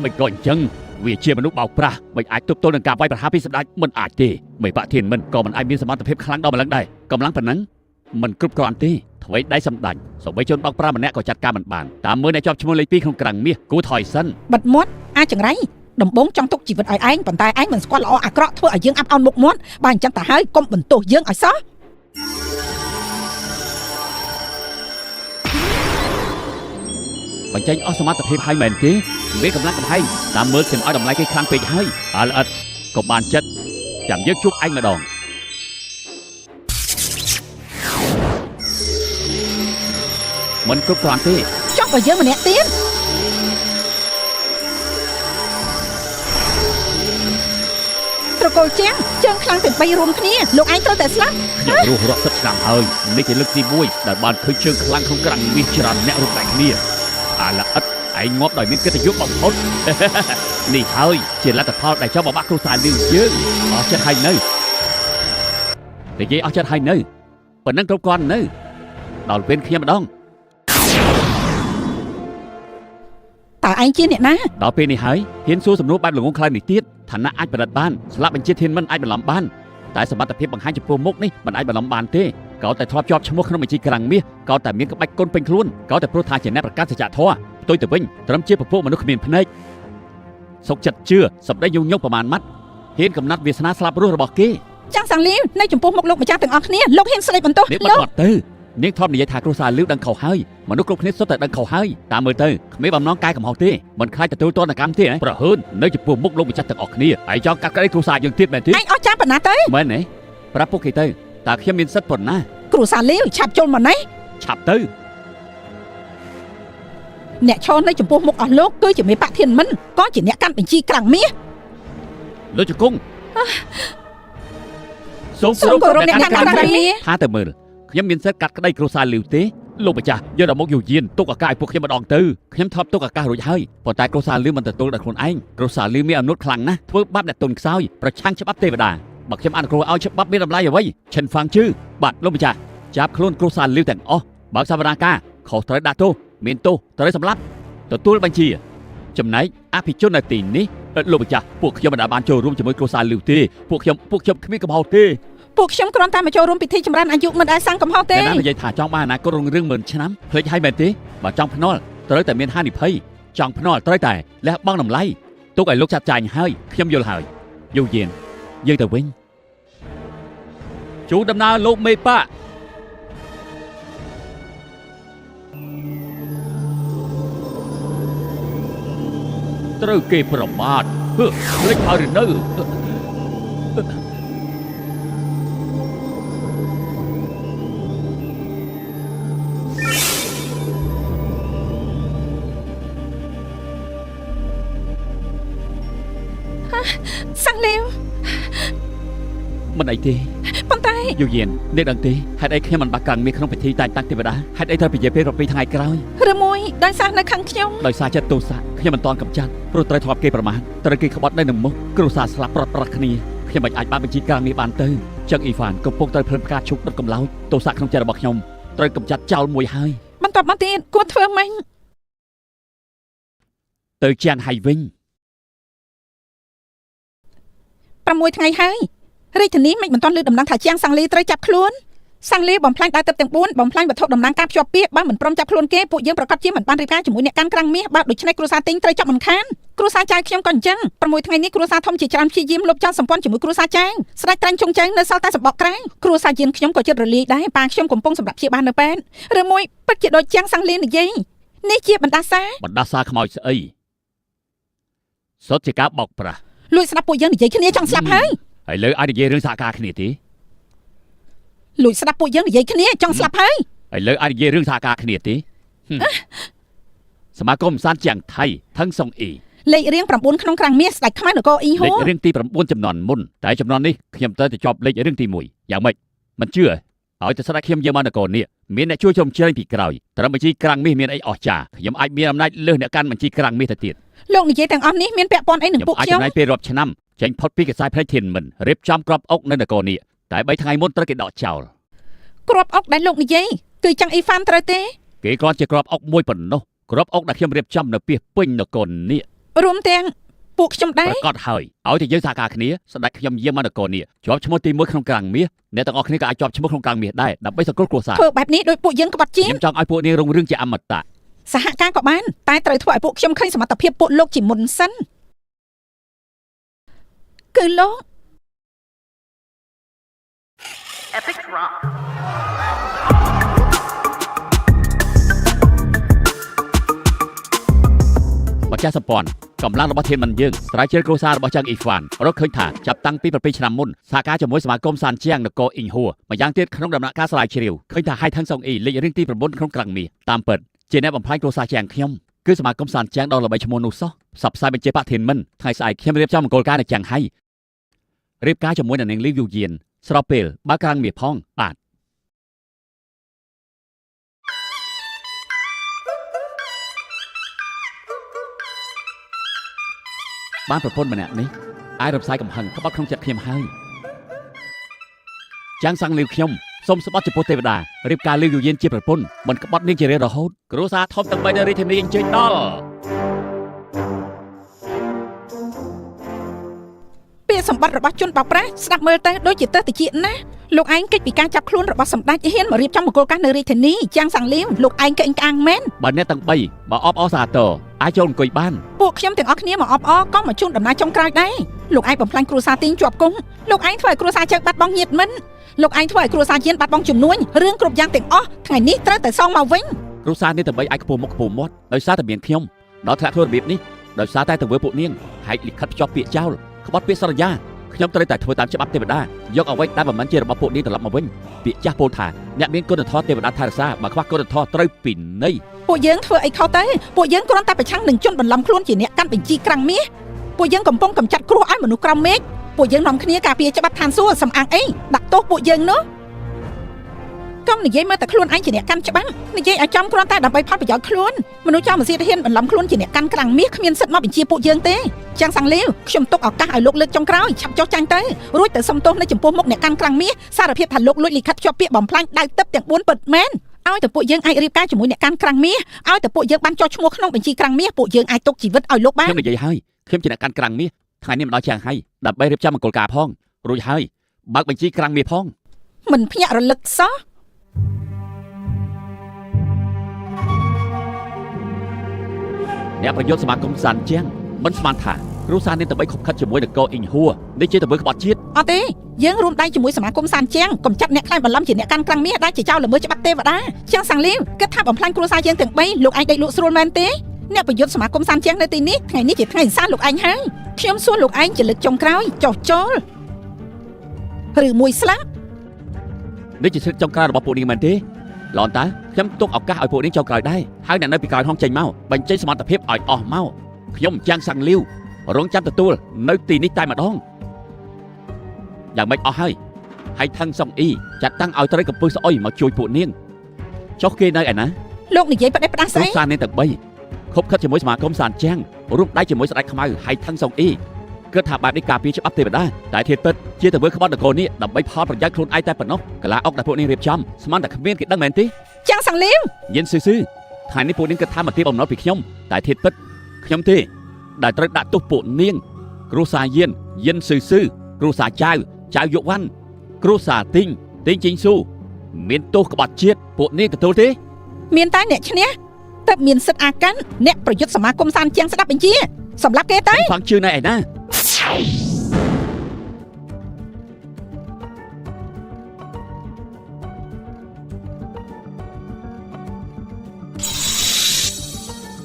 មិនក៏អញ្ចឹងវាជាមនុស្សបោកប្រាស់មិនអាចទប់ទល់នឹងការវាយប្រហារពីសម្ដេចមិនអាចទេមេបកធានមិនក៏មិនអាចមានសមត្ថភាពខ្លាំងដល់ម្លឹងដែរកម្លាំងប៉ុណ្ណឹងមិនគ្រប់គ្រាន់ទេអ្វីដៃសម្ដេចសូម្បីជនបោកប្រាស់ម្នាក់ក៏ចាត់ការមិនបានតាមមើលអ្នកជាប់ឈ្មោះលេខ2ក្នុងក្រាំងមាសគួរថយសិន បិទមាត់អាចចង្រៃដំបងចង់ទុកជីវិតឲ្យឯងប៉ុន្តែឯងមិនស្គាល់ល្អអាក្រក់ធ្វើឲ្យយើងអាប់អោនមុខមាត់បើអញ្ចឹងទៅហើយកុំបន្ទោសយើងឲ្យសោះ បញ្ចេញអស់សមត្ថភាពហើយមែនទេមានកម្លាំងកំហែងតាមមើលខ្ញុំឲ្យតម្លៃគេខ្លាំងពេកហើយអើល្អិតក៏បានចិត្តចាំយើងជួបឯងម្ដងមិនគ្រប់គ្រាន់ទេ ចង់បើយើងម្នាក់ទៀតត្រកូលជាងជើងខ្លាំងទាំង3រួមគ្នាលោកឯងត្រូវតែស្លាប់ ខ្ញុំរស់រាប់សិបឆ្នាំហើយនេះជាលើកទី1ដែលបានឃើញជើងខ្លាំងក្នុងក្រាំងមាសច្រើនអ្នករួមដៃគ្នាអាល្អិតឯងងាប់ដោយមានកិត្តិយសបំផុត នេះហើយជាលទ្ធផលដែលចង់បំបាក់គ្រួសារលឿងយើងអស់ចិត្តហើយនៅនិយាយអស់ចិត្តហើយនៅប៉ុណ្ណឹងគ្រប់គ្រាន់នៅដល់ពេលខ្ញុំម្ដង តើឯងជាអ្នកណា ដល់ពេលនេះហើយហ៊ានសួរសំណួរបែបល្ងងខ្លៅនេះទៀតឋានៈអាចផលិតបានស្លាកបញ្ជាធានមិនអាចបន្លំបានតែសមត្ថភាពបង្ហាញចំពោះមុខនេះមិនអាចបន្លំបានទេក៏តែធ្លាប់ជាប់ឈ្មោះក្នុងបញ្ជីក្រាំងមាសក៏តែមានក្បាច់គុណពេញខ្លួនក៏តែព្រោះថាជាអ្នកប្រកាសសច្ចធម៌ផ្ទុយទៅវិញត្រឹមជាពពួកមនុស្សគ្មានភ្នែកសុកចិត្តជឿសម្ដីយងញងប្រមាណម៉ាត់ហ៊ានកំណត់វាសនាស្លាប់រស់របស់គេ ចាំងសាំងលីវនៅចំពោះមុខលោកម្ចាស់ទាំងអស់គ្នាលោកហ៊ានស្ដីបន្ទោស នាងបា លោក ត់បាត់ទៅនាងធ្លាប់និយាយថាគ្រួសារលឺដឹងខុសហើយមនុស្សគ្រប់គ្នាសុទ្ធតែដឹងខុសហើយតាមមើលទៅគ្មានបំណងកែកំហុសទេមិនខ្លាចទទួលទណ្ឌកម្មទេហ៎ប្រហើននៅចំពោះមុខលោកម្ចាស់ទាំងអស់គ្នាហើយចង់កាត់ក្តីគ្រួសារយើងទៀតមែនទេ ឯងអស់ចាប៉ុណ្ណាទៅ មែនទេប្រាប់ពួកគេទៅតើខ្ញុំមានសិទ្ធិប៉ុណ្ណា គ្រួសារលីវឆាប់ចូលមកនេះ ឆាប់ទៅ អ្នកឈរនៅចំពោះមុខអស់លោកគឺជាមេបកធានមិនក៏ជាអ្នកកាន់បញ្ជីក្រាំងមាស លោកជង្គង់សូម សូមគោរពអ្នកកាន់ក្រាំងមាស ថាទៅមើលខ្ញុំមានសិទ្ធិកាត់ក្តីគ្រួសារលីវទេលោកម្ចាស់យកដល់មកយូយានទុកឱកាសឲ្យពួកខ្ញុំម្ដងទៅខ្ញុំធ្លាប់ទុកឱកាសរួចហើយប៉ុន្តែគ្រួសារលីវមិនទទួលដល់ខ្លួនឯងគ្រួសារលីវមានអំណួតខ្លាំងណាស់ធ្វើបាបអ្នកទុនខ្សោយប្រឆាំងច្បាប់ទេវតាបើខ្ញុំអនុគ្រោះឲ្យច្បាប់មានតម្លៃអ្វីឈិនហ្វាងជឺបាទលោកម្ចាស់ចាប់ខ្លួនគ្រួសារលីវទាំងអស់បើកសវនាការខុសត្រូវដាក់ទោសមានទោសត្រូវសម្លាប់ទទួលបញ្ជាចំណែកអភិជននៅទីនេះលោកម្ចាស់ពួកខ្ញុំមិនដែលបានចូលរួមជាមួយគ្រួសារលីវទេពួកខ្ញុំពួកខ្ញុំគ្មានកំហុសទេ ពួកខ្ញុំគ្រាន់តែមកចូលរួមពិធីចម្រើនអាយុមិនដែលសាងកំហុសទេ អ្នកណានិយាយថាចង់បានអនាគតរុងរឿងម៉ឺនឆ្នាំភ្លេចហើយមែនទេបើចង់ភ្នាល់ត្រូវតែមានហានិភ័យចង់ភ្នាល់ត្រូវតែលះបង់តម្លៃទុកឲ្យលោកចាត់ចែងហើយខ្ញុំយល់ហើយយូយានយើងទៅវិញជូនដំណើរលោកមេប៉ាត្រូវគេប្រមាថហឺភ្លេចហើយឬនៅ សាំងលីវ មិនអីទេ ប៉ុន្តែ យូយានអ្នកដឹងទេហេតុអីខ្ញុំមិនបាក់ក្រាំងមាសក្នុងពិធីតែងតាំងទេវតាហេតុអីត្រូវពជាពេលរាប់ពីថ្ងៃក្រោយ ឬមួយដោយសារនៅខាងខ្ញុំ ដោយសារចិត្តទោសៈខ្ញុំមិនតាន់កំចាត់ព្រោះត្រូវធ្លាប់គេប្រមាថត្រូវគេក្បត់នៅនឹងមុខគ្រួសារស្លាប់ប្រត់ប្រាស់គ្នាខ្ញុំមិនអាចបានបញ្ជីក្រាំងនេះបានទៅចឹងអ៊ីហ្វានកំពុងត្រូវភ្លើងផ្កាឈូកដុតកម្លោចទោសៈក្នុងចិត្តរបស់ខ្ញុំត្រូវកំចាត់ចោលមួយហើយ បន្ទាប់មកទៀតគួរធ្វើម៉េច ទៅជាងហៃវិញ 6ថ្ងៃហើយរាជធានីមិនមិនទាន់លើដំណឹងថាជាងសាំងលីត្រូវចាប់ខ្លួនសាំងលីបំផ្លាញដើរទឹកទាំង4បំផ្លាញវត្ថុតំណាងការភ្ជាប់ពាក្យបើមិនព្រមចាប់ខ្លួនគេពួកយើងប្រកាសជាមិនបានរៀបការជាមួយអ្នកកាន់ក្រាំងមាសបើដូច្នេះគ្រួសារទិញត្រូវចាប់មិនខានគ្រួសារចៅខ្ញុំក៏អញ្ចឹង6ថ្ងៃនេះគ្រួសារធំជាច្រើនព្យាយាមលុបចោលសម្ព័ន្ធជាមួយគ្រួសារចៅស្ដេចត្រាញ់ជុងចៅនៅសល់តែសម្បកក្រៅគ្រួសារយានខ្ញុំក៏ចិត្តរលាយដែរប៉ាខ្ញុំកំពុងសម្រាប់ព្យាបាលនៅពេទ្យឬមួយពិតជាដូចជាងសាំងលីនិយាយនេះជាបណ្ដាសា បណ្ដាសាខ្មោចស្អីសុទ្ធជាការបោកប្រាស់ លួចស្ដាប់ពួកយើងនិយាយគ្នាចង់ស្លាប់ហើយ ហើយលើអាចនិយាយរឿងសហការគ្នាទេ លួចស្ដាប់ពួកយើងនិយាយគ្នាចង់ស្លាប់ហើយ ហើយលើអាចនិយាយរឿងសហការគ្នាទេហឹមសមាគមសានជាងថៃថឹងសុងអ៊ី លេខរៀង9ក្នុងក្រាំងមាសស្ដេចខ្មៅនគរអ៊ីងហួ លេខរៀងទី9ចំនួនមុនតែចំនួននេះខ្ញុំត្រូវតែជាប់លេខរៀងទី1យ៉ាងម៉េចមិនជឿឲ្យតែស្ដេចខ្ញុំយកមកនគរនេះមានអ្នកជួយជ្រោមជ្រែងពីក្រោយត្រឹមបញ្ជីក្រាំងមាសមានអីអស្ចារ្យខ្ញុំអាចមានអំណាចលើសអ្នកកាន់បញ្ជីក្រាំងមាសទៅទៀត លោកនិយាយទាំងអស់នេះមានពាក់ព័ន្ធអីនឹង ខ្ញុំ ពួកខ្ញុំ អាចចំណាយពេលរាប់ឆ្នាំចេញផុតពីកសែភ្នែកធានមិនរៀបចំក្របអុកនៅនគរនេះតែ3ថ្ងៃមុនត្រូវគេដកចោល ក្របអុកដែលលោកនិយាយគឺចាំងអ៊ីហ្វានត្រូវទេ គេគ្រាន់ជាក្របអុកមួយប៉ុណ្ណោះក្របអុកដែលខ្ញុំរៀបចំនៅពីពេញនគរនេះ រួមទាំងពួកខ្ញុំដែរ ប្រកាសហើយឲ្យតែយើងសហការគ្នាស្ដេចខ្ញុំយាងមកនគរនេះជាប់ឈ្មោះទី1ក្នុងក្រាំងមាសអ្នកទាំងអស់គ្នាក៏អាចជាប់ឈ្មោះក្នុងក្រាំងមាសដែរដើម្បីសង្គ្រោះគ្រួសារ ធ្វើបែបនេះដោយពួកយើងក្បត់ជាតិ ខ្ញុំចង់ឲ្យពួកនាងរុងរឿងជាអមតៈ សហការក៏បានតែត្រូវធ្វើឲ្យពួកខ្ញុំឃើញសមត្ថភាពពួកលោកជាមុនសិនគឺលោក Epic Rock. ម្ចាស់សម្ព័ន្ធកម្លាំងរបស់ធានមិនយើងស្រាវជ្រាវគ្រួសាររបស់ចាងអ៊ីហ្វានរកឃើញថាចាប់តាំងពី7ឆ្នាំមុនសហការជាមួយសមាគមសានជាងនគរអ៊ីងហួរម្យ៉ាងទៀតក្នុងដំណាក់កាលស្រាវជ្រាវឃើញថាហៃថឹងសុងអ៊ីលេខរៀងទី9ក្នុងក្រាំងមាសតាមពិតជាអ្នកបំផ្លាញគ្រួសារជាងខ្ញុំគឺសមាគមសានជាងដ៏ល្បីឈ្មោះនោះសោះផ្សព្វផ្សាយបញ្ជាបធានមិនថ្ងៃស្អែកខ្ញុំរៀបចំមង្គលការនៅជាងហៃរៀបការជាមួយនឹងនាងលីវយូយៀនស្របពេលបើក្រាំងមាសផងបាទបានប្រពន្ធម្នាក់នេះអាចរំសាយកំហឹងក្បត់ក្នុងចិត្តខ្ញុំហើយចាំងសាំងលីវខ្ញុំសូមស្បត់ចំពោះទេវតារៀបការលីវយូយៀនជាប្រពន្ធមិនក្បត់នាងជារៀងរហូតគ្រួសារធំទាំងបីនៅរាជធានីអញ្ជើញដល់ ពាក្យសម្បត្តិរបស់ជនបោកប្រាស់ស្ដាប់មើលទៅដូចជាទៅតិចណាស់លោកឯងគេចពីការចាប់ខ្លួនរបស់សម្ដេចហ៊ានមករៀបចំមង្គលការនៅរាជធានីចាំងសាំងលីមលោកឯងក្អេងក្អាងមែន បើអ្នកទាំង3បើអបអរសាទរអាចចូលអង្គុយបាន ពួកខ្ញុំទាំងអស់គ្នាមកអបអរក៏មកជូនដំណើរចុងក្រោយដែរលោកឯងបំផ្លាញគ្រួសារទីងជាប់គុំលោកឯងធ្វើឲ្យគ្រួសារជើងបាត់បង់ញាតិមិត្តលោកឯងធ្វើឲ្យគ្រួសារយានបាត់បង់ជំនួញរឿងគ្រប់យ៉ាងទាំងអស់ថ្ងៃនេះត្រូវតែសងមកវិញ គ្រួសារនេះទាំង3អាចខ្ពស់មុខខ្ពស់មាត់ដោយសារតែមានខ្ញុំដល់ថ្នាក់ធ្វើរបៀបនេះដោយសារតែទង្វើពួកនាងហែកលិខិតភ្ជាប់ពាក្យចោលក្បត់ពាក្យសន្យាខ្ញុំត្រូវតែធ្វើតាមច្បាប់ទេវតាយកអ្វីដែលមិនមែនជារបស់ពួកនាងត្រឡប់មកវិញពាក្យចាស់ពោលថាអ្នកមានគុណធម៌ទេវតាថែរក្សាបើខ្វះគុណធម៌ត្រូវពិន័យ ពួកយើងធ្វើអីខុសទៅពួកយើងគ្រាន់តែប្រឆាំងនឹងជនបន្លំខ្លួនជាអ្នកកាន់បញ្ជីក្រាំងមាសពួកយើងកំពុងកម្ចាត់គ្រោះឲ្យមនុស្សក្រោមមេឃពួកយើងនាំគ្នាការពារច្បាប់ឋានសួគ៌សំអាងអីដាក់ទោសពួកយើងនោះកុំនិយាយមើលតែខ្លួនឯងជាអ្នកកាន់ច្បាប់និយាយឲ្យចំគ្រាន់តែដើម្បីផលប្រយោជន៍ខ្លួនមនុស្សចំមកសៀតហ៊ានបន្លំខ្លួនជាអ្នកកាន់ក្រាំងមាសគ្មានសិទ្ធិមកបញ្ជាពួកយើងទេចាំងសាំងលាវខ្ញុំទុកឱកាសឲ្យលោកលើកចុងក្រោយឆាប់ចុះចាញ់ទៅរួចទៅសុំទោសនៅចំពោះមុខអ្នកកាន់ក្រាំងមាសសារភាពថាលោកលួចលិខិតភ្ជាប់ពាក្យបំផ្លាញដៅទឹកទាំង4ពិតមែនឲ្យតែពួកយើងអាចរៀបការជាមួយអ្នកកាន់ក្រាំងមាសឲ្យតែពួកយើងបានចុះឈ្មោះក្នុងបញ្ជីក្រាំងមាសពួកយើងអាចទុកជីវិតឲ្យលោកបាន ខ្ញុំនិយាយហើយខ្ញុំជាអ្នកកាន់ក្រាំងមាសថ្ងៃនេះមកដល់ជាងហៃដើម្បីរៀបចំមង្គលការផងរួចហើយបើកបញ្ជីក្រាំងមាសផង មិនភ្ញាក់រលឹកសោះ អ្នកប្រយុទ្ធសមាគមសានជាងមិនស្មានថាគ្រួសារនេះដើម្បីខុបខិតជាមួយនគរអ៊ីងហួរនេះជាទង្វើក្បត់ជាតិ អត់ទេយើងរួមដៃជាមួយសមាគមសានជាងកំចាត់អ្នកខ្លែងបន្លំជាអ្នកកាន់ក្រាំងមាសដែលជាចៅល្មើសច្បាប់ទេវតាជាងសាំងលីវគិតថាបំផ្លាញគ្រួសារយើងទាំង3លោកឯងដេកលក់ស្រួលមែនទេអ្នកប្រយុទ្ធសមាគមសានជាងនៅទីនេះថ្ងៃនេះជាថ្ងៃអង្សាលោកឯងហើយខ្ញុំសួរលោកឯងជាលើកចុងក្រោយចុះចូលឬមួយស្លាប់ នេះជាសិទ្ធិចុងក្រោយរបស់ពួកនាងមែនទេឡនតាខ្ញុំទុកឱកាសឲ្យពួកនាងចុងក្រោយដែរហើយអ្នកនៅពីក្រោយហងចេញមកបញ្ចេញសមត្ថភាពឲ្យអស់មកខ្ញុំចាំងសាំងលីវរងចាំទទួលនៅទីនេះតែម្ដងយ៉ាងម៉េចអស់ហើយហើយថឹងសុងអ៊ីចាត់តាំងឲ្យត្រូវកំពឹសស្អុយមកជួយពួកនាងចុះគេនៅឯណា លោកនិយាយផ្ដេសផ្ដាស់ គ្រួ ស្អី សារនាងទាំង3ខុបខិតជាមួយសមាគមសានចាំងរួមដៃជាមួយស្ដេចខ្មៅហើយថឹងសុងអ៊ីគិតថាបែបនេះការពារច្បាប់ទេវតាតែធាតុពិតជាទង្វើក្បត់នគរនេះដើម្បីផលប្រយោជន៍ខ្លួនឯងតែប៉ុណ្ណោះកលាអុកដែលពួកនាងរៀបចំស្មានតែគ្មានគេដឹងមែនទេ ចាំងសាំងលីវ ញៀនស៊ឺស៊ឺថ្ងៃនេះពួកនាងគិតថាមកទាបបំណុលពីខ្ញុំតែធាតុពិតខ្ញុំទេដែលត្រូវដាក់ទោសពួកនាងគ្រួសារយានយិនស៊ឺស៊ឺគ្រួសារចៅចៅយុវ៉ាន់គ្រួសារទីងទីងជីងស៊ូមានទោសក្បត់ជាតិពួកនាងទទួលទេ មានតែអ្នកឈ្នះទើបមានសិទ្ធិអាកាន់អ្នកប្រយុទ្ធសមាគមសានជាងស្ដាប់បញ្ជាសម្រាប់គេទៅ ฟังชื่อในไอ้นะ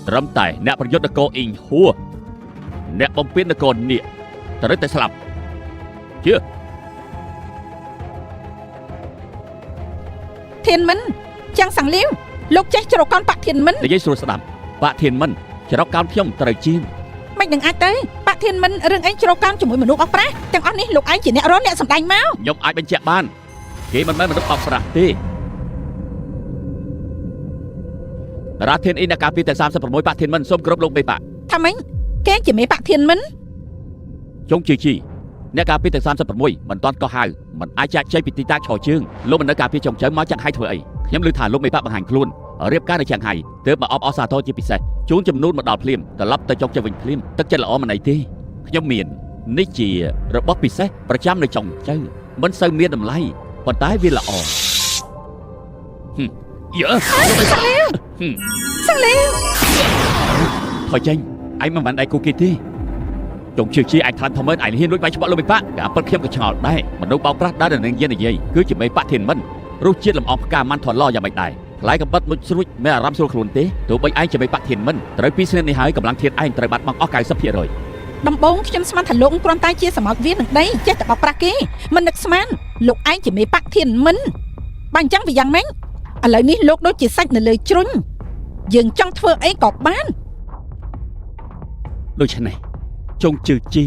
ត្រឹមតែអ្នកប្រយុទ្ធនគរអ៊ីងហួរអ្នកបំពេញនគរនេះត្រូវតែស្លាប់ជឿ ធានមិនចាំងសាំងលីវលោកចេះជ្រកកោនបាក់ធានមិន និយាយស្រួលស្ដាប់បាក់ធានមិនច្រកកោនខ្ញុំត្រូវជាង មិន មិននឹងអាចទៅបាក់ធានមិនរឿងអីជ្រកកោនជាមួយមនុស្សអស់ប្រាស់ទាំងអស់នេះលោកឯងជាអ្នករអ្នកសម្ដែងមក ខ្ញុំអាចបញ្ជាក់បានគេមិនមែនមនុស្សអបប្រាស់ទេរាធានអ៊ីនការពីទាំង36បាក់ធានមិនសូមគោរពលោកមេបាក់ ថាម៉េចគេជាមេបាក់ធានមិន ចុងជីជីអ្នកការពីទាំង36មិនទាន់កោះហៅមិនអាចចាក់ចែកពីទីតាំងឈរជើងលោកមិននៅការពីចុងចៅមកចាក់ហៃធ្វើអីខ្ញុំឮថាលោកមេបាក់បង្ហាញខ្លួនរៀបការនៅចៀងហៃទើបមកអបអរសាទរជាពិសេសជូនចំនួនមកដល់ភ្លាមត្រឡប់ទៅចុងចៅវិញភ្លាមទឹកចិត្តល្អមិនអីទេខ្ញុំមាននេះជារបស់ពិសេសប្រចាំនៅចុងចៅមិនសូវមានតម្លៃប៉ុន្តែវាល្អយើ សង្លាវសង្លាវ ថយចេញឯងមិនបានដៃគូគេទេចុងជឿជាឯងខ្លាំងធំមែនឯងហ៊ានលួចវាយច្បាក់លោកមេបាក់ការពិតខ្ញុំក៏ឆ្ងល់ដែរមនុស្សបោកប្រាស់ដែលនឹងយាននិយាយគឺជាមេបាក់ធានមិនរសជាតិលំអងផ្កាម៉ាន់ថនឡយ៉ាងម៉េចដែរផ្លែកំបិតមុជស្រួចមានអារម្មណ៍ស្រួលខ្លួនទេទោះបីឯងជាមេបាក់ធានមិនត្រូវពីស្នាមនេះហើយកម្លាំងធានឯងត្រូវបាត់បង់អស់ 90% ដំបងខ្ញុំស្មានថាលោកគ្រាន់តែជាសមោចវានឹងដីចេះតែបោកប្រាស់គេមិននឹកស្មានលោកឯងជាមេបាក់ធានមិនបើអញ្ចឹងវាយ៉ាងម៉េចឥឡូវនេះលោកដូចជាសាច់នៅលើជ្រុញយើងចង់ធ្វើអីក៏បាន ដូច្នេះចុងជឿជី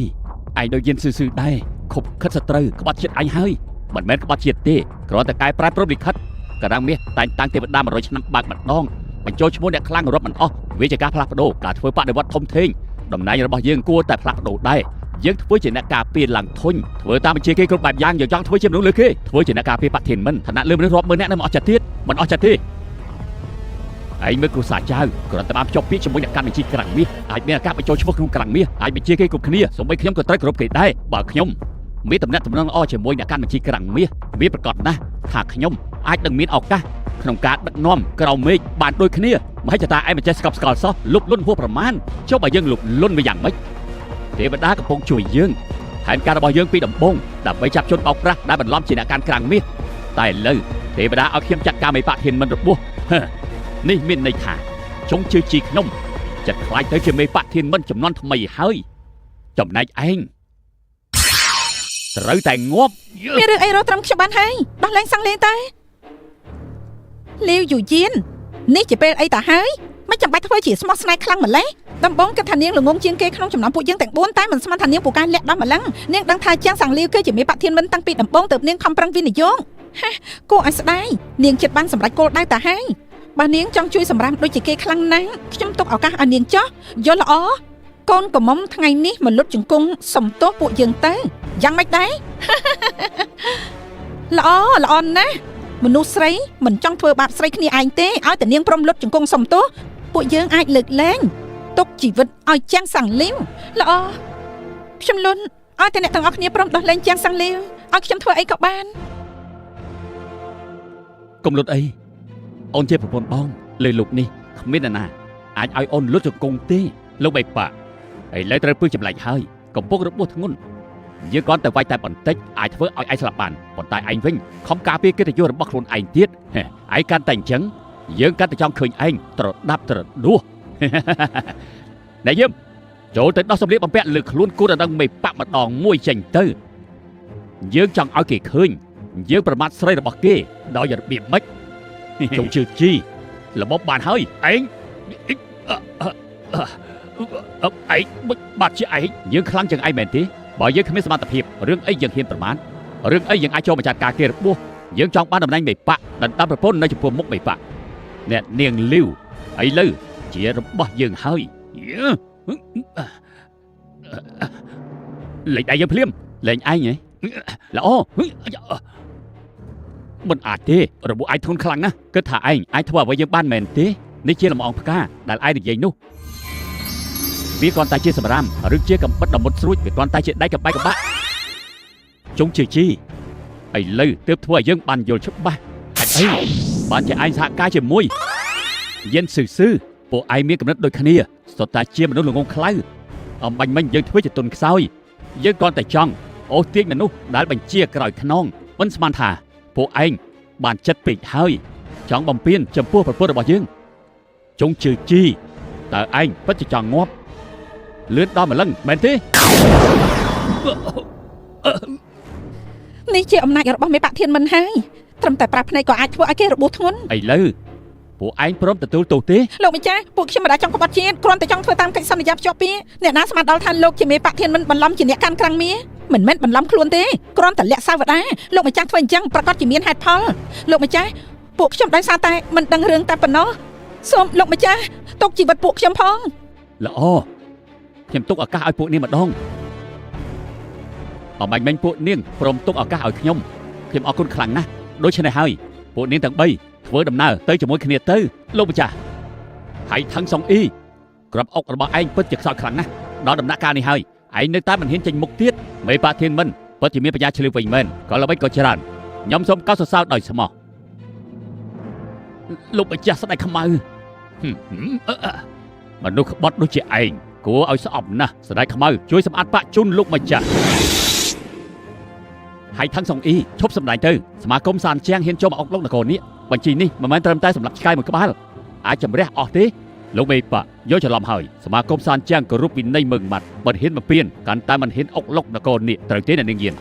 ឯងដូចយានស៊ឺៗដែរខុបខិតសត្រូវក្បត់ជាតិឯងហើយមិនមែនក្បត់ជាតិទេគ្រាន់តែកែប្រែព្រំលិខិតការាំងមាសតែងតាំងទេវតា100ឆ្នាំបើកម្ដងបញ្ចូលឈ្មោះអ្នកខ្លាំងរាប់មិនអស់វាជាការផ្លាស់ប្ដូរការធ្វើបដិវត្តធំធេងតំណែងរបស់យើងគួរតែផ្លាស់ប្ដូរដែរយើងធ្វើជាអ្នកការពារឡើងធុញធ្វើតាមបញ្ជាគេគ្រប់បែបយ៉ាងយើងចង់ធ្វើជាមនុស្សលើគេធ្វើជាអ្នកការពារបធានមិនឋានៈលើមនុស្សរាប់ម៉ឺនអ្នកនៅមិនអស់ចិត្តទៀតមិនអស់ចិត្តទេឯងមើលគ្រួសារចៅគ្រាន់តែបានភ្ជាប់ពាក្យជាមួយអ្នកកាន់បញ្ជីក្រាំងមាសអាចមានឱកាសបញ្ចូលឈ្មោះក្នុងក្រាំងមាសអាចបញ្ជាគេគ្រប់គ្នាសូម្បីខ្ញុំក៏ត្រូវគោរពគេដែរបើខ្ញុំមានតំណែងតំណងល្អជាមួយអ្នកកាន់បញ្ជីក្រាំងមាសវាប្រកាសណាស់ថាខ្ញុំអាចនឹងមានឱកាសក្នុងការដឹកនាំក្រៅមេឃបានដូចគ្នាមហិច្ឆតាឯងមិនចេះស្កប់ស្កល់សោះលុបលុនហួសប្រមាណចុះបើយើងលុបលុនវាយ៉ាងម៉េចទេវតាកំពុងជួយយើងផែនការរបស់យើងពីដំបូងដើម្បីចាប់ជនបោកប្រាស់ដែលបន្លំជាអ្នកកាន់ក្រាំងមាសតែឥឡូវទេវតាឲ្យខ្ញុំចាត់ការមេបាក់ធានមិនរបួសនេះមានន័យថាចុងជឿជីខ្ញុំចិត្តខ្លាចទៅជាមេបាក់ធានមិនចំនួនថ្មីហើយចំណែកឯងត្រូវតែងាប់ មានរឿងអីរកត្រឹមខ្ញុំបានហើយដោះលែងសង្លេងតែលាវយូយៀននេះជាពេលអីតាហើយមិនចាំបាច់ធ្វើជាស្មោះស្នេហ៍ខ្លាំងម្ល៉េះដំបងគិតថានាងល្ងងជាងគេក្នុងចំណោមពួកយើងទាំង4តែមិនស្មានថានាងពូកែលាក់ដល់ម្លឹងនាងដឹងថាជាងសង្លាវគឺជាមេបាក់ធានមិនតាំងពីដំបងទៅនាងខំប្រឹងវិនិយោគហាគួរឲ្យស្ដាយនាងចិត្តបានសម្រេចគោលដៅតាហើយបើនាងចង់ជួយសម្រាមដូចជាគេខ្លាំងណាស់ខ្ញុំទុកឱកាសឲ្យនាងចោះយល់ល្អកូនកំមុំថ្ងៃនេះមកលុតជង្គង់សំទោសពួកយើងទៅយ៉ាងម៉េចដែរ ល្អល្អណាស់មនុស្សស្រីមិនចង់ធ្វើបាបស្រីគ្នាឯងទេឲ្យតែនាងព្រមលុតជង្គង់សំទោសពួកយើងអាចលើកលែងទុកជីវិតឲ្យជាងសាំងលីវល្អខ្ញុំលុនឲ្យតែអ្នកទាំងអស់គ្នាព្រមដោះលែងជាងសាំងលីវឲ្យខ្ញុំធ្វើអីក៏បាន កុំលុតអីអូនជាប្រពន្ធបងលើលោកនេះគ្មាននរណាអាចឲ្យអូនលុតជង្គង់ទេលោកបៃបាក់ឥឡូវត្រូវពឹសចម្លែកហើយកំពុងរបួសធ្ងន់យើងគ្រាន់តែវាយតែបន្តិចអាចធ្វើឲ្យឯងស្លាប់បានប៉ុន្តែឯងវិញខំការពារកិត្តិយសរបស់ខ្លួនឯងទៀតឯងកាន់តែអញ្ចឹងយើងកាន់តែចង់ឃើញឯងត្រដាប់ត្រដួស ណែយឹមចូលទៅដោះសម្លៀកបំពាក់លើខ្លួនគូរដល់មេបាក់ម្ដងមួយចេញទៅយើងចង់ឲ្យគេឃើញយើងប្រមាថស្រីរបស់គេដោយរបៀបម៉េច ចុងជឿជីរបបបានហើយឯងឯងបាត់ជាឯងយើងខ្លាំងជាងឯងមែនទេបើយើងគ្មានសមត្ថភាពរឿងអីយើងហ៊ានប្រមាថរឿងអីយើងអាចចូលមកចាត់ការគេរបួសយើងចង់បានតំណែងមេបាក់ដណ្ដើមប្រពន្ធនៅចំពោះមុខមេបាក់អ្នកនាងលីវឥឡូវជារបស់យើងហើយលេងដៃយើងភ្លាមលេងឯងហ៎ល្អមិនអាចទេរបួសឯងធ្ងន់ខ្លាំងណាស់គិតថាឯងអាចធ្វើអ្វីយើងបានមែនទេនេះជាលំអងផ្កាដែលឯងនិយាយនោះវាគ្រាន់តែជាសម្រាមឬជាកំបិតដ៏មុតស្រួចវាគ្រាន់តែជាដែកកបែកកបាក់ចុងជាជីឥឡូវទើបធ្វើឲ្យយើងបានយល់ច្បាស់ហេតុអីបានជាឯងសហការជាមួយយានស៊ឺស៊ឺពួកឯងមានកំណត់ដូចគ្នាសុទ្ធតែជាមនុស្សល្ងងខ្លៅអំបញ្ញមិញយើងធ្វើជាទុនខ្សោយយើងគ្រាន់តែចង់អូសទាញមនុស្សដែលបញ្ជាក្រោយខ្នងមិនស្មានថាពួកឯងបានចិត្តពេកហើយចង់បំពេញចំពោះប្រពន្ធរបស់យើងចុងជឿជីតើឯងពិតជាចង់ងាប់លឿនដល់ម្លឹងមែនទេ នេះជាអំណាចរបស់មេបាក់ធានមិនហើយត្រឹមតែប្រាស់ភ្នែកក៏អាចធ្វើឲ្យគេរបួសធ្ងន់ ឥឡូវ ពួកឯងព្រមទទួលទោសទេ លោកម្ចាស់ពួកខ្ញុំមិនដែលចង់ក្បត់ជាតិគ្រាន់តែចង់ធ្វើតាមកិច្ចសន្យាភ្ជាប់ពាក្យអ្នកណាស្មានដល់ថាលោកជាមេបកធានមិនបន្លំជាអ្នកកាន់ក្រាំងមាមិនមែនបន្លំខ្លួនទេគ្រាន់តែលាក់សាវតាលោកម្ចាស់ធ្វើអញ្ចឹងប្រកាសជាមានហេតុផលលោកម្ចាស់ពួកខ្ញុំដោយសារតែមិនដឹងរឿងតែប៉ុណ្ណោះសូមលោកម្ចាស់ទុកជីវិតពួកខ្ញុំផង ល្អខ្ញុំទុកឱកាសឲ្យពួកនាងម្ដងអបាញ់មិញពួកនាងព្រមទុកឱកាសឲ្យខ្ញុំខ្ញុំអរគុណខ្លាំងណាស់ដូច្នេះហើយពួកនាងទាំង3ធ្វើដំណើរទៅជាមួយគ្នាទៅលោកម្ចាស់ហើយថឹងសុងអ៊ីក្របអុករបស់ឯងពិតជាខ្សោយខ្លាំងណាស់ដល់ដំណាក់កាលនេះហើយឯងនៅតែមិនហ៊ានចេញមុខទៀតមេបាធានមិនពិតជាមានបញ្ញាឆ្លៀវវិញមែនក៏ល្បិចក៏ច្រើនខ្ញុំសូមកោតសរសើរដោយស្មោះលោកម្ចាស់ស្ដេចខ្មៅហឹមហឹមអឺអឺមនុស្សក្បត់ដូចជាឯងគួរឲ្យស្អប់ណាស់ស្ដេចខ្មៅជួយសម្អាតបាក់ជូនលោកម្ចាស់ហើយថឹងសុងអ៊ីឈប់សម្ដែងទៅសមាគមសានជាងហ៊ានចូលមកអុកលុកនគរនេះបញ្ជីនេះមិនមែនត្រឹមតែសម្រាប់ឆ្កែមួយក្បាលអាចជំរះអស់ទេលោកមេបាក់យកច្រឡំហើយសមាគមសានជាងគោរពវិន័យមឹងម៉ាត់មិនហ៊ានមកពៀនកាន់តែមិនហ៊ានអុកលុកនគរនេះត្រូវទេអ្នកនាងយាន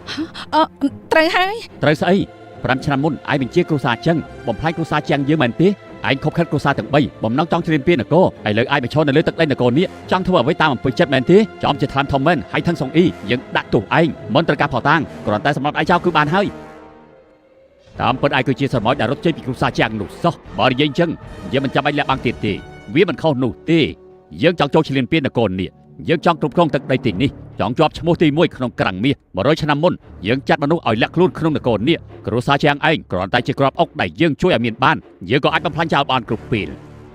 អឺត្រូវហើយ ត្រូវស្អី5ឆ្នាំមុនឯងបញ្ជាគ្រួសារចឹងបំផ្លាញគ្រួសារជាងយើងមែនទេឯងខົບខិតគ្រួសារទាំង3បំណងចង់ជ្រៀនពៀននគរឥឡូវឯងមកឈរនៅលើទឹកដីនគរនេះចង់ធ្វើអ្វីតាមអំពើចិត្តមែនទេចំជាថ្លើមធំមែនហើយថឹងសុងអ៊ីយើងដាក់ទោសឯងមិនត្រូវការផតាងគ្រាន់តែសម្រាប់ឯងចោលគឺបានហើយតាមពិតឯងគឺជាស្រមោចដែលរត់ចេញពីគ្រួសារជាងនោះសោះបើនិយាយចឹងយើងមិនចាំបាច់លាក់បាំងទៀតទេវាមិនខុសនោះទេយើងចង់ចូលឈ្លានពាននគរនេះយើងចង់គ្រប់គ្រងទឹកដីទីនេះចង់ជាប់ឈ្មោះទី1ក្នុងក្រាំងមាស100ឆ្នាំមុនយើងចាត់មនុស្សឲ្យលាក់ខ្លួនក្នុងនគរនេះគ្រួសារជាងឯងគ្រាន់តែជាក្របអុកដែលយើងជួយឲ្យមានបានយើងក៏អាចបំផ្លាញចោលបានគ្រប់ពេល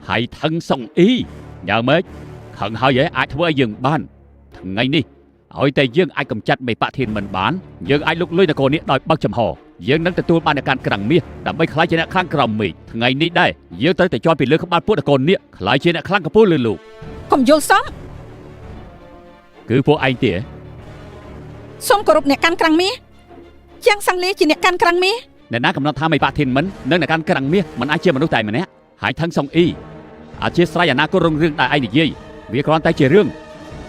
ហើយថឹងសុងអ៊ីយ៉ាងម៉េចខឹងហើយឯងអាចធ្វើឲ្យយើងបានថ្ងៃនេះឲ្យតែយើងអាចកម្ចាត់មេបកធានមិនបានយើងអាចលុកលុយនគរនេះដោយបើកចំហយើងនឹងទទួលបាននូវការក្រាំងមាសដើម្បីក្លាយជាអ្នកខ្លាំងក្រោមមេឃថ្ងៃនេះដែរយើងត្រូវតែជាន់ពីលើក្បាលពួកនគរនេះក្លាយជាអ្នកខ្លាំងកំពូលលើលោក កុំយល់សម គឺពួកឯងទេ សូមគោរពអ្នកកាន់ក្រាំងមាសជាងសាំងលីជាអ្នកកាន់ក្រាំងមាស អ្នកណាកំណត់ថាមេបាក់ធានមិននិងអ្នកកាន់ក្រាំងមាសមិនអាចជាមនុស្សតែម្នាក់ហើយថឹងសុងអ៊ីអធិស្ឋានអនាគតរុងរឿងដែលឯងនិយាយវាគ្រាន់តែជារឿង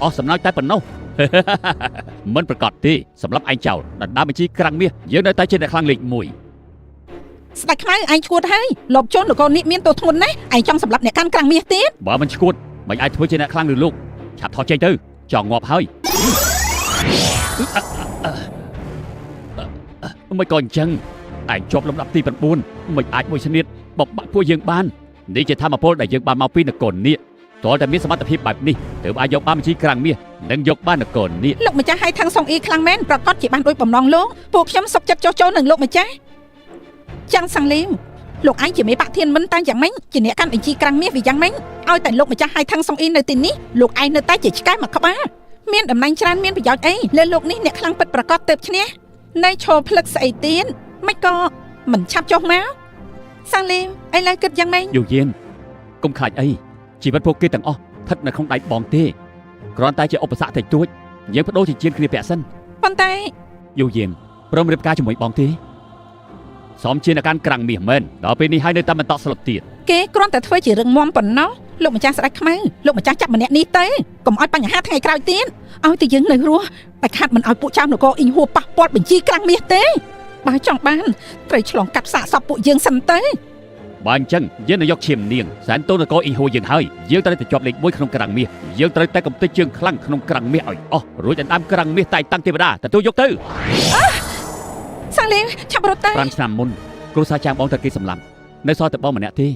អស់សំណើចតែប៉ុណ្ណោះ មិនប្រកាសទេសម្រាប់ឯងចោលដណ្ដើមបញ្ជីក្រាំងមាសយើងនៅតែជាអ្នកខ្លាំងលេខ1 ស្ដេចខ្មៅឯងឈួតហើយលបចូលនគរនេះមានទោសធ្ងន់ណាស់ឯងចង់សម្លាប់អ្នកកាន់ក្រាំងមាសទៀត បើមិនឈួតមិនអាចធ្វើជាអ្នកខ្លាំងឬលោកឆាប់ថតចេញទៅចង់ងាប់ហើយមិនក៏អញ្ចឹងឯងជាប់លំដាប់ទី9មិនអាចមួយស្នៀតបបាក់ពួកយើងបាននេះជាធម៌ពលដែលយើងបានមកពីនគរនេះតើតែមានសមត្ថភាពបែបនេះទើបអាចយកបានបញ្ជីក្រាំងមាសនិងយកបាននគរនេះ លោកម្ចាស់ឲ្យថឹងសុងអ៊ីខ្លាំងមែនប្រកាសជាបានដូចបំណងលោកពួកខ្ញុំសុខចិត្តចុះចូលនឹងលោកម្ចាស់ចាំងសាំងលីលោកឯងជាមេបកធានមិនតាំងយ៉ាងម៉េចជាអ្នកកាន់បញ្ជីក្រាំងមាសវាយ៉ាងម៉េចឲ្យតែលោកម្ចាស់ឲ្យថឹងសុងអ៊ីនៅទីនេះលោកឯងនៅតែជាឆ្កែមួយក្បាលមានតំណែងច្រើនមានប្រយោជន៍អីលើលោកនេះអ្នកខ្លាំងពិតប្រកបទៅឈ្នះនៅឈរផ្លឹកស្អីទៀនមិនក៏មិនឆាប់ចុះមកសាំងលីឥឡូវគិតយ៉ាងម៉េច យូយានកុំខ្លាចអីជីវិតពួកគេទាំងអស់ស្ថិតនៅក្នុងដៃបងទេគ្រាន់តែជាឧបសគ្គតិចតួចយើងបដូរជាជានគ្នាពាក់សិន ប៉ុន្តែ យូយានព្រមរៀបការជាមួយបងទេសមជាអ្នកកាន់ក្រាំងមាសមែនដល់ពេលនេះហើយនៅតែបន្តស្លុតទៀត គេគ្រាន់តែធ្វើជារឿងមមប៉ុណ្ណោះលោកម្ចាស់ស្ដេចខ្មៅលោកម្ចាស់ចាប់ម្នាក់នេះទៅកុំឲ្យបញ្ហាថ្ងៃក្រោយទៀតឲ្យតែយើងនៅរស់តែខាត់មិនឲ្យពួកចៅនគរអ៊ីងហួរប៉ះពាល់បញ្ជីក្រាំងមាសទេបើចង់បានត្រូវឆ្លងកាត់សាកសពពួកយើងសិនទៅ បើអញ្ចឹងយើងនឹងយកឈាមនាងសែនតូនកោអ៊ីងហួរយើងហើយយើងត្រូវតែជាប់លេខ1ក្នុងក្រាំងមាសយើងត្រូវតែកំទេចជើងខ្លាំងក្នុងក្រាំងមាសឲ្យអស់រួចដណ្ដើមក្រាំងមាសតែតាំងទេវតាទទួលយកទៅ សាំងលៀងឆាប់រត់ទៅ 5ឆ្នាំមុនគ្រួសារចាងបងត្រូវគេសម្លាប់នៅសល់តែបងម្នាក់ទេ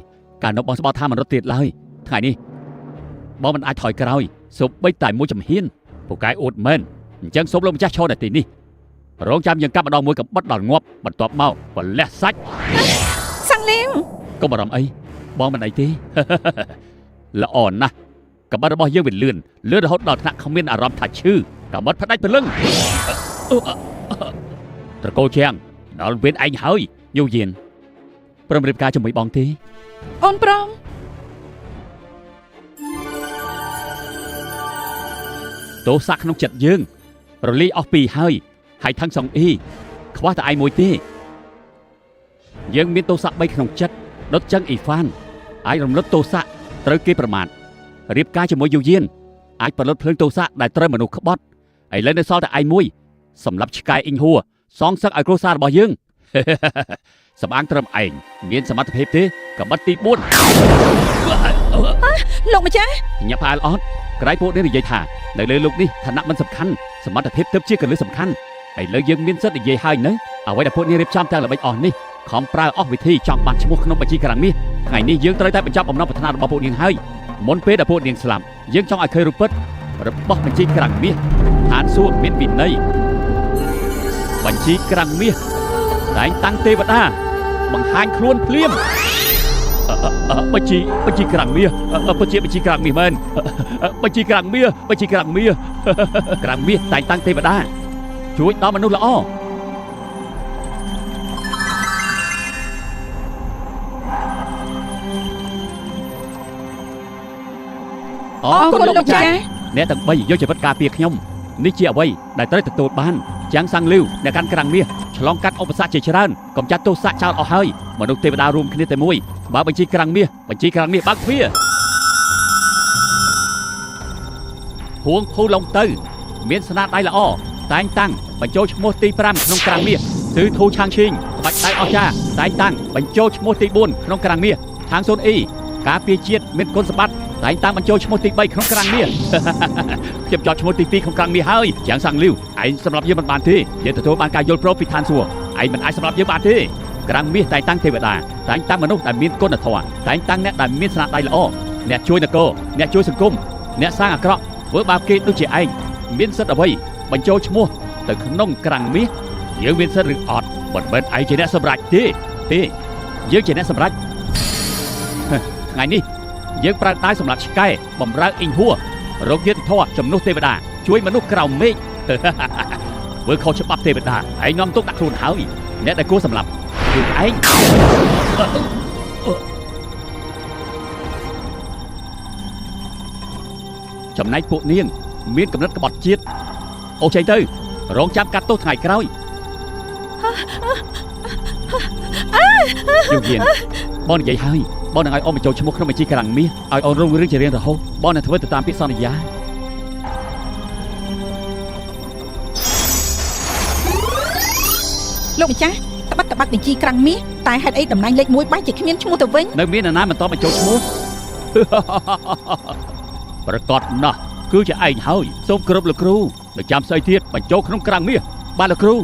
កាលនោះបងស្បល់ថាមិនរត់ទៀតឡើយថ្ងៃនេះបងមិនអាចថយក្រោយសូម្បីតែមួយចំហៀនពូកែអួតមែនអញ្ចឹងសូមលោកម្ចាស់ឈរនៅទីនេះរងចាំយើងកាប់ម្ដងមួយកំបិតដល់ងាប់បន្ទាប់មកបលះសាច់ សាំងលៀង កុំបារម្ភអីបងមិនអីទេ ល្អណាស់កបិតរបស់យើងវាលឿនលឿនរហូតដល់ថ្នាក់គ្មានអារម្មណ៍ថាឈឺកបិតផ្ដាច់ព្រលឹងត្រកូលជាងដល់វេនឯងហើយយូយានព្រមរៀបការជាមួយបងទេ អូនព្រម ទោសៈក្នុងចិត្តយើងរលាយអស់ពីហើយហើយថឹងសងអ៊ីខ្វះតែឯងមួយទេយើងមានទោសៈ3ក្នុងចិត្តដុតចឹងអ៊ីហ្វានអាចរំលត់ទោសៈត្រូវគេប្រមាថរៀបការជាមួយយូយានអាចផលិតភ្លើងទោសៈដែលត្រូវមនុស្សក្បត់ឥឡូវនៅសល់តែឯងមួយសម្រាប់ឆ្កែអ៊ីងហួរសងសឹកឲ្យគ្រួសាររបស់យើង សំអាងត្រឹមឯងមានសមត្ថភាពទេកបិតទី4 លោកម្ចាស់ ញាក់ផ្អើលអត់ក្រៃពួកនេះនិយាយថានៅលើលោកនេះឋានៈមិនសំខាន់សមត្ថភាពទើបជាកលឹះសំខាន់ឥឡូវយើងមានសិទ្ធិនិយាយហើយនៅអ្វីដែលពួកនេះរៀបចំទាំងល្បិចអស់នេះខំប្រើអស់វិធីចង់បានឈ្មោះក្នុងបញ្ជីក្រាំងមាសថ្ងៃនេះយើងត្រូវតែបញ្ចប់បំណងប្រាថ្នារបស់ពួកនាងហើយមុនពេលដែលពួកនាងស្លាប់យើងចង់ឲ្យឃើញរូបពិតរបស់បញ្ជីក្រាំងមាសឋានសួគ៌មានវិន័យបញ្ជីក្រាំងមាសតែងតាំងទេវតាបង្ហាញខ្លួនភ្លាមអឺអឺបញ្ជីបញ្ជីក្រាំងមាសពិតជាបញ្ជីក្រាំងមាសមែនបញ្ជីក្រាំងមាសបញ្ជីក្រាំងមាសក្រាំងមាសតែងតាំងទេវតាជួយដល់មនុស្សល្អអ អ រ រ គុណលោកម្ចាស់ គុណលោកម្ចាស់ អ្នកទាំង3យកជីវិតការពារខ្ញុំនេះជាអ្វីដែលត្រូវទទួលបានចាំងសាំងលីវអ្នកកាន់ក្រាំងមាសឆ្លងកាត់ឧបសគ្គជាច្រើនកំចាត់ទោសៈចោលអស់ហើយមនុស្សទេវតារួមគ្នាតែមួយបើបញ្ជីក្រាំងមាសបញ្ជីក្រាំងមាសបើកទ្វារហួងភូឡុងទៅមានស្នាដៃល្អតែងតាំងបញ្ចូលឈ្មោះទី5ក្នុងក្រាំងមាសស៊ឺធូឆាងឈីងក្បាច់ដៃអស្ចារ្យតែងតាំងបញ្ចូលឈ្មោះទី4ក្នុងក្រាំងមាសឆាងសូនអ៊ីការពារជាតិមានគុណសម្បត្តិតែងតាំងបញ្ចូលឈ្មោះទី3ក្នុងក្រាំងមាស ខ្ញុំចោតឈ្មោះទី2ក្នុងក្រាំងមាសហើយយ៉ាងសាំងលីវឯងសម្រាប់យើងមិនបានទេយើងទទួលបានការយល់ព្រមពីឋានសួគ៌ឯងមិនអាចសម្រាប់យើងបានទេក្រាំងមាសតែងតាំងទេវតាតែងតាំងមនុស្សដែលមានគុណធម៌តែងតាំងអ្នកដែលមានស្នាដៃល្អអ្នកជួយនគរអ្នកជួយសង្គមអ្នកសាងអាក្រក់ធ្វើបាបគេដូចជាឯងមានសិទ្ធិអ្វីបញ្ចូលឈ្មោះទៅក្នុងក្រាំងមាសយើងមានសិទ្ធិឬអត់មិនមែនឯងជាអ្នកសម្រេចទេទេយើងជាអ្នកសម្រេចថ្ងៃនេះយើងប្រើដៃសម្រាប់ឆ្កែបំរើអ៊ីងហួរ រោគយុទ្ធធម៌ជំនួសទេវតាជួយមនុស្សក្រោមមេឃ ធ្វើខុសច្បាប់ទេវតាឯងនាំទុកដាក់ខ្លួនហើយអ្នកដែលគួរសម្លាប់គឺឯងចំណែកពួកនាង មានកំណត់ក្បត់ជាតិអូចេញទៅរងចាំកាត់ទោសថ្ងៃក្រោយយូហ៊ានបងនិយាយហើយបងនឹងឲ្យអូនបញ្ចូលឈ្មោះក្នុងបញ្ជីក្រាំងមាសឲ្យអូនរុងរឿងជារៀងរហូតបងនឹងធ្វើទៅតាមពាក្យសន្យា លោកម្ចាស់ត្បិតតបាត់បញ្ជីក្រាំងមាសតែហេតុអីតំណែងលេខ1បែរជាគ្មានឈ្មោះទៅវិញ នៅមាននរណាមិនតបបញ្ចូលឈ្មោះ ប្រកាសណាស់គឺជាឯងហើយសូមគោរពលោកគ្រូនៅចាំស្អីទៀតបញ្ចូលក្នុងក្រាំងមាសបាទលោកគ្រូ